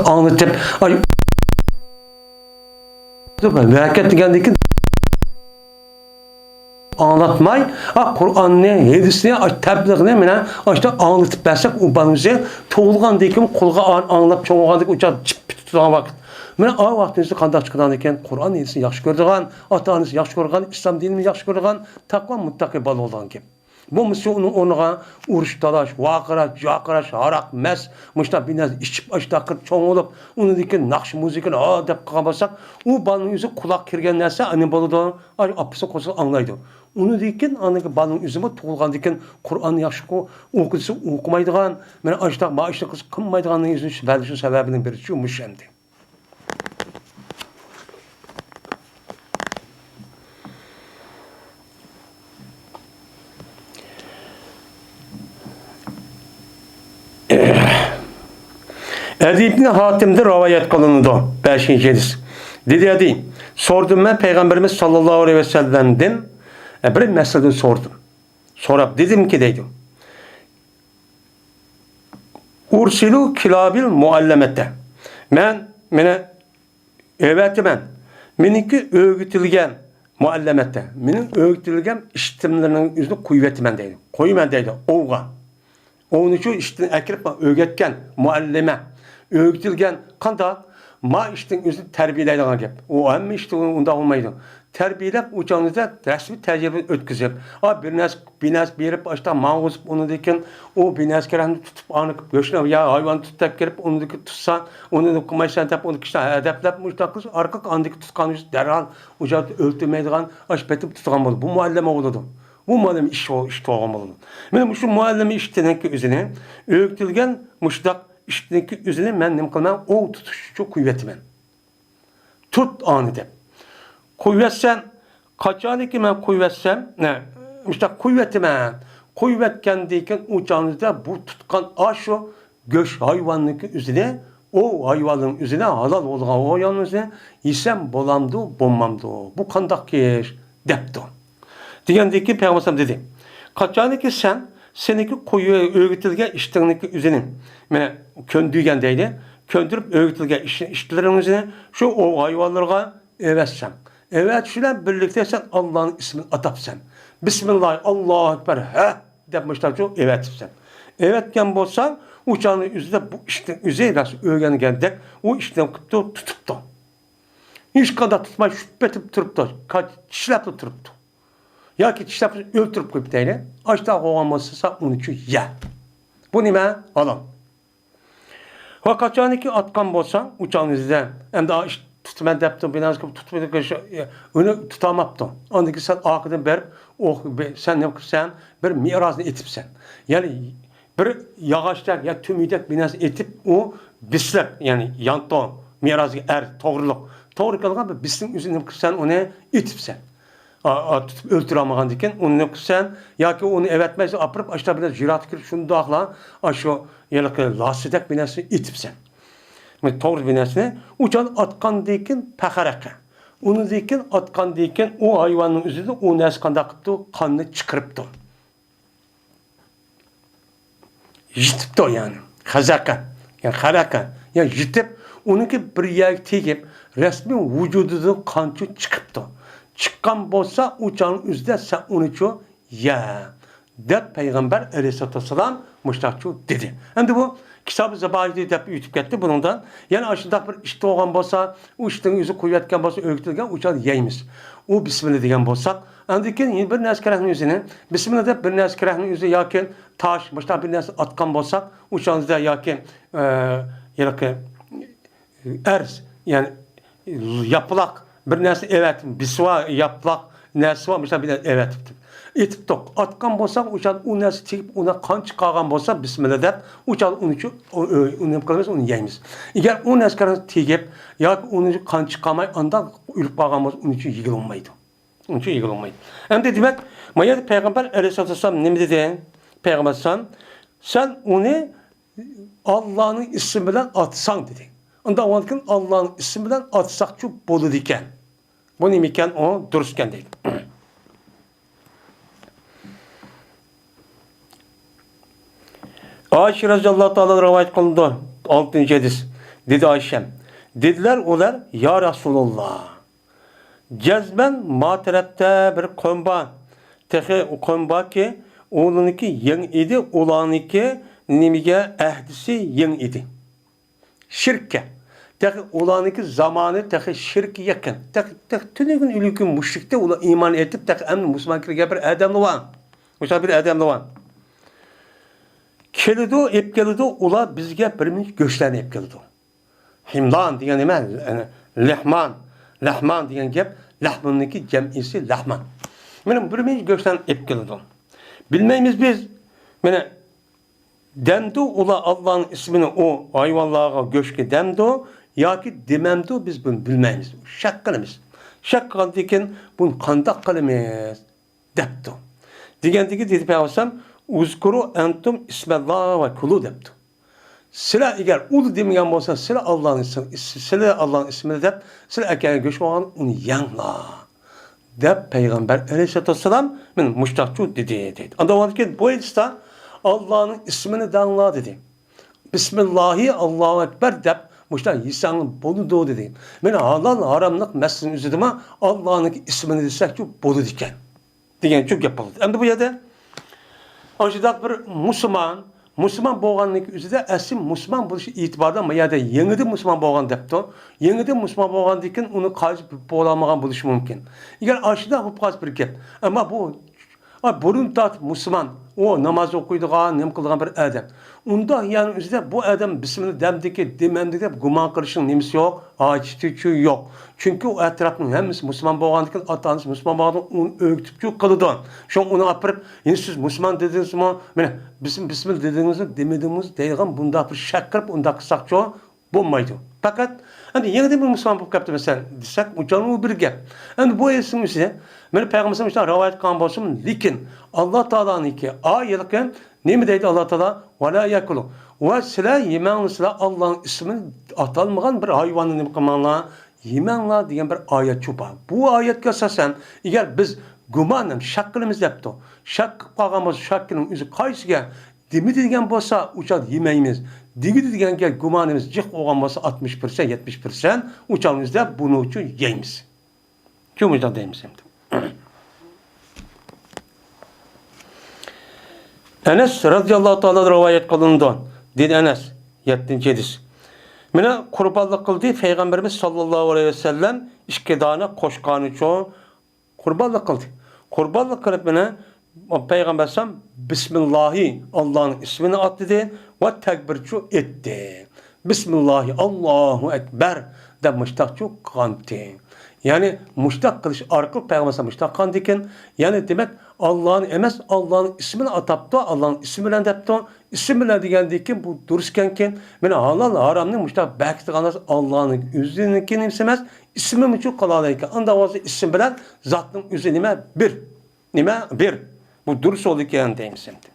ئاڭلىتىپ، ئاي، ۋەكەت دېگەندىن كېيىن ئاڭلاتماي، ئا، قۇرئاننى، ھەدىسنى، ئا، تەبلىغنى مانا ئاشۇنداق ئاڭلىتىپ بەرسەك، ئۇ بالىمىزنى تۇغۇلغاندىن كېيىن قۇلىقى ئا-، ئاڭلاپ چوڭ بولغاندىن كېيىن ئۇ چاغ چىپ پۈتۈپ تۇرغان ۋاقىت. مانا ئا ۋاقىتنىڭ ئىچىدە قانداق چىقىدىغاندىن كېيىن قۇرئان، ھەدىسنى ياخشى كۆرىدىغان، ئاتا-ئانىسى ياخشى كۆرىدىغان، ئىسلام دىنىنى ياخشى كۆرىدىغان، تەقۋا مۇتتەقىي بالا بولىدىغان گەپ. بولمىسا ئۇنىڭ ئورنىغا ئۇرۇش، تالاش، ۋارقىراش، جارقىراش، ھاراق، مەس، مۇشۇنداق بىر نەرسە ئىچىپ، ئاشۇنداق قىلىپ چوڭ بولۇپ، ئۇنىڭدىن كېيىن ناخشا، مۇزىكىنى ھا دەپ قىلغان بولساق، ئۇ بالىنىڭ ئۆزى قۇلاق كىرگەن نەرسە ئەنە بولىدۇ، ئاپىسى قوشۇپ ئاڭلايدۇ. ئۇنىڭدىن كېيىن ئاندىن كېيىن بالىنىڭ ئۆزىمۇ تۇغۇلغاندىن كېيىن قۇرئاننى ياخشى ئوقۇ دېسە ئوقۇمايدىغان، مانا ئاشۇنداق، مانا ئاشۇنداق قىلسا قىلمايدىغاننىڭ ئۆزىنى شۇ بەلگىسى سەۋەبىنىڭ بىرى شۇ، مۇشۇ ئەمدى. ئەدى ئىبنى ھاتىمدىن رىۋايەت قىلىنىدۇ، بەشىنچى ھەدىس. دېدى ئەدى، سورىدىم مەن پەيغەمبىرىمىز ساللاللاھۇ ئەلەيھى ۋەسەللەمدىن، بىر مەسىلىدىن سورىدىم. سوراپ دېدىمكى دەيدۇ. ئۇرسىلۇ كىلابىل مۇئەللەمەتە. مەن، مېنى ئەۋەتىمەن. مېنىڭكى ئۆگىتىلگەن مۇئەللەمەتە. مېنىڭ ئۆگىتىلگەن ئىشتىملىرىنىڭ ئۆزىنى قويۇۋېتىمەن دەيدۇ. قويىمەن دەيدۇ. ئوۋغا. ئوۋنى شۇ ئىشتىن ئەكىرىپ ئۆگەتكەن مۇئەللىمە. ئۆگىتىلگەن قانداق؟ ما ئىشتىن ئۆزىنى تەربىيەلەيدىغان گەپ. ئۇ ھەممە ئىشتا ئۇنداق بولمايدۇ. تەربىيەلەپ، ئۇ چاغنىدا رەسمىي تەجرىبە ئۆتكۈزۈپ، ئا، بىر نەرسە، بىر نەرسە بېرىپ، ئاشتا ماڭغۇزۇپ، ئۇنىڭدىن كېيىن ئۇ بىر نەرسە كېرەكنى تۇتۇپ، ئانى بۆشنى يا ھايۋاننى تۇتۇپ كىرىپ، ئۇنىڭدىن كېيىن تۇتسا، ئۇنى قىلمايسەن دەپ، ئۇنى كىشىنى ھەدەپلەپ، مۇشۇنداق قىلسا، ئارقىلىق ئاندىكى تۇتقان دەرھال ئۇ جايدا ئۆلتۈرمەيدىغان، ئاشۇ پېتىپ تۇتىدىغان بولىدۇ. بۇ مۇئەللىمە بولىدۇ. بۇ مۇئەللىمە ئىش، ئىش تۇغان بولىدۇ. مانا مۇشۇ مۇئەللىمە ئىشتىنىڭكى ئۆزىنى، ئۆگىتىلگەن مۇشۇنداق ئىشتىنىڭكى ئۆزىنى مەن نېمە قىلىمەن؟ ئوۋ تۇتۇش ئۈچۈن قويۇۋېتىمەن. تۇت ئانى دەپ. قويۇۋەتسەم، قاچانكى مەن قويۇۋەتسەم، نە، مۇشۇنداق قويۇۋېتىمەن. قويۇۋەتكەندىن كېيىن ئۇ چاغدا بۇ تۇتقان ئاشۇ گۆش ھايۋاننىڭكى ئۆزىنى، ئوۋ ھايۋاننىڭ ئۆزىنى، ھالال بولغان ئوۋ ھايۋاننىڭ ئۆزىنى يېسەم بولامدۇ، بولمامدۇ؟ بۇ قانداق ئىش؟ دەپتۇ. دېگەندىن كېيىن پەيغەمبەر دېدى، قاچانكى سەن سېنىڭكى قويۇ-، ئۆگىتىلگەن ئىشتىڭنىڭكى ئۆزىنى، مانا، كۆندۈرگەن دەيدۇ، كۆندۈرۈپ ئۆگىتىلگەن ئىش-، ئىشتىلىرىڭنى شۇ ئوۋ ھايۋانلىرىغا ئەۋەتسەڭ، ئەۋەتىش بىلەن بىرلىكتە سەن ئاللانىڭ ئىسمىنى ئاتاپسەن. بىسمىللا، ئاللاھۇ ئەكبەر، ھە! دەپ مۇشۇنداق ئېۋەتىپسەن. ئېۋەتكەن بولساڭ، ئۇ چاغنىڭ ئۆزىدە بۇ ئىشتىن ئۆزى راست ئۆگەنگەندەك ئۇ ئىشتىن قىپتۇ، تۇتۇپتۇ. ھېچقانداق تۇتماي شۈپ ئېتىپ تۇرۇپتۇ. چىشلەپلا تۇرۇپتۇ. ياكى چىشلەپ ئۆلتۈرۈپ قويۇپ دەيلى. ئاشتاق بولغان بولسا ئۇنى شۇ يە. بۇ نېمە؟ ھالال. ۋە قاچانكى ئاتقان بولسا، ئۇ چاغنىڭ ئۆزىدە، ئەمدى ئا، ئىش تۇتىمەن دەپتۇ، بىناسى قىلىپ تۇتمىدى، ئۇنى تۇتالماپتۇ. ئاندىن كېيىن سەن ئارقىدىن بېرىپ، ئوق، بە-، سەن نېمە قىلىپسەن؟ بىر مىرازنى ئېتىپسەن. يەنى بىر ياغاچتەك يا تۈمۈكتەك بىناسى ئېتىپ، ئۇ بىسلىق، يەنى يانتۇ، مىرازغا ئەر، توغرىلىق. توغرا كەلگەن بىر بىسنىڭ ئۆزىنى نېمە قىلىپسەن؟ ئۇنى ئېتىپسەن. ئا، ئا، تۇتۇپ ئۆلتۈرەلمىغاندىكىن، ئۇنى نېمە قىلىسەن؟ ياكى ئۇنى ئەۋەتمەيسەن، ئاپىرىپ، ئاشتا بىلەن زىراتقا كىرىپ، شۇنداقلا، ئاشۇ ھېلىقى لاسىدەك بىناسىنى ئېتىپسەن. توغرا بىناسىنى ئۇچان ئاتقاندىكىن پەخەرەقە. ئۇنىڭدىكىن ئاتقاندىكىن ئۇ ھايۋاننىڭ ئۆزىدە ئۇ نەرسە قانداق قىپتۇ؟ قاننى چىقىرىپتۇ. يىتىپتۇ يەنى. خەزەقە. يەنى خەرەقە. يەنى يىتىپ، ئۇنىڭكى بىر يەرگە تېگىپ، رەسمىي ۋۇجۇدىدىن قانچۇ چىقىپتۇ. چىققان بولسا، ئۇ چاغنىڭ ئۆزىدە سەن ئۇنىچۇ يە. دەپ پەيغەمبەر ئەلەيھىسسالاتۇ ۋەسسالام مۇشۇنداقچۇ دېدى. ئەمدى بۇ كىتابى زەبائىدى دەپ ئۆتۈپ كەتتى بۇنىڭدىن. يەنى ئاشۇنداق بىر ئىش بولغان بولسا، ئۇ ئىشنىڭ ئۆزى قويۇۋەتكەن بولسا، ئۆگىتىلگەن، ئۇ چاغدا يەيمىز. ئۇ بىسمىللا دېگەن بولساق، ئاندىن كېيىن يەنە بىر نەرسە كېرەكنىڭ ئۆزىنى، بىسمىللا دەپ بىر نەرسە كېرەكنىڭ ئۆزى ياكى تاش، باشقا بىر نەرسە ئاتقان بولساق، ئۇ چاغدا ياكى، ئە، ياكى ئەرز، يەنى ياپىلاق بىر نەرسە ئەۋەتىپ، بىسۋا ياپىلاق نەرسە بار، مىسال بىر نەرسە ئەۋەتىپتۇ. ئېتىپتۇق. ئاتقان بولساق، ئۇ چاغدا ئۇ نەرسە تېگىپ، ئۇنى قان چىقارغان بولسا، بىسمىللا دەپ، ئۇ چاغدا ئۇنى چۈ-، ئۇ، ئۇ، ئۇنى نېمە قىلىمىز؟ ئۇنى يەيمىز. ئەگەر ئۇ نەرسە تېگىپ ياكى ئۇنى قان چىقارماي، ئانداق ئۆلۈپ قالغان بولسا، ئۇنى چۈ يېگىلى بولمايدۇ. ئۇنى چۈ يېگىلى بولمايدۇ. ئەمدى دېمەك، ما يەردە پەيغەمبەر ئەلەيھىسسالاتۇ ۋەسسالام نېمە دېدى؟ پەيغەمبەر ئەلەيھىسسالام، سەن ئۇنى ئاللانىڭ ئىسمى بىلەن ئاتىساڭ دېدى. ئۇنداق بولغاندىكىن ئاللانىڭ ئىسمى بىلەن ئاتىساقچۇ بولىدىكەن. بۇ نېمىكەن؟ ئۇ دۇرۇسكەن دەيدۇ. ئائىشە رەزىياللاھۇ تائالا رىۋايەت قىلىنىدۇ. ئالتىنچى ھەدىس. دېدى ئائىشەم، دېدىلەر ئۇلار، يا رەسۇلاللا، جەزمەن ما تەرەپتە بىر قوم بار. تېخى ئۇ قوم باركى، ئۇلارنىڭكى يېڭى ئىدى، ئۇلارنىڭكى نېمىگە ئەھدىسى يېڭى ئىدى. شىرككە. تېخى ئۇلارنىڭكى زامانى تېخى شىرككە يېقىن. تېخى، تېخى تۈنۈگۈن ئۈلكە مۇشرىكتە ئۇلار ئىمان ئېيتىپ، تېخى ئەمدى مۇسۇلمان كىرگەن بىر ئادەملا بار. مۇشۇنداق بىر ئادەملا بار. كېلىدۇ، ئېلىپ كېلىدۇ، ئۇلار بىزگە بىر مۇنچە گۆشلەرنى ئېلىپ كېلىدۇ. ھىملان دېگەن نېمە؟ لەھمان. لەھمان دېگەن گەپ، لەھمۇننىڭكى جەمئىسى لەھمان. مانا بىر مۇنچە گۆشلەرنى ئېلىپ كېلىدۇ. بىلمەيمىز بىز. مانا دەمدۇ ئۇلار ئاللانىڭ ئىسمىنى ئۇ ھايۋانلارغا، گۆشكە دەمدۇ ياكى دېمەمدۇ، بىز بۇنى بىلمەيمىز. شەك قىلىمىز. شەك قىلغاندىن كېيىن بۇنى قانداق قىلىمىز؟ دەپتۇ. دېگەندىكى دېدى پەيغەمبەر ئەلەيھىسسالام، ئۇزكۇرۇ ئەنتۇم ئىسمەللا ۋە كۇلۇ دەپتۇ. سىلەر ئەگەر ئۇلا دېمىگەن بولسا، سىلەر ئاللانىڭ ئىسمى، سىلەر ئاللانىڭ ئىسمىنى دەپ، سىلەر ئەكەلگەن گۆش بولغان ئۇنى يەڭلار. دەپ پەيغەمبەر ئەلەيھىسسالاتۇ ۋەسسالام مانا مۇشتاقچۇ دېدى، دەيدۇ. ئاندىن كېيىن بۇ ھەدىستە ئاللانىڭ ئىسمىنى دەڭلار دېدى. بىسمىللاھى، ئاللاھۇ ئەكبەر دەپ مۇشۇنداق يېسەڭ بولىدۇ دېدى. مانا ھالال ھاراملىق مەسىلىنىڭ ئۆزىدىمۇ ئاللانىڭكى ئىسمىنى دېسەكچۇ بولىدىكەن. دېگەنچۇ گەپ بولدى. ئەمدى بۇ يەردە ئاشۇنداق بىر مۇسۇلمان، مۇسۇلمان بولغاننىڭ ئۆزىدە ئەسلى مۇسۇلمان بولۇش ئېتىبارىدا ما يەردە يېڭىدىن مۇسۇلمان بولغان دەپتۇ. يېڭىدىن مۇسۇلمان بولغاندىن كېيىن ئۇنى قايسى بولالمىغان بولۇشى مۇمكىن. ئەگەر ئاشۇنداق بولۇپ قالسا بىر گەپ. ئەمما بۇ، ئا، بۇرۇن تارتىپ مۇسۇلمان، ئۇ ناماز ئوقۇيدىغان، نېمە قىلىدىغان بىر ئادەم. ئۇنداق يەرنىڭ ئۆزىدە بۇ ئادەم بىسمىللا دەمدىكى، دېمەمدىكى دەپ گۇمان قىلىشنىڭ نېمىسى يوق؟ ھاجىتىچۇ يوق. چۈنكى ئۇ ئەتراپنىڭ ھەممىسى مۇسۇلمان بولغاندىكىن، ئاتا-ئانىسى مۇسۇلمان بولغاندىكىن ئۇنى ئۆگىتىپچۇ قىلىدۇ. شۇڭا ئۇنى ئاپىرىپ، يەنە سىز مۇسۇلمان دېدىڭىزمۇ؟ مانا، بىسم-، بىسمىللا دېدىڭىزمۇ، دېمىدىڭىزمۇ دەيدىغان بۇنداق بىر شەك قىلىپ ئۇنداق قىلساقچۇ بولمايدۇ. پەقەت ئەمدى يېڭىدىن بىر مۇسۇلمان بولۇپ كەپتۇ مەسىلەن دېسەك، ئۇچۇر ئۇ بىر گەپ. ئەمدى بۇ ھەدىسنىڭ ئىچىدە مانا پەيغەمبەر ئەلەيھىسسالام شۇنداق رىۋايەت قىلغان بولسىمۇ، لېكىن ئاللا تائالانىڭكى ئايىلىقى نېمە دەيدۇ ئاللا تائالا؟ ۋەلا يەكۇلۇ. ۋە سىلەر يېمەڭلار، سىلەر ئاللانىڭ ئىسمىنى ئاتالمىغان بىر ھايۋاننى نېمە قىلماڭلار، يېمەڭلار دېگەن بىر ئايەتچۇ بار. بۇ ئايەتكە ئاساسەن، ئەگەر بىز گۇمان ھەم شەك قىلىمىز دەپتۇ. شەك قىلىپ قالغان بولسا، شەككىنىڭ ئۆزى قايسىغا دېمىدى دېگەن بولسا، ئۇ چاغدا يېمەيمىز. دېگۈدە دېگەنگە گۇمانىمىز جىق بولغان بولسا، ئاتمىش پىرسەنت، يەتمىش پىرسەنت، ئۇ چاغنىڭ ئۆزىدە بۇنىڭ ئۈچۈن يەيمىز. شۇ مۇشۇنداق دەيمىز ئەمدى. ئەنەس رەزىياللاھۇ تائالا رىۋايەت قىلىنىدۇ. دېدى ئەنەس، يەتتىنچى ھەدىس. مانا قۇربانلىق قىلدى پەيغەمبىرىمىز ساللاللاھۇ ئەلەيھى ۋەسەللەم ئىككى دانە قوچقارنىچۇ قۇربانلىق قىلدى. قۇربانلىق قىلىپ مانا پەيغەمبەر ئەلەيھىسسالام بىسمىللاھى، ئاللانىڭ ئىسمىنى ئاتىدى ۋە تەكبىرچۇ ئېيتتى. بىسمىللاھى، ئاللاھۇ ئەكبەر دەپ مۇشتاقچۇ قىلغانتى. يەنى مۇشتاق قىلىش ئارقىلىق پەيغەمبەر ئەلەيھىسسالام مۇشتاق قىلغاندىكىن، يەنى دېمەك، ئاللانى ئەمەس، ئاللانىڭ ئىسمىنى ئاتاپتۇ، ئاللانىڭ ئىسمى بىلەن دەپتۇ. ئىسىم بىلەن دېگەندىكىن بۇ دۇرۇس ئىكەنكىن، مانا ھالال ھارامنى مۇشتاق بەكىتىدىغان ئاللانىڭ ئۆزىنىڭكى نېمىسى ئەمەس، ئىسمىمۇچۇ قىلالايكەن. ئانداق بولسا ئىسىم بىلەن زاتنىڭ ئۆزى نېمە؟ بىر. نېمە؟ بىر. بۇ دۇرۇس يول ئىكەن دەيمىز ئەمدى.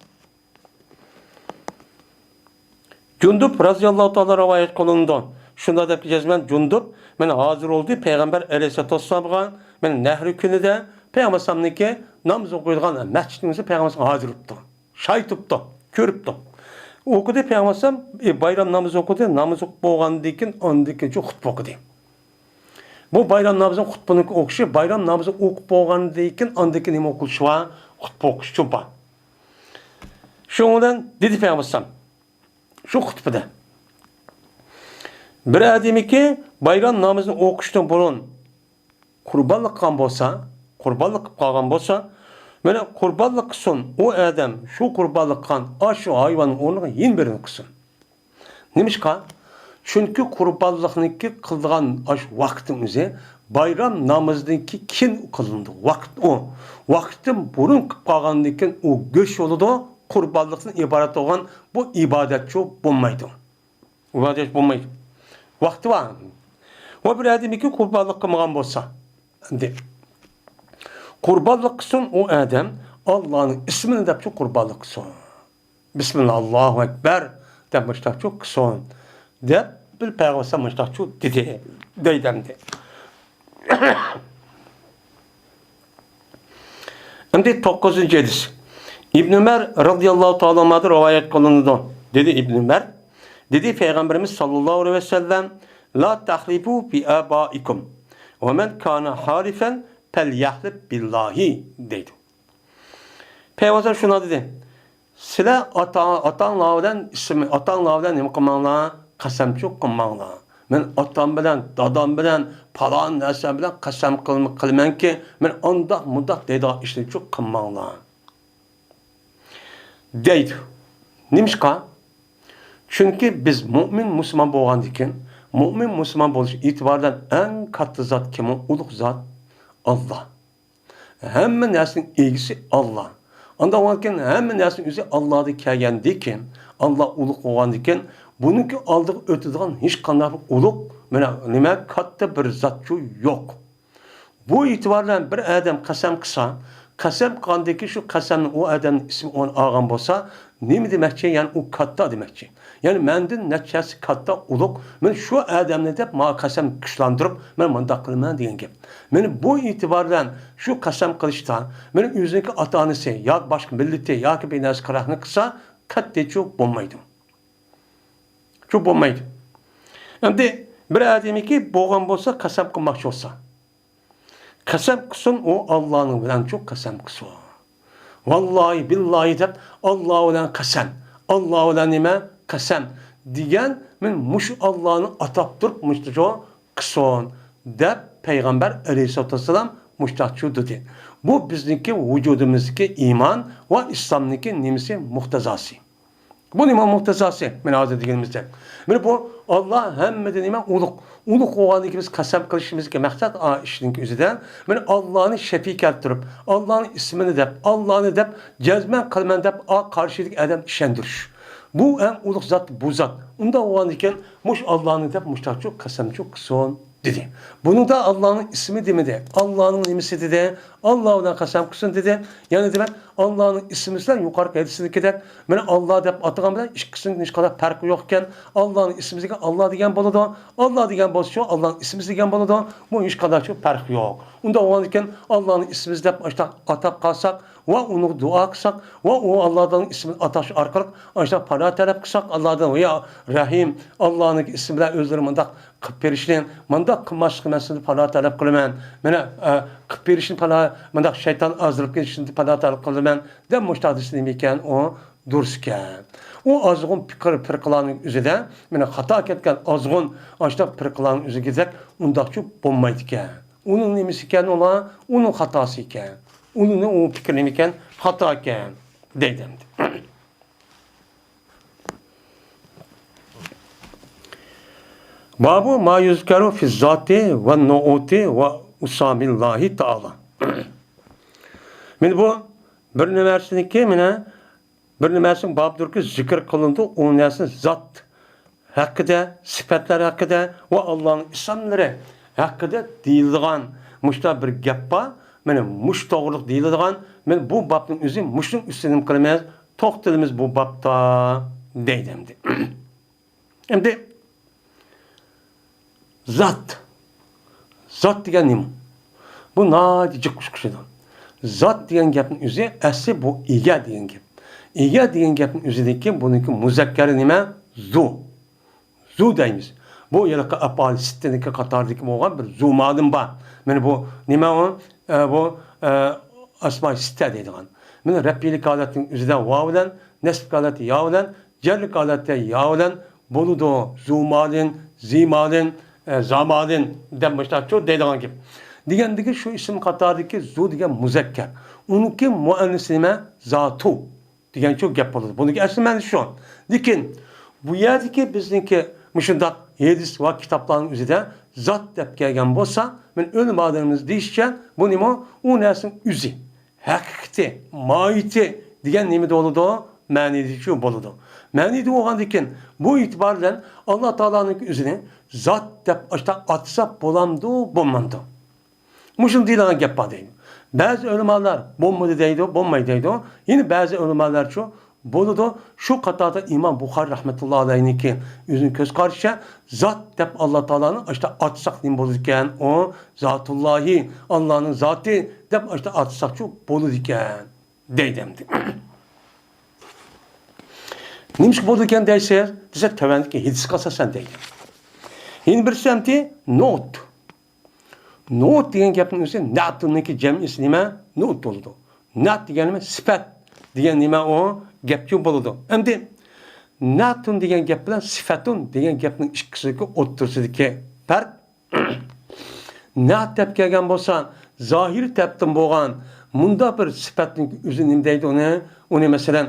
جۇندۇب رازىياللاھۇ تائالا رىۋايەت قىلىنىدۇ. شۇنداق دەپ جەزمەن جۇندۇب، مانا ھازىر بولدى پەيغەمبەر ئەلەيھىسسالاتۇ ۋەسسالامغا، مانا نەھرى كۈنىدە پەيغەمبەر ئەلەيھىسسالامنىڭكى ناماز ئوقۇيدىغان مەسچىتنىڭ ئۆزى پەيغەمبەر ئەلەيھىسسالام ھازىر بوپتۇ. شاھىت بوپتۇ، كۆرۈپتۇ. ئوقۇدى پەيغەمبەر ئەلەيھىسسالام، ئى، بايرام نامىزى ئوقۇدى، ناماز ئوقۇپ بولغاندىن كېيىن ئاندىن كېيىن خۇتبە ئوقۇدى. بۇ بايرام نامىزىنىڭ خۇتبىنىڭ ئوقۇشى، بايرام نامىزى ئوقۇپ بولغاندىن كېيىن ئاندىن كېيىن نېمە ئوقۇلۇشى بار؟ خۇتبە ئوقۇشچۇ بار. شۇنىڭ بىلەن دېدى پەيغەمبەر ئەلەيھىسسالام شۇ خۇتبىدە، بىر ئادىمىكى بايرام نامىزىنى ئوقۇشتىن بۇرۇن قۇربانلىق قىلغان بولسا، قۇربانلىق قىلىپ قالغان بولسا، مانا قۇربانلىق قىلسۇن، ئۇ ئادەم شۇ قۇربانلىق قىلغان ئاشۇ ھايۋاننىڭ ئورنىغا يەنە بىرىنى قىلسۇن. نېمىشقا؟ چۈنكى قۇربانلىقنىڭكى قىلىدىغان ئاشۇ ۋاقىتنىڭ ئۆزى بايرام نامىزىدىن كېيىن قىلىنىدۇ. ۋاقىت ئۇ. ۋاقىتتىن بۇرۇن قىلىپ قالغاندىن كېيىن ئۇ گۆش بولىدۇ، قۇربانلىقتىن ئىبارەت بولغان بۇ ئىبادەتچۇ بولمايدۇ. ئىبادەت بولمايدۇ. ۋاقتى بار. ۋە بىر ئادەمكى قۇربانلىق قىلمىغان بولسا، ئەمدى قۇربانلىق قىلسۇن ئۇ ئادەم، ئاللانىڭ ئىسمىنى دەپچۇ قۇربانلىق قىلسۇن. بىسمىللا، ئاللاھۇ ئەكبەر دەپ مۇشتاقچۇ قىلسۇن دەپ بىر پەيغەمبەر مۇشتاقچۇ دېدى، دەيدۇ ئەمدى. ئەمدى توققۇزىنچى ھەدىس. ئىبن ئۆمەر رازىياللاھۇ تائالا ئانھۇدىن رىۋايەت قىلىنىدۇ. دېدى ئىبن ئۆمەر، دېدى پەيغەمبىرىمىز ساللاللاھۇ ئەلەيھى ۋەسەللەم، لا تەھلىفۇ بىئابائىكۇم ۋە مەن كانە ھالىفەن پەليەھلىف بىللاھى دەيدۇ. پەيغەمبەر شۇنداق دېدى، سىلەر ئاتا، ئاتاڭلار بىلەن ئىسمى، ئاتاڭلار بىلەن نېمە قىلماڭلار؟ قەسەمچۇ قىلماڭلار. مەن ئاتام بىلەن، دادام بىلەن، پالان نەرسە بىلەن قەسەم قىلما-، قىلىمەنكى، مەن ئانداق مۇنداق دەيدىغان ئىشنىچۇ قىلماڭلار دەيدۇ. نېمىشقا؟ چۈنكى بىز مۆمىن مۇسۇلمان بولغاندىكىن، مۆمىن مۇسۇلمان بولۇش ئېتىبارى بىلەن ئەڭ كاتتا زات كىم؟ ئۇ ئۇلۇغ زات ئاللا. ھەممە نەرسىنىڭ ئىگىسى ئاللا. ئانداق بولغاندىكىن، ھەممە نەرسىنىڭ ئۆزى ئاللادىن كەلگەندىكىن، ئاللا ئۇلۇغ بولغاندىكىن، بۇنىڭكى ئالدىغا ئۆتىدىغان ھېچقانداق بىر ئۇلۇغ، مانا نېمە، كاتتا بىر زاتچۇ يوق. بۇ ئېتىبار بىلەن بىر ئادەم قەسەم قىلسا، قەسەم قىلغاندىن كېيىن شۇ قەسەمنى ئۇ ئادەمنىڭ ئىسمى ئورنىنى ئالغان بولسا، نېمە دېمەكچى؟ يەنى ئۇ كاتتا دېمەكچى. يەنى مەندىن نەچچە ھەسسە كاتتا، ئۇلۇغ، مەن شۇ ئادەمنى دەپ ماڭا قەسەم كۈچلەندۈرۈپ، مەن مۇنداق قىلىمەن دېگەن گەپ. مانا بۇ ئېتىبار بىلەن شۇ قەسەم قىلىشتا، مانا ئۆزىنىڭكى ئاتا-ئانىسى ياكى باشقا مىللىتى ياكى بىر نەرسە قاراقنى قىلسا، قەتئىيچۇ بولمايدۇ. شۇ بولمايدۇ. ئەمدى بىر ئادەمكى بولغان بولسا، قەسەم قىلماقچى بولسا، قەسەم قىلسۇن، ئۇ ئاللانىڭ بىلەنچۇ قەسەم قىلسۇن. ۋاللاھى، بىللاھى دەپ، ئاللا بىلەن قەسەم، ئاللا بىلەن نېمە؟ قەسەم دېگەن، مەن مۇشۇ ئاللانى ئاتاپ تۇرۇپ، مۇشۇنچە قىلسۇن دەپ پەيغەمبەر ئەلەيھىسسالاتۇ ۋەسسالام مۇشتاقچۇ دېدى. بۇ بىزنىڭكى ۋۇجۇدىمىزدىكى ئىمان ۋە ئىسلامنىڭكى نېمىسى؟ مۇقتەزاسى. بۇ نېمە مۇقتەزاسى؟ مانا ھازىر دېگىنىمىزدەك. مانا بۇ ئاللا ھەممىدىن نېمە؟ ئۇلۇغ. ئۇلۇغ بولغاندىن كېيىن بىز قەسەم قىلىشىمىزدىكى مەقسەت، ئا، ئىشنىڭ ئۆزىدە، مانا ئاللانى شەپىئىي كەلتۈرۈپ، ئاللانىڭ ئىسمىنى دەپ، ئاللانى دەپ، جەزمەن قىلىمەن دەپ، ئا، قارشىدىكى ئادەمنى ئىشەندۈرۈش. بۇ ئەڭ ئۇلۇغ زات، بۇ زات. ئۇنداق بولغاندىكىن، مۇشۇ ئاللانى دەپ، مۇشتاقچۇ قەسەمچۇ قىلسۇن دېدى. بۇنىڭدا ئاللانىڭ ئىسمى دېمىدى. ئاللانىڭ نېمىسى دېدى؟ ئاللا بىلەن قەسەم قىلسۇن دېدى. يەنى دېمەك، ئاللانىڭ ئىسمى بىلەن يۇقىرىقى ھەدىستىكىدەك، مانا ئاللا دەپ ئاتىغان بىلەن ئىككىسىنىڭ ھېچقانداق پەرقى يوق ئىكەن. ئاللانىڭ ئىسمى دېگەن ئاللا دېگەن بولىدۇ. ئاللا دېگەن بولسا شۇ ئاللانىڭ ئىسمى دېگەن بولىدۇ. بۇ ھېچقانداق شۇ پەرق يوق. ئۇنداق بولغاندىكىن ئاللانىڭ ئىسمى دەپ ئاشۇنداق ئاتاپ قالساق، ۋە ئۇنىڭغا دۇئا قىلساق، ۋە ئۇ ئاللادىن ئىسمىنى ئاتاش ئارقىلىق ئاشۇنداق پاناھ تەلەپ قىلساق، ئاللادىن، يا رەھىم، ئاللانىڭ ئىسمى بىلەن ئۆزلىرى مۇنداق قىلىپ بېرىشنى، مۇنداق قىلماسلىقى، مەن سىزدىن پاناھ تەلەپ قىلىمەن. مانا، ئە، قىلىپ بېرىشنى پاناھ، مۇنداق شەيتان ئازدۇرۇپ كېتىشنى پاناھ تەلەپ قىلىمەن، دەپ مۇشۇنداق دېسە نېمە ئىكەن ئۇ؟ دۇرۇس ئىكەن. ئۇ ئازغۇن پىكىر پىرقىلارنىڭ ئۆزىدە، مانا خاتا كەتكەن ئازغۇن ئاشۇنداق پىرقىلارنىڭ ئۆزىگىدەك ئۇنداقچۇ بولمايدىكەن. ئۇنىڭ نېمىسى ئىكەن ئۇلار؟ ئۇنىڭ خاتاسى ئىكەن. ئۇنىڭ ئۇ پىكرى نېمە ئىكەن؟ خاتا ئىكەن، دەيدۇ ئەمدى. بابۇ ما يۇزكەرۇ فى زاتى ۋە نۇئۇتى ۋە ئۇسامىللاھى تائالا. مانا بۇ بىر نەرسىنىڭكى، مانا بىر نەرسىنىڭ بابىدۇركى، زىكىر قىلىنىدۇ، ئۇ نەرسىنىڭ زات ھەققىدە، سۈپەتلەر ھەققىدە ۋە ئاللانىڭ ئىسىملىرى ھەققىدە دېيىلىدىغان مۇشۇنداق بىر گەپ بار. مانا مۇشۇ توغرىلىق دېيىلىدىغان، مانا بۇ بابنىڭ ئۆزى مۇشۇنىڭ ئۈستىدىن قىلىمىز، توختىلىمىز بۇ بابتا، دەيدۇ ئەمدى. ئەمدى زات. زات دېگەن نېمە؟ بۇ ناھايىتى جىق ئۇچقۇچىدۇر. زات دېگەن گەپنىڭ ئۆزى ئەسلى بۇ ئىگە دېگەن گەپ. ئىگە دېگەن گەپنىڭ ئۆزىدىكى بۇنىڭكى مۇزەككەرى نېمە؟ زۇ. زۇ دەيمىز. بۇ ھېلىقى ئەپئال سىتتىنىڭكى قاتارىدىكى بولغان بىر زۇ مادىن بار. مانا بۇ نېمە ئۇ؟ ئە، بۇ، ئە، ئەسمائى سىتتە دەيدىغان. مانا رەپئىيلىك ھالەتنىڭ ئۆزىدە ۋاۋ بىلەن، نەسبىي ھالەتتە يا بىلەن، جەررىي ھالەتتە يا بىلەن بولىدۇ. زۇمالىن، زىمالىن، ئە، زامالىن دەپ مۇشۇنداقچۇ دەيدىغان گەپ. دېگەندىكى شۇ ئىسىم قاتارىدىكى زۇ دېگەن مۇزەككەر. ئۇنىڭكى مۇئەننىسى نېمە؟ زاتۇ دېگەنچۇ گەپ بولىدۇ. بۇنىڭكى ئەسلى مەنىسى شۇ. لېكىن بۇ يەردىكى بىزنىڭكى مۇشۇنداق ھەدىس ۋە كىتابلارنىڭ ئۆزىدە زات دەپ كەلگەن بولسا، مانا ئۆلىمالىرىمىز دېيىشىچە، بۇ نېمە؟ ئۇ نەرسىنىڭ ئۆزى. ھەقىقىتى، ماھىيىتى دېگەن نېمىدە بولىدۇ؟ مەنىدىچۇ بولىدۇ. مەنىدە بولغاندىكىن، بۇ ئېتىبار بىلەن ئاللا تائالانىڭ ئۆزىنى زات دەپ ئاشتا ئاتىسا بولامدۇ، بولمامدۇ؟ مۇشۇنداق دېيىلگەن گەپ بار دەيدۇ. بەزى ئۆلىمالار بولمىدى دەيدۇ، بولمايدۇ دەيدۇ. يەنە بەزى ئۆلىمالارچۇ بولىدۇ. شۇ قاتاردا ئىمام بۇخارى رەھمەتۇللا ئەلەيھنىڭكى ئۆزىنىڭ كۆز قارىشىچە، زات دەپ ئاللا تائالانى ئاشتا ئاتىساق نېمە بولىدىكەن؟ ئۇ زاتۇللاھى، ئاللانىڭ زاتى دەپ ئاشتا ئاتىساقچۇ بولىدىكەن، دەيدۇ ئەمدى. نېمىشقا بولىدىكەن دەيسىز دېسە، تۆۋەندىكى ھەدىسكە ئاساسەن دەيدۇ. يەنە بىرسى ئەمدى نۇت. نۇت دېگەن گەپنىڭ ئۆزى نەتۇننىڭكى جەمئىسى نېمە؟ نۇت بولىدۇ. نەت دېگەن نېمە؟ سۈپەت دېگەن نېمە؟ ئۇ گەپچۇ بولىدۇ. ئەمدى نەتۇن دېگەن گەپ بىلەن سۈپەتۇن دېگەن گەپنىڭ ئىككىسىدىكى ئوتتۇرىسىدىكى پەرق. نەت دەپ كەلگەن بولسا، زاھىرىي تەرەپتىن بولغان مۇنداق بىر سۈپەتنىڭ ئۆزى نېمە دەيدۇ ئۇنى؟ ئۇنى مەسىلەن،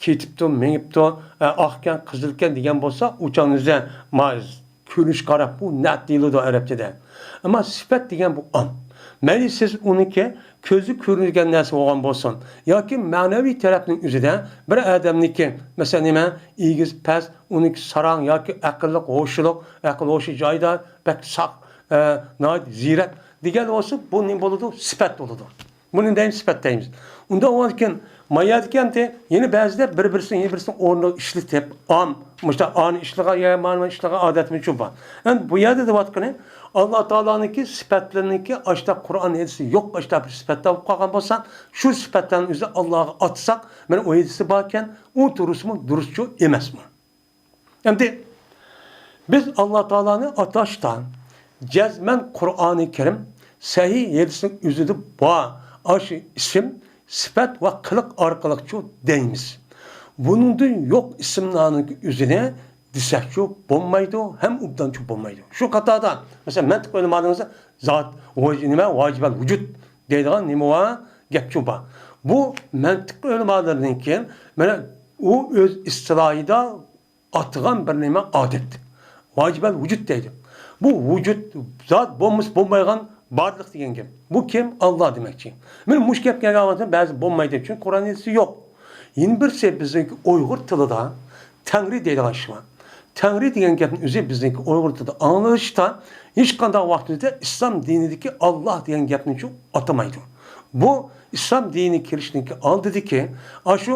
كېتىپتۇ، مېڭىپتۇ، ئە، ئاقكەن، قىزىلكەن دېگەن بولسا، ئۇ چاغنىڭ ئۆزىدە ما-، كۆرۈنۈشكە قاراپ بۇ نەت دېيىلىدۇ ئەرەبچىدە. ئەمما سۈپەت دېگەن بۇ ئام. مەيلى سىز ئۇنىڭكى كۆزگە كۆرۈنگەن نەرسە بولغان بولسۇن ياكى مەنىۋى تەرەپنىڭ ئۆزىدە بىر ئادەمنىڭكى، مەسىلەن، نېمە، ئېگىز، پەس، ئۇنىڭكى ساراڭ ياكى ئەقىللىق، ھوشلۇق، ئەقىل ھوشى جايىدا، بەك ساق، ئە، ناھايىتى زېرەك دېگەن بولسا، بۇ نېمە بولىدۇ؟ سۈپەت بولىدۇ. بۇنى دەيمىز، سۈپەت دەيمىز. ئۇنداق بولغاندىكىن، ما يەردىكى ئەمدى يەنە بەزىدە بىر-بىرسىنى، يەنە بىرسىنىڭ ئورنىغا ئىشلىتىپ، ئام، مۇشۇنداق ئانى ئىشلىغان، يا مانا ئىشلىغان ئادەتمىچۇ بار. ئەمدى بۇ يەردە دەۋاتقىنى، ئاللا تائالانىڭكى سۈپەتلىرىنىڭكى ئاشتا قۇرئان ھەدىسى يوق، ئاشتا بىر سۈپەتلەر بولۇپ قالغان بولسا، شۇ سۈپەتلەرنىڭ ئۆزى ئاللاغا ئاتىساق، مانا ئۇ ھەدىسى باركەن، ئۇ دۇرۇسمۇ، دۇرۇسچۇ ئەمەسمۇ؟ ئەمدى بىز ئاللا تائالانى ئاتاشتا جەزمەن قۇرئانى كەرىم، سەھىھ ھەدىسنىڭ ئۆزىدە بار ئاشۇ ئىسىم، سۈپەت ۋە قىلىق ئارقىلىقچۇ دەيمىز. بۇنىڭدىن يوق ئىسىملارنىڭ ئۆزىنى دېسەكچۇ بولمايدۇ، ھەم ئوبدانچۇ بولمايدۇ. شۇ قاتاردا، مەسىلەن، مەنتىق ئۆلىمالىرىمىزدا زات، ۋاج-، نېمە، ۋاجىبەل ۋۇجۇد دەيدىغان نېمە بار؟ گەپچۇ بار. بۇ مەنتىق ئۆلىمالىرىنىڭكى، مانا، ئۇ ئۆز ئىستىلاھىدا ئاتىغان بىر نېمە ئادەت. ۋاجىبەل ۋۇجۇد دەيدۇ. بۇ ۋۇجۇد، زات بولمىسا بولمايدىغان بارلىق دېگەن گەپ. بۇ كىم؟ ئاللا دېمەكچى. مانا مۇشۇ گەپ كەلگەن ۋاقىتتا بەزى بولمايدۇ، چۈنكى قۇرئان ھەدىسى يوق. يەنە بىرسى بىزنىڭكى ئۇيغۇر تىلىدا تەڭرى دەيدىغان ئىش بار. تەڭرى دېگەن گەپنىڭ ئۆزى بىزنىڭكى ئۇيغۇر تىلىدا ئاڭلىنىشتا ھېچقانداق ۋاقتىمىزدا ئىسلام دىنىدىكى ئاللا دېگەن گەپنىچۇ ئاتىمايدۇ. بۇ ئىسلام دىنى كىرىشنىڭكى ئالدىدىكى ئاشۇ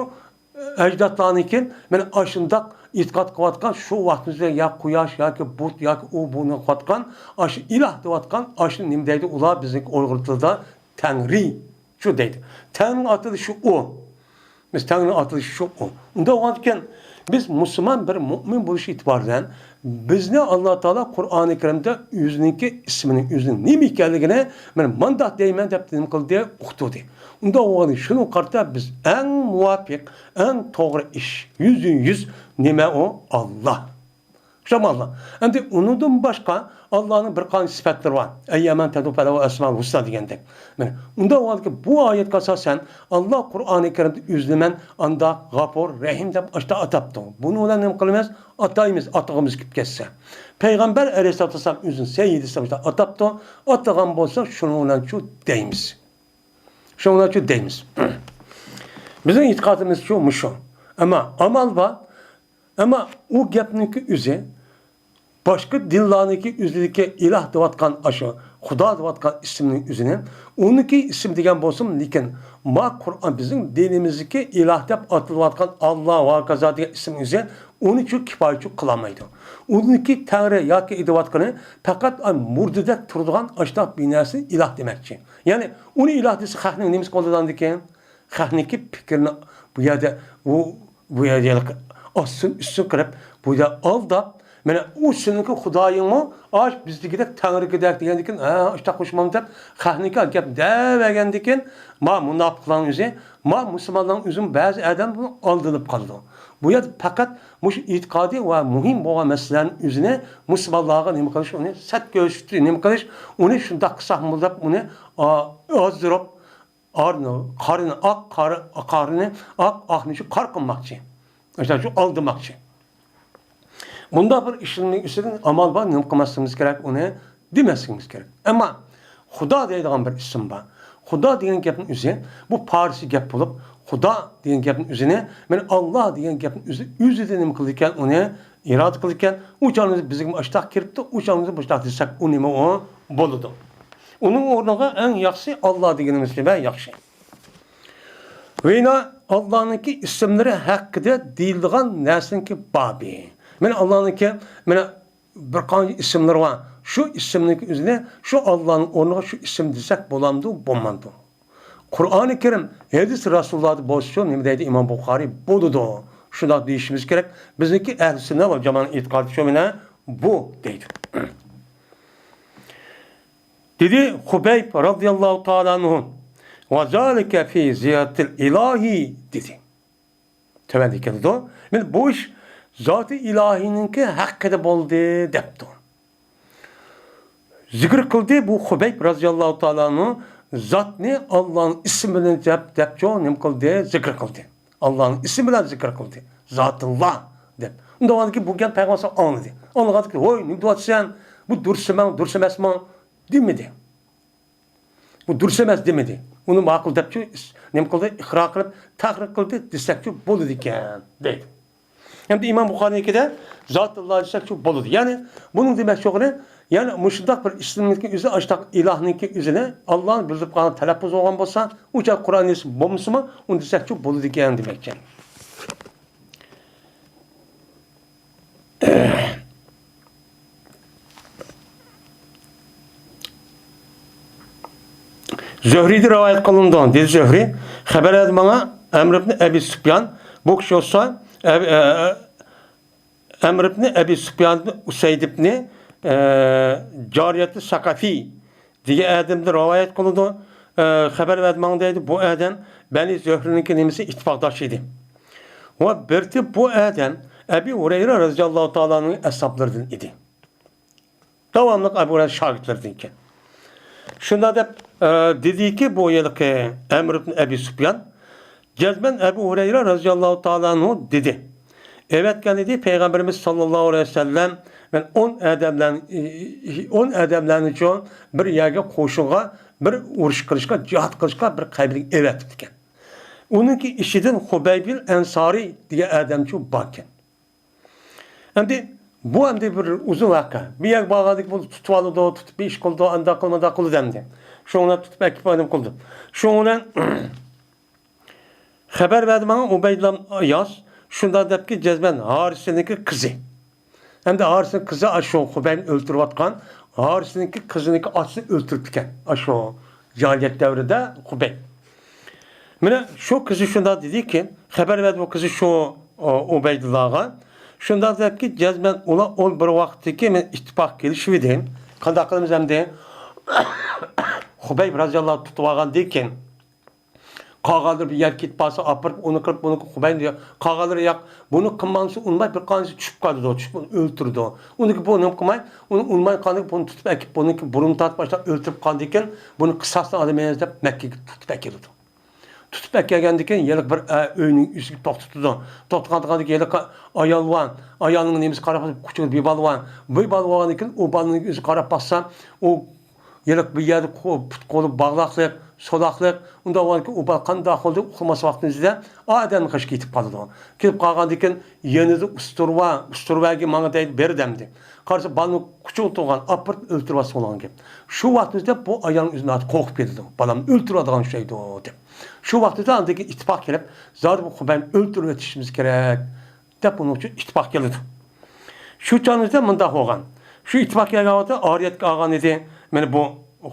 ئەجدادلارنىڭكى مانا ئاشۇنداق ئېتىقاد قىلىۋاتقان، شۇ ۋاقتىمىزدا يا قۇياش ياكى بۇت ياكى ئۇ بۇنى قىلىۋاتقان، ئاشۇ ئىلاھ دەۋاتقان، ئاشۇ نېمە دەيدۇ ئۇلار بىزنىڭكى ئۇيغۇر تىلىدا تەڭرى شۇ دەيدۇ. تەڭنىڭ ئاتىلىشى ئۇ. بىز تەڭنىڭ ئاتىلىشى شۇ ئۇ. ئۇنداق بولغاندىكىن، بىز مۇسۇلمان بىر مۆمىن بولۇش ئېتىبارى بىلەن، بىزنى ئاللا تائالا قۇرئانى كەرىمدە ئۆزىنىڭكى ئىسمىنىڭ ئۆزىنىڭ نېمە ئىكەنلىكىنى مەن مانداق دەيمەن دەپ نېمە قىلدى، ئۇقتۇردى. ئۇنداق بولغاندىكىن، شۇنىڭغا قارىتا بىز ئەڭ مۇۋاپىق، ئەڭ توغرا ئىش، يۈزدىن يۈز نېمە ئۇ؟ ئاللا. ئوخشىمامدۇ؟ ئەمدى ئۇنىڭدىن باشقا ئاللانىڭ بىر قانچە سۈپەتلىرى بار. ئەييامەن تەدۇ پەلەھۇ ئەسمائۇل ھۇسنا دېگەندەك. مانا، ئۇنداق بولغاندىكىن، بۇ ئايەتكە ئاساسەن، ئاللا قۇرئانى كەرىمدە ئۆزىنى مەن ئانداق غاپۇر، رەھىم دەپ ئاشتا ئاتاپتۇ. بۇنى بىلەن نېمە قىلىمىز؟ ئاتايمىز، ئاتىغۇمىز كېلىپ كەتسە. پەيغەمبەر ئەلەيھىسسالاتۇ ۋەسسالام ئۆزىنى سەييىدى دەپ ئاشتا ئاتاپتۇ. ئاتىغان بولسا، شۇنىڭ بىلەنچۇ دەيمىز. شۇنىڭ بىلەنچۇ دەيمىز. بىزنىڭ ئېتىقادىمىزچۇ مۇشۇ. ئەمما ئامال بار. ئەمما ئۇ گەپنىڭكى ئۆزى، باشقا دىنلارنىڭكى ئۆزىدىكى ئىلاھ دەۋاتقان، ئاشۇ خۇدا دەۋاتقان ئىسىمنىڭ ئۆزىنى، ئۇنىڭكى ئىسىم دېگەن بولسىمۇ، لېكىن ما قۇرئان، بىزنىڭ دىنىمىزدىكى ئىلاھ دەپ ئاتىلىۋاتقان ئاللا ۋە كازا دېگەن ئىسىم ئۆزى ئۇنىچۇ كىپايىچۇ قىلالمايدۇ. ئۇنىڭكى تەڭرى ياكى ئېيتىۋاتقىنى پەقەت مۇردىدەك تۇرىدىغان ئاشۇنداق بىر نەرسىنى ئىلاھ دېمەكچى. يەنى ئۇنى ئىلاھ دېسە، خەقنىڭ نېمىسى قالىدۇ ئاندىن كېيىن؟ خەقنىڭكى پىكرىنى بۇ يەردە، ئۇ، بۇ يەردە ئاستىن ئۈستۈن قىلىپ، بۇ يەردە ئالداپ، مانا ئۇ سېنىڭكى خۇدايىڭمۇ، ئاش بىزدىكىدەك تەڭرىكىدەك دېگەندىكىن، ھە، ئاشۇنداق قوشمام دەپ، خەقنىڭكى گەپ دەۋەرگەندىكىن، ما مۇناپىقلارنىڭ ئۆزى، ما مۇسۇلمانلارنىڭ ئۆزىمۇ بەزى ئادەم بۇ ئالدىنىپ قالىدۇ. بۇ يەردە پەقەت مۇشۇ ئېتىقادى ۋە مۇھىم بولغان مەسىلىلەرنىڭ ئۆزىنى مۇسۇلمانلارغا نېمە قىلىش، ئۇنى سەت كۆرسىتىش، نېمە قىلىش، ئۇنى شۇنداق قىلساقمۇ دەپ، ئۇنى، ئا، ئازدۇرۇپ، ئارنى، قارىنى ئاق، قارى، قارىنى ئاق، ئاقنى شۇ قار قىلماقچى. ئاشۇنداق شۇ ئالدىماقچى. بۇنداق بىر ئىشنىڭ ئۈستىدىن ئامال بار، نېمە قىلماسلىقىمىز كېرەك، ئۇنى دېمەسلىكىمىز كېرەك. ئەمما خۇدا دەيدىغان بىر ئىسىم بار. خۇدا دېگەن گەپنىڭ ئۆزى، بۇ پارسچە گەپ بولۇپ، خۇدا دېگەن گەپنىڭ ئۆزىنى، مانا ئاللا دېگەن گەپنىڭ ئۆزى، ئۆزىدىن نېمە قىلىدىكەن، ئۇنى ئىرادە قىلىدىكەن. ئۇ چاغدا بىزگە ئاشتاق كىرىپتۇ، ئۇ چاغدا بۇشتاق دېسەك، ئۇ نېمە ئۇ؟ بولىدۇ. ئۇنىڭ ئورنىغا ئەڭ ياخشىسى ئاللا دېگىنىمىز نېمە ياخشى. ۋىنا ئاللانىڭكى ئىسىملىرى ھەققىدە دېيىلىدىغان نەرسىنىڭكى بابى. مانا ئاللانىڭكى، مانا بىر قانچە ئىسىملىرى بار. شۇ ئىسىمنىڭكى ئۆزىنى شۇ ئاللانىڭ ئورنىغا شۇ ئىسىم دېسەك بولامدۇ، بولمامدۇ؟ قۇرئانى كەرىم، ھەدىس رەسۇلۇللاھدا بولسىچۇ، نېمە دەيدۇ ئىمام بۇخارىي؟ بولىدۇ. شۇنداق دېيىشىمىز كېرەك. بىزنىڭكى ئەھلى سۈننە ۋەل جامائەنىڭ ئېتىقادى شۇ مانا بۇ دەيدۇ. دېدى خۇبەيب رازىياللاھۇ تائالا ئەنھۇ، «ۋە زالىكە فى زىيارەتىل ئىلاھى» دېدى. تۆۋەندە كېلىدۇ. مانا بۇ ئىش زاتى ئىلاھىنىڭكى ھەققىدە بولدى دەپتۇ. زىكىر قىلدى بۇ خۇبەيب رازىياللاھۇ تائالا ئەنھۇ زاتنى، ئاللانىڭ ئىسمى بىلەن دەپ، دەپچۇ، نېمە قىلدى؟ زىكىر قىلدى. ئاللانىڭ ئىسمى بىلەن زىكىر قىلدى. زاتىللا دەپ. ئۇنداق بولغاندىكىن بۇ گەپ پەيغەمبەر ئاڭلىدى. ئاڭلىغاندىكىن، ھوي، نېمە دەۋاتىسەن؟ بۇ دۇرۇس ئەمەس، دۇرۇس ئەمەسمۇ؟ دېمىدى. بۇ دۇرۇس ئەمەس دېمىدى. ئۇنى ماقۇل دەپچۇ، نېمە قىلدى؟ ئىقرار قىلىپ، تەقرىر قىلدى دېسەكچۇ بولىدىكەن، دەيدۇ. ھەمدە ئىمام بۇخارىنىڭكىدە زاتىللا دېسەكچۇ بولىدۇ. يەنى بۇنىڭ دېمەكچى بولغىنى، يەنى مۇشۇنداق بىر ئىسىمنىڭكى ئۆزى، ئاشۇنداق ئىلاھنىڭكى ئۆزىنى ئاللا بىلدۈرۈپ قالغان تەلەپپۇز بولغان بولسا، ئۇ چاغ قۇرئان ھەدىس بولمىسىمۇ، ئۇنى دېسەكچۇ بولىدىكەن دېمەكچى. زۆھرىدىن رىۋايەت قىلىنىدۇ، دېدى زۆھرى، خەۋەر بەردى ماڭا ئەمر ئىبنى ئەبى سۇپيان، بۇ كىشى بولسا، ئەب-، ئە-، ئە-، ئەمر ئىبنى ئەبى سۇپيان ئىبنى ئۇسەيد ئىبنى، ئە، جارىيەتى سەقەفى دېگەن ئادەمدىن رىۋايەت قىلىدۇ. ئە، خەۋەر بەردى ماڭا دەيدۇ، بۇ ئادەم بەنى زۆھرىنىڭكى نېمىسى ئىتتىپاقداش ئىدى. ۋە بىرتى بۇ ئادەم ئەبى ھۇرەيرە رەزىياللاھۇ تائالا ئەنھۇنىڭ ئەسھابلىرىدىن ئىدى. داۋاملىق ئەبۇ ھۇرەيرە شاگىرتلىرىدىن ئىكەن. شۇنداق دەپ، ئە، دېدىكى، بۇ ھېلىقى ئەمر ئىبن ئەبى سۇپيان، جەزمەن ئەبۇ ھۇرەيرە رەزىياللاھۇ تائالا ئەنھۇ دېدى، ئەۋەتكەن ئىدى پەيغەمبىرىمىز ساللاللاھۇ ئەلەيھى ۋەسەللەم، مەن ئون ئادەملەرنى، ئون ئادەملەرنىچۇ بىر يەرگە قوشۇنغا، بىر ئۇرۇش قىلىشقا، جىھاد قىلىشقا بىر قەبىلىگە ئەۋەتىپتىكەن. ئۇنىڭكى ئىچىدىن خۇبەيبىل ئەنسارى دېگەن ئادەمچۇ باركەن. ئەمدى بۇ ئەمدى بىر ئۇزۇن ۋەقە. بىر يەرگە بارغاندىكىن بۇنى تۇتۇۋالىدۇ، تۇتۇپ بىر ئىش قىلىدۇ، ئانداق قىلىدۇ، مۇنداق قىلىدۇ ئەمدى. شۇنىڭ بىلەن تۇتۇپ ئەكىپ ئادەم قىلىدۇ. شۇنىڭ بىلەن خەۋەر بەردى ماڭا ئۇبەيدۇللا ئىياس، شۇنداق دەپكى، جەزمەن ھارىسىنىڭكى قىزى. ئەمدى ھارىسىنىڭ قىزى ئاشۇ خۇبەينى ئۆلتۈرۈۋاتقان، ھارىسىنىڭكى قىزىنىڭكى ئاتىسىنى ئۆلتۈرۈپتىكەن. ئاشۇ جاھىلىيەت دەۋرىدە خۇبەي. مانا شۇ قىزى شۇنداق دېدىكى، خەۋەر بەردى بۇ قىزى شۇ، ئۇ، ئۇبەيدۇللاغا. شۇنداق دەپكى، جەزمەن ئۇلار ئون بىر ۋاقىتتىكى مەن ئىتتىپاق كېلىشىۋىدى. قانداق قىلىمىز ئەمدى؟ خۇبەيب رازىياللاھۇ تۇتۇپ ئالغاندىكىن، قالغانلىرى بىر يەرگە كېتىپ قالسا، ئاپىرىپ، ئۇنى قىلىپ، بۇنى قىلىپ، خۇبەيب دېگەن، قالغانلىرى ياق، بۇنى قىلمامسا ئۇنىماي، بىر قانچە چۈشۈپ قالىدۇ، چۈشۈپ ئۇنى ئۆلتۈرىدۇ. ئۇنىڭكى بۇ نېمە قىلماي، ئۇنى ئۇنىماي قالدىكىن، بۇنى تۇتۇپ ئەكىپ، بۇنىڭكى بۇرنىنى تارتىپ باشلاپ ئۆلتۈرۈپ قالدىكىن، بۇنى قىساسنى ئالىمىز دەپ مەككىگە تۇتۇپ ئەكېلىدۇ. تۇتۇپ ئەكەلگەندىن كېيىن ھېلىقى بىر، ئە، ئۆينىڭ ئۆزىگە توختىتىدۇ. توختىغاندىكىن ھېلىقى ئايال بار. ئايالنىڭ نېمىسى قاراپ، كۇچىدا بىر بالا بار. بىر بالا بولغاندىن كېيىن ئۇ بالىنىڭ ئۆزى قاراپ باقسا، ئۇ ھېلىقى بىر يەردە قو-، پۇت قولى باغلاقلىق، سولاقلىق. ئۇنداق بولغاندىن كېيىن ئۇ بالا قانداق قىلدى، ئۇخلىماس ۋاقتىمىزدا ئادەمنىڭ قېشىغا كېتىپ قالىدۇ. كېتىپ قالغاندىن كېيىن يېنىدا ئۇستۇرا بار، ئۇستۇرا بەرگىن ماڭا دەيدۇ، بېرىدۇ ئەمدى. قارىسا بالىنىڭ قۇچىقىدا تۇرغان، ئاپىرىپ ئۆلتۈرۈۋاتسا بولغان گەپ. شۇ ۋاقتىمىزدا بۇ ئايالنىڭ ئۆزى ناھايىتى قورقۇپ كېتىدۇ. بالامنى ئۆلتۈرۈۋاتىدىغان ئوخشايدۇ دەپ. شۇ ۋاقتىدا ئاندىن كېيىن ئىتتىپاق كېلىپ، زادى بۇ خۇبەيبنى ئۆلتۈرۈۋېتىشىمىز كېرەك دەپ ئۇنىڭ ئۈچۈن ئىتتىپاق كېلىدۇ. شۇ چاغىمىزدا مۇنداق بولغان. شۇ ئىتتىپاق كەلگەن ۋاقىتتا ئارىيەتكە ئالغان ئىدى. مانا بۇ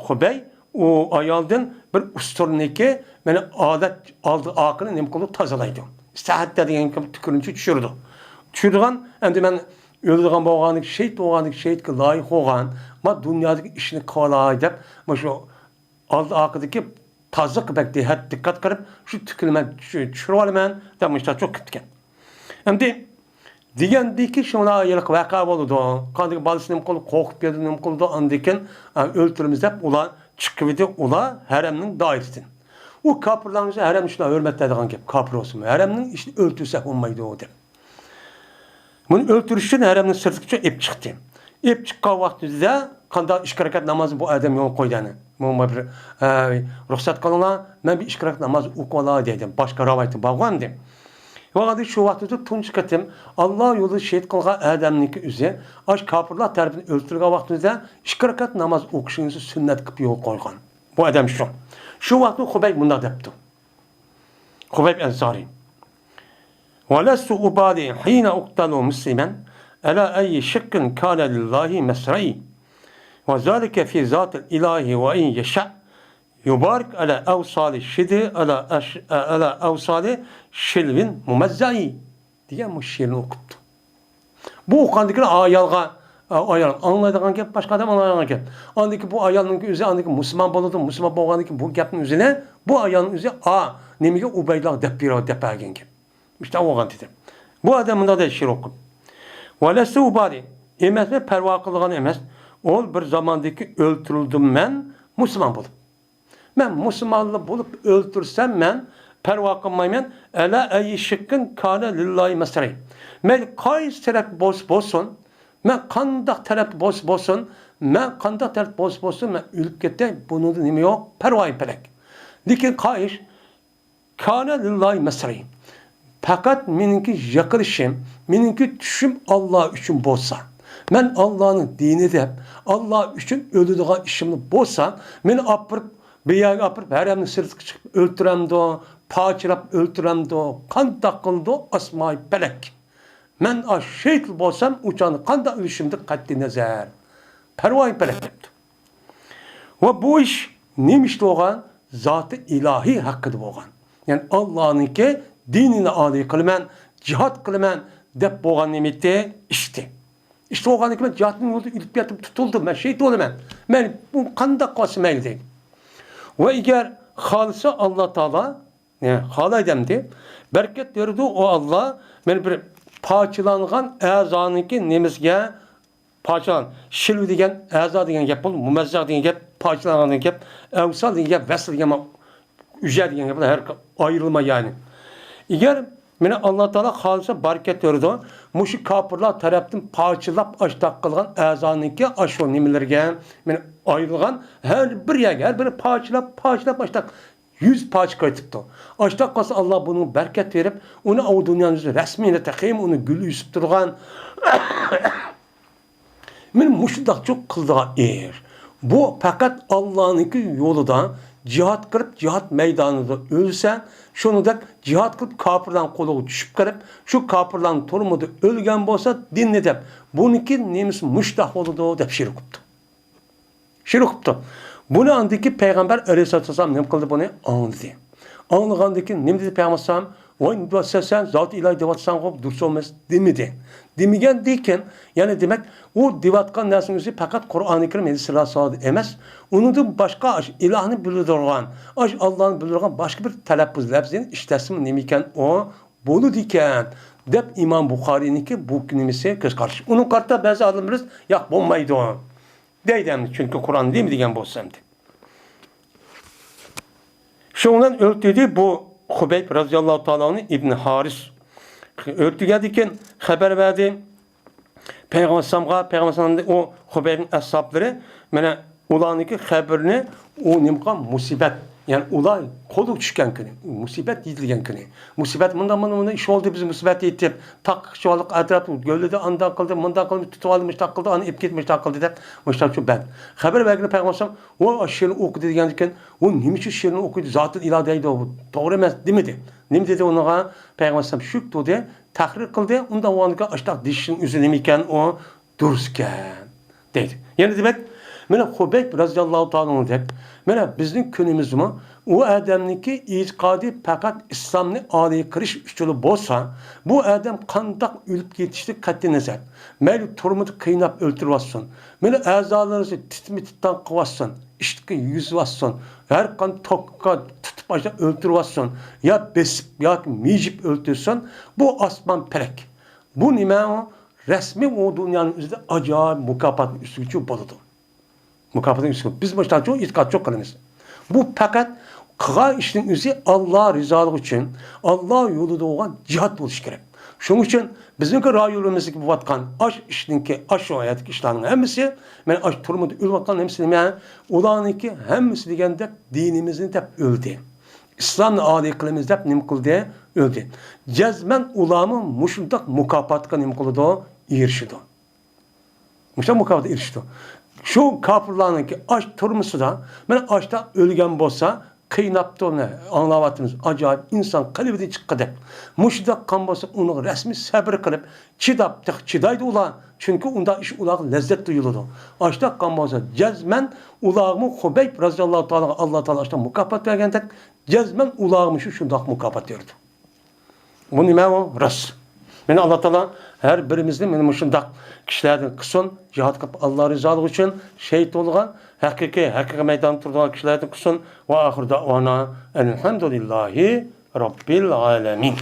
خۇبەي ئۇ ئايالدىن بىر ئۇستۇرىنىڭكى مانا ئادەت ئالدى ئارقىنى نېمە قىلىدۇ، تازىلايدۇ. سەھەتتە دېگەن گەپ تۈكۈرۈنچە چۈشۈرىدۇ. چۈشۈرىدىغان، ئەمدى مەن ئۆلىدىغان بولغاندىكىن، شېھىت بولغاندىكىن، شېھىتكە لايىق بولغان، ما دۇنيادىكى ئىشنى قىلالاي دەپ، ما شۇ ئالدى ئارقىدىكى تازىلىققا بەك دىققەت، دىققەت قىلىپ، شۇ تۈكىنى مەن چۈ-، چۈشۈرۈۋالىمەن دەپ مۇشۇنداق چوقۇپ كەتكەن. ئەمدى دېگەندىكى شۇڭلار ھېلىقى ۋەقە بولىدۇ. قاندىكى بالىسى نېمە قىلىدۇ، قورقۇپ كېتىدۇ، نېمە قىلىدۇ، ئاندىن كېيىن، ئە، ئۆلتۈرىمىز دەپ ئۇلار چىقىۋىدى، ئۇلار ھەرەمنىڭ دائىرىسىدىن. ئۇ كاپىرلارنىڭ ئىچىدە ھەرەمنى شۇنداق ھۆرمەتلەيدىغان گەپ، كاپىر بولسىمۇ، ھەرەمنىڭ ئىچىدە ئۆلتۈرسەك بولمايدۇ دەپ. بۇنى ئۆلتۈرۈش ئۈچۈن ھەرەمنىڭ سىرتىغىچە ئېلىپ چىقتى. ئېلىپ چىققان ۋاقتىدا قانداق ئىككى رەكەت نامازنى بۇ ئادەم يولغا قويدى ئەنە. بۇنىڭغا بىر، ئە، رۇخسەت قىلىڭلار، مەن بىر ئىككى رەكەت ناماز ئوقۇۋالاي دەيدۇ. باشقا رىۋايەتتە بارغۇ ئەمدى. ۋاقتىدا شۇ ۋاقتىدا تۇنجى قېتىم ئاللا يولىدا شېھىت قىلغان ئادەمنىڭكى ئۆزى ئاش كاپىرلار تەرىپىدىن ئۆلتۈرگەن ۋاقتىمىزدا ئىككى رەكەت ناماز ئوقۇشىڭىزنى سۈننەت قىلىپ يولغا قويغان. بۇ ئادەم شۇ. شۇ ۋاقىتتا خۇبەيب مۇنداق دەپتۇ. خۇبەيب ئەنسارى. ولست أبالي حين أقتل مسلما على أي شق كان لله مصرعي. وذلك في ذات الإله وإن يشأ يبارك على أوصال شدي على أش-، على أوصال شلو ممزع دېگەن مۇشۇ شېئىرنى ئوقۇپتۇ. بۇ ئوقۇغاندىن كېيىن ئايالغا، ئايال ئاڭلايدىغان گەپ، باشقا ئادەم ئاڭلايدىغان گەپ. ئاندىن كېيىن بۇ ئايالنىڭ ئۆزى ئاندىن كېيىن مۇسۇلمان بولىدۇ، مۇسۇلمان بولغاندىن كېيىن بۇ گەپنىڭ ئۆزىنى بۇ ئايالنىڭ ئۆزى، ئا، نېمىگە ئۇبەيدۇللاغا دەپ بېرىۋ-، دەپ بەرگەن گەپ. مۇشۇنداق بولغان دېدى. بۇ ئادەم مۇنداق دەيدۇ شېئىر ئوقۇپ. ولست أبالي، ئەمەسمەن، پەرۋا قىلىدىغان ئەمەس. ئۇ بىر زاماندىكى ئۆلتۈرۈلدۈم مەن مۇسۇلمان بولۇپ. مەن مۇسۇلمانلا بولۇپ ئۆلتۈرسەم، مەن پەرۋا قىلمايمەن. على أي شق كان لله مصرعي. مەيلى قايسى تەرەپ بولسا بولسۇن، مەن قانداق تەرەپ بولسا بولسۇن، مەن قانداق تەرەپ بولسا بولسۇن، مەن ئۆلۈپ كېتەي، بۇنىڭدا نېمە يوق، پەرۋايىم پەلەك. لېكىن قايىش، كان لله مصرعي. پەقەت مېنىڭكى يىقىلىشىم، مېنىڭكى چۈشۈشۈم ئاللا ئۈچۈن بولسا، مەن ئاللانىڭ دىنى دەپ، ئاللا ئۈچۈن ئۆلىدىغان ئىشىملا بولسا، مېنى ئاپىرىپ، بىر يەرگە ئاپىرىپ، ھەرەمنىڭ سىرتىغا چىقىپ ئۆلتۈرەمدۇ، پارچىلاپ ئۆلتۈرەمدۇ، قانداق قىلىدۇ، ئاسماي پەلەك. مەن ئاشۇ شېھىت بولسام، ئۇ چاغدا قانداق ئۆلۈشۈمدىن قەتئىي نەزەر، پەرۋايىم پەلەك دەپتۇ. ۋە بۇ ئىش نېمە ئىشتا بولغان؟ زاتى ئىلاھىي ھەققىدە بولغان. يەنى ئاللانىڭكى دىنىنى ئالىي قىلىمەن، جىھاد قىلىمەن دەپ بولغان نېمىتى؟ ئىشتى. ئىشتى بولغاندىن كېيىن مەن جىھادنىڭ يولىدا ئۆلۈپ كەتتىم، تۇتۇلدۇم، مەن شېھىت بولىمەن. مەيلى، بۇ قانداق قىلسا مەيلى دەيدۇ. ۋە ئەگەر خالىسا ئاللا تائالا، يەنى خالاي دەمدى، بەرىكەت بېرىدۇ ئۇ ئاللا، مەن بىر پارچىلانغان ئەزانىڭكى نېمىسىگە پارچىلان، شىلۋە دېگەن ئەزا دېگەن گەپ بولدى، مۇمەززەق دېگەن گەپ، پارچىلانغان دېگەن گەپ، ئەۋسال دېگەن گەپ، ۋەسل دېگەن ما-، ئۈجە دېگەن گەپ، ھەر ئايرىلما يەنى. ئەگەر مېنى ئاللا تائالا خالىسا بەرىكەت بېرىدۇ، مۇشۇ كاپىرلار تەرەپتىن پارچىلاپ ئاشتاق قىلغان ئەزانىڭكى ئاشۇ نېمىلىرىگە مېنى ئايرىلغان ھەر بىر يەرگە، ھەر بىرىنى پارچىلاپ، پارچىلاپ ئاشتاق يۈز پارچە قىلىۋېتىپتۇ. ئاشتاق قىلسا ئاللا بۇنىڭغا بەرىكەت بېرىپ، ئۇنى ئاۋۇ دۇنيانىڭ يۈزىدە رەسمىيلا تېخىمۇ ئۇنى گۈل ئۆسۈپ تۇرغان. مېنى مۇشۇنداقچۇ قىلىدىغان ئىش. بۇ پەقەت ئاللانىڭكى يولىدا جىھاد قىلىپ، جىھاد مەيدانىدا ئۆلسە، شۇنىڭدەك جىھاد قىلىپ، كاپىرلارنىڭ قولىغا چۈشۈپ قېلىپ، شۇ كاپىرلارنىڭ تۇرمىدا ئۆلگەن بولسا، دىننى دەپ، بۇنىڭكى نېمىسى مۇشتاق بولىدۇ، دەپ شېئىر ئوقۇپتۇ. شېئىر ئوقۇپتۇ. بۇنى ئاندىكى پەيغەمبەر ئەلەيھىسسالاتۇ ۋەسسالام نېمە قىلدى؟ بۇنى ئاڭلىدى. ئاڭلىغاندىن كېيىن نېمە دېدى پەيغەمبەر ئەلەيھىسسالام؟ ۋاي، سەن زاتى ئىلاھى دەۋاتساڭغۇ، دۇرۇس بولماس دېمىدى. دېمىگەندىن كېيىن، يەنى دېمەك، ئۇ دەۋاتقان نەرسىنىڭ ئۆزى پەقەت قۇرئانى كەرىم، ھەدىسلەر سادىر ئەمەس. ئۇنىڭدىن باشقا ئاش ئىلاھنى بىلدۈرىدىغان، ئاش ئاللانى بىلدۈرىدىغان باشقا بىر تەلەپپۇز لەپزىنى ئىشلەتسىمۇ نېمە ئىكەن ئۇ؟ بولىدىكەن، دەپ ئىمام بۇخارىينىڭكى بۇ نېمىسى، كۆز قارىشى. ئۇنىڭغا قارىتا بەزى ئالىملىرىمىز، ياق، بولمايدۇ دەيدۇ ئەمدى، چۈنكى قۇرئان نېمە دېگەن بولسا ئەمدى. شۇنىڭ بىلەن ئۆلتۈردى بۇ خۇبەيب رەزىياللاھۇ تائالا ئەنھۇ ئىبن ھارىس. ئۆلتۈرگەندىن كېيىن خەۋەر بەردى پەيغەمبەر ئەلەيھىسسالامغا، پەيغەمبەر ئەلەيھىسسالام ئۇ خۇبەيبنىڭ ئەسھابلىرى، مانا، ئۇلارنىڭكى خەۋىرىنى ئۇ نېمە قىلغان؟ مۇسىبەت، يەنى ئۇلار قولغا چۈشكەن كۈنى، مۇسىبەت يېتىلگەن كۈنى. مۇسىبەت مۇنداق، مۇنداق، مۇنداق ئىش بولدى، بىز مۇسىبەت يېتىپ، تاغقا چىقىۋالدۇق، ئەتراپنى گۆلىدى، ئانداق قىلدى، مۇنداق قىلدى، تۇتۇۋالدى، مۇشتاق قىلدى، ئانى ئېلىپ كېتىپ مۇشتاق قىلدى دەپ، مۇشتاق شۇ بەت. خەۋەر بەرگىنى پەيغەمبەر ئەلەيھىسسالام، ئۇ شېئىرنى ئوقۇدى دېگەندىكىن، ئۇ نېمە ئۈچۈن شېئىرنى ئوقۇيدۇ؟ زاتىل ئىلاھ دەيدۇ، توغرا ئەمەس دېمىدى. نېمە دېدى ئۇنىڭغا؟ پەيغەمبەر ئەلەيھىسسالام شۈك تۇردى، تەھرىر قىلدى. ئۇنداق بولغاندىكىن ئاشتاق دېيىشنىڭ ئۆزى نېمە ئىكەن ئۇ؟ دۇرۇس ئىكەن دەيدۇ. يەنە دېمەك، مانا خۇبەيب رەزىياللاھۇ تائالا ئەنھۇدەك، مانا بىزنىڭ كۈنىمىزدىمۇ ئۇ ئادەمنىڭكى ئېتىقادى پەقەت ئىسلامنى ئالىي قىلىش ئۈچۈنلا بولسا، بۇ ئادەم قانداق ئۆلۈپ كېتىشىدىن قەتئىينەزەر، مەيلى تۈرمىدە قىيناپ ئۆلتۈرۈۋاتسۇن، مەيلى ئەزالىرىنى تىتمە-تىتان قىلىۋاتسۇن، ئىشتىكى يۈزۈۋاتسۇن، ھەر قانداق توكقا تۇتۇپ ئاشۇنداق ئۆلتۈرۈۋاتسۇن، يا بېسىپ ياكى مىجىپ ئۆلتۈرسۇن، بۇ ئاسمان پەلەك. بۇ نېمە؟ رەسمىي ئۇ دۇنيانىڭ ئۆزىدە ئاجايىپ مۇكاپاتنى ئۈستىگە چۈشۈرۈپ بولىدۇ. مۇكاپاتنى ئۈستىگە، بىز مۇشۇنداق چوڭ ئېتىقاد چوڭ قىلىمىز. بۇ پەقەت قىلغان ئىشنىڭ ئۆزى ئاللا رىزالىقى ئۈچۈن، ئاللا يولىدا بولغان جىھاد بولۇشى كېرەك. شۇنىڭ ئۈچۈن بىزنىڭكى رايونىمىزدىكى بولۇۋاتقان ئاش ئىشنىڭكى، ئاش شۇ ھاياتتىكى ئىشلارنىڭ ھەممىسى، مانا ئاش تۈرمىدە ئۆلۈۋاتقان ھەممىسى نېمە؟ ئۇلارنىڭكى ھەممىسى دېگەندەك دىنىمىزنى دەپ ئۆلدى. ئىسلامنى ئالىي قىلىمىز دەپ نېمە قىلدى؟ ئۆلدى. جەزمەن ئۇلارمۇ مۇشۇنداق مۇكاپاتقا نېمە قىلىدۇ؟ ئېرىشىدۇ. مۇشۇنداق مۇكاپاتقا ئېرىشىدۇ. شۇ كاپىرلارنىڭكى ئاش تۈرمىسىدا، مانا ئاشتا ئۆلگەن بولسا، قىيناپتۇ، ئاڭلاۋاتىمىز، ئاجايىپ ئىنسان قەلبىدىن چىققىدەك. مۇشۇنداق قىلغان بولسا، ئۇنىڭغا رەسمىي سەبرى قىلىپ، چىداپ، تېخى چىدايدۇ ئۇلار. چۈنكى ئۇنداق ئىش ئۇلارغا لەززەت تۇيۇلىدۇ. ئاشۇنداق قىلغان بولسا، جەزمەن ئۇلارغىمۇ خۇبەيب رەزىياللاھۇ تائالاغا ئاللا تائالا ئاشۇنداق مۇكاپات بەرگەندەك، جەزمەن ئۇلارغىمۇ شۇ شۇنداق مۇكاپات بېرىدۇ. بۇ نېمە ئۇ؟ راست. مانا ئاللا تائالا ھەر بىرىمىزنى مانا مۇشۇنداق كىشىلەردىن قىلسۇن، جىھاد قىلىپ ئاللا رىزالىقى ئۈچۈن شېھىت بولغان، ھەقىقىي، ھەقىقىي مەيداندا تۇرىدىغان كىشىلەردىن قىلسۇن. ۋە ئاخىر دەئۋانا ئەلھەمدۇلىللاھى رەببىل ئالەمىن.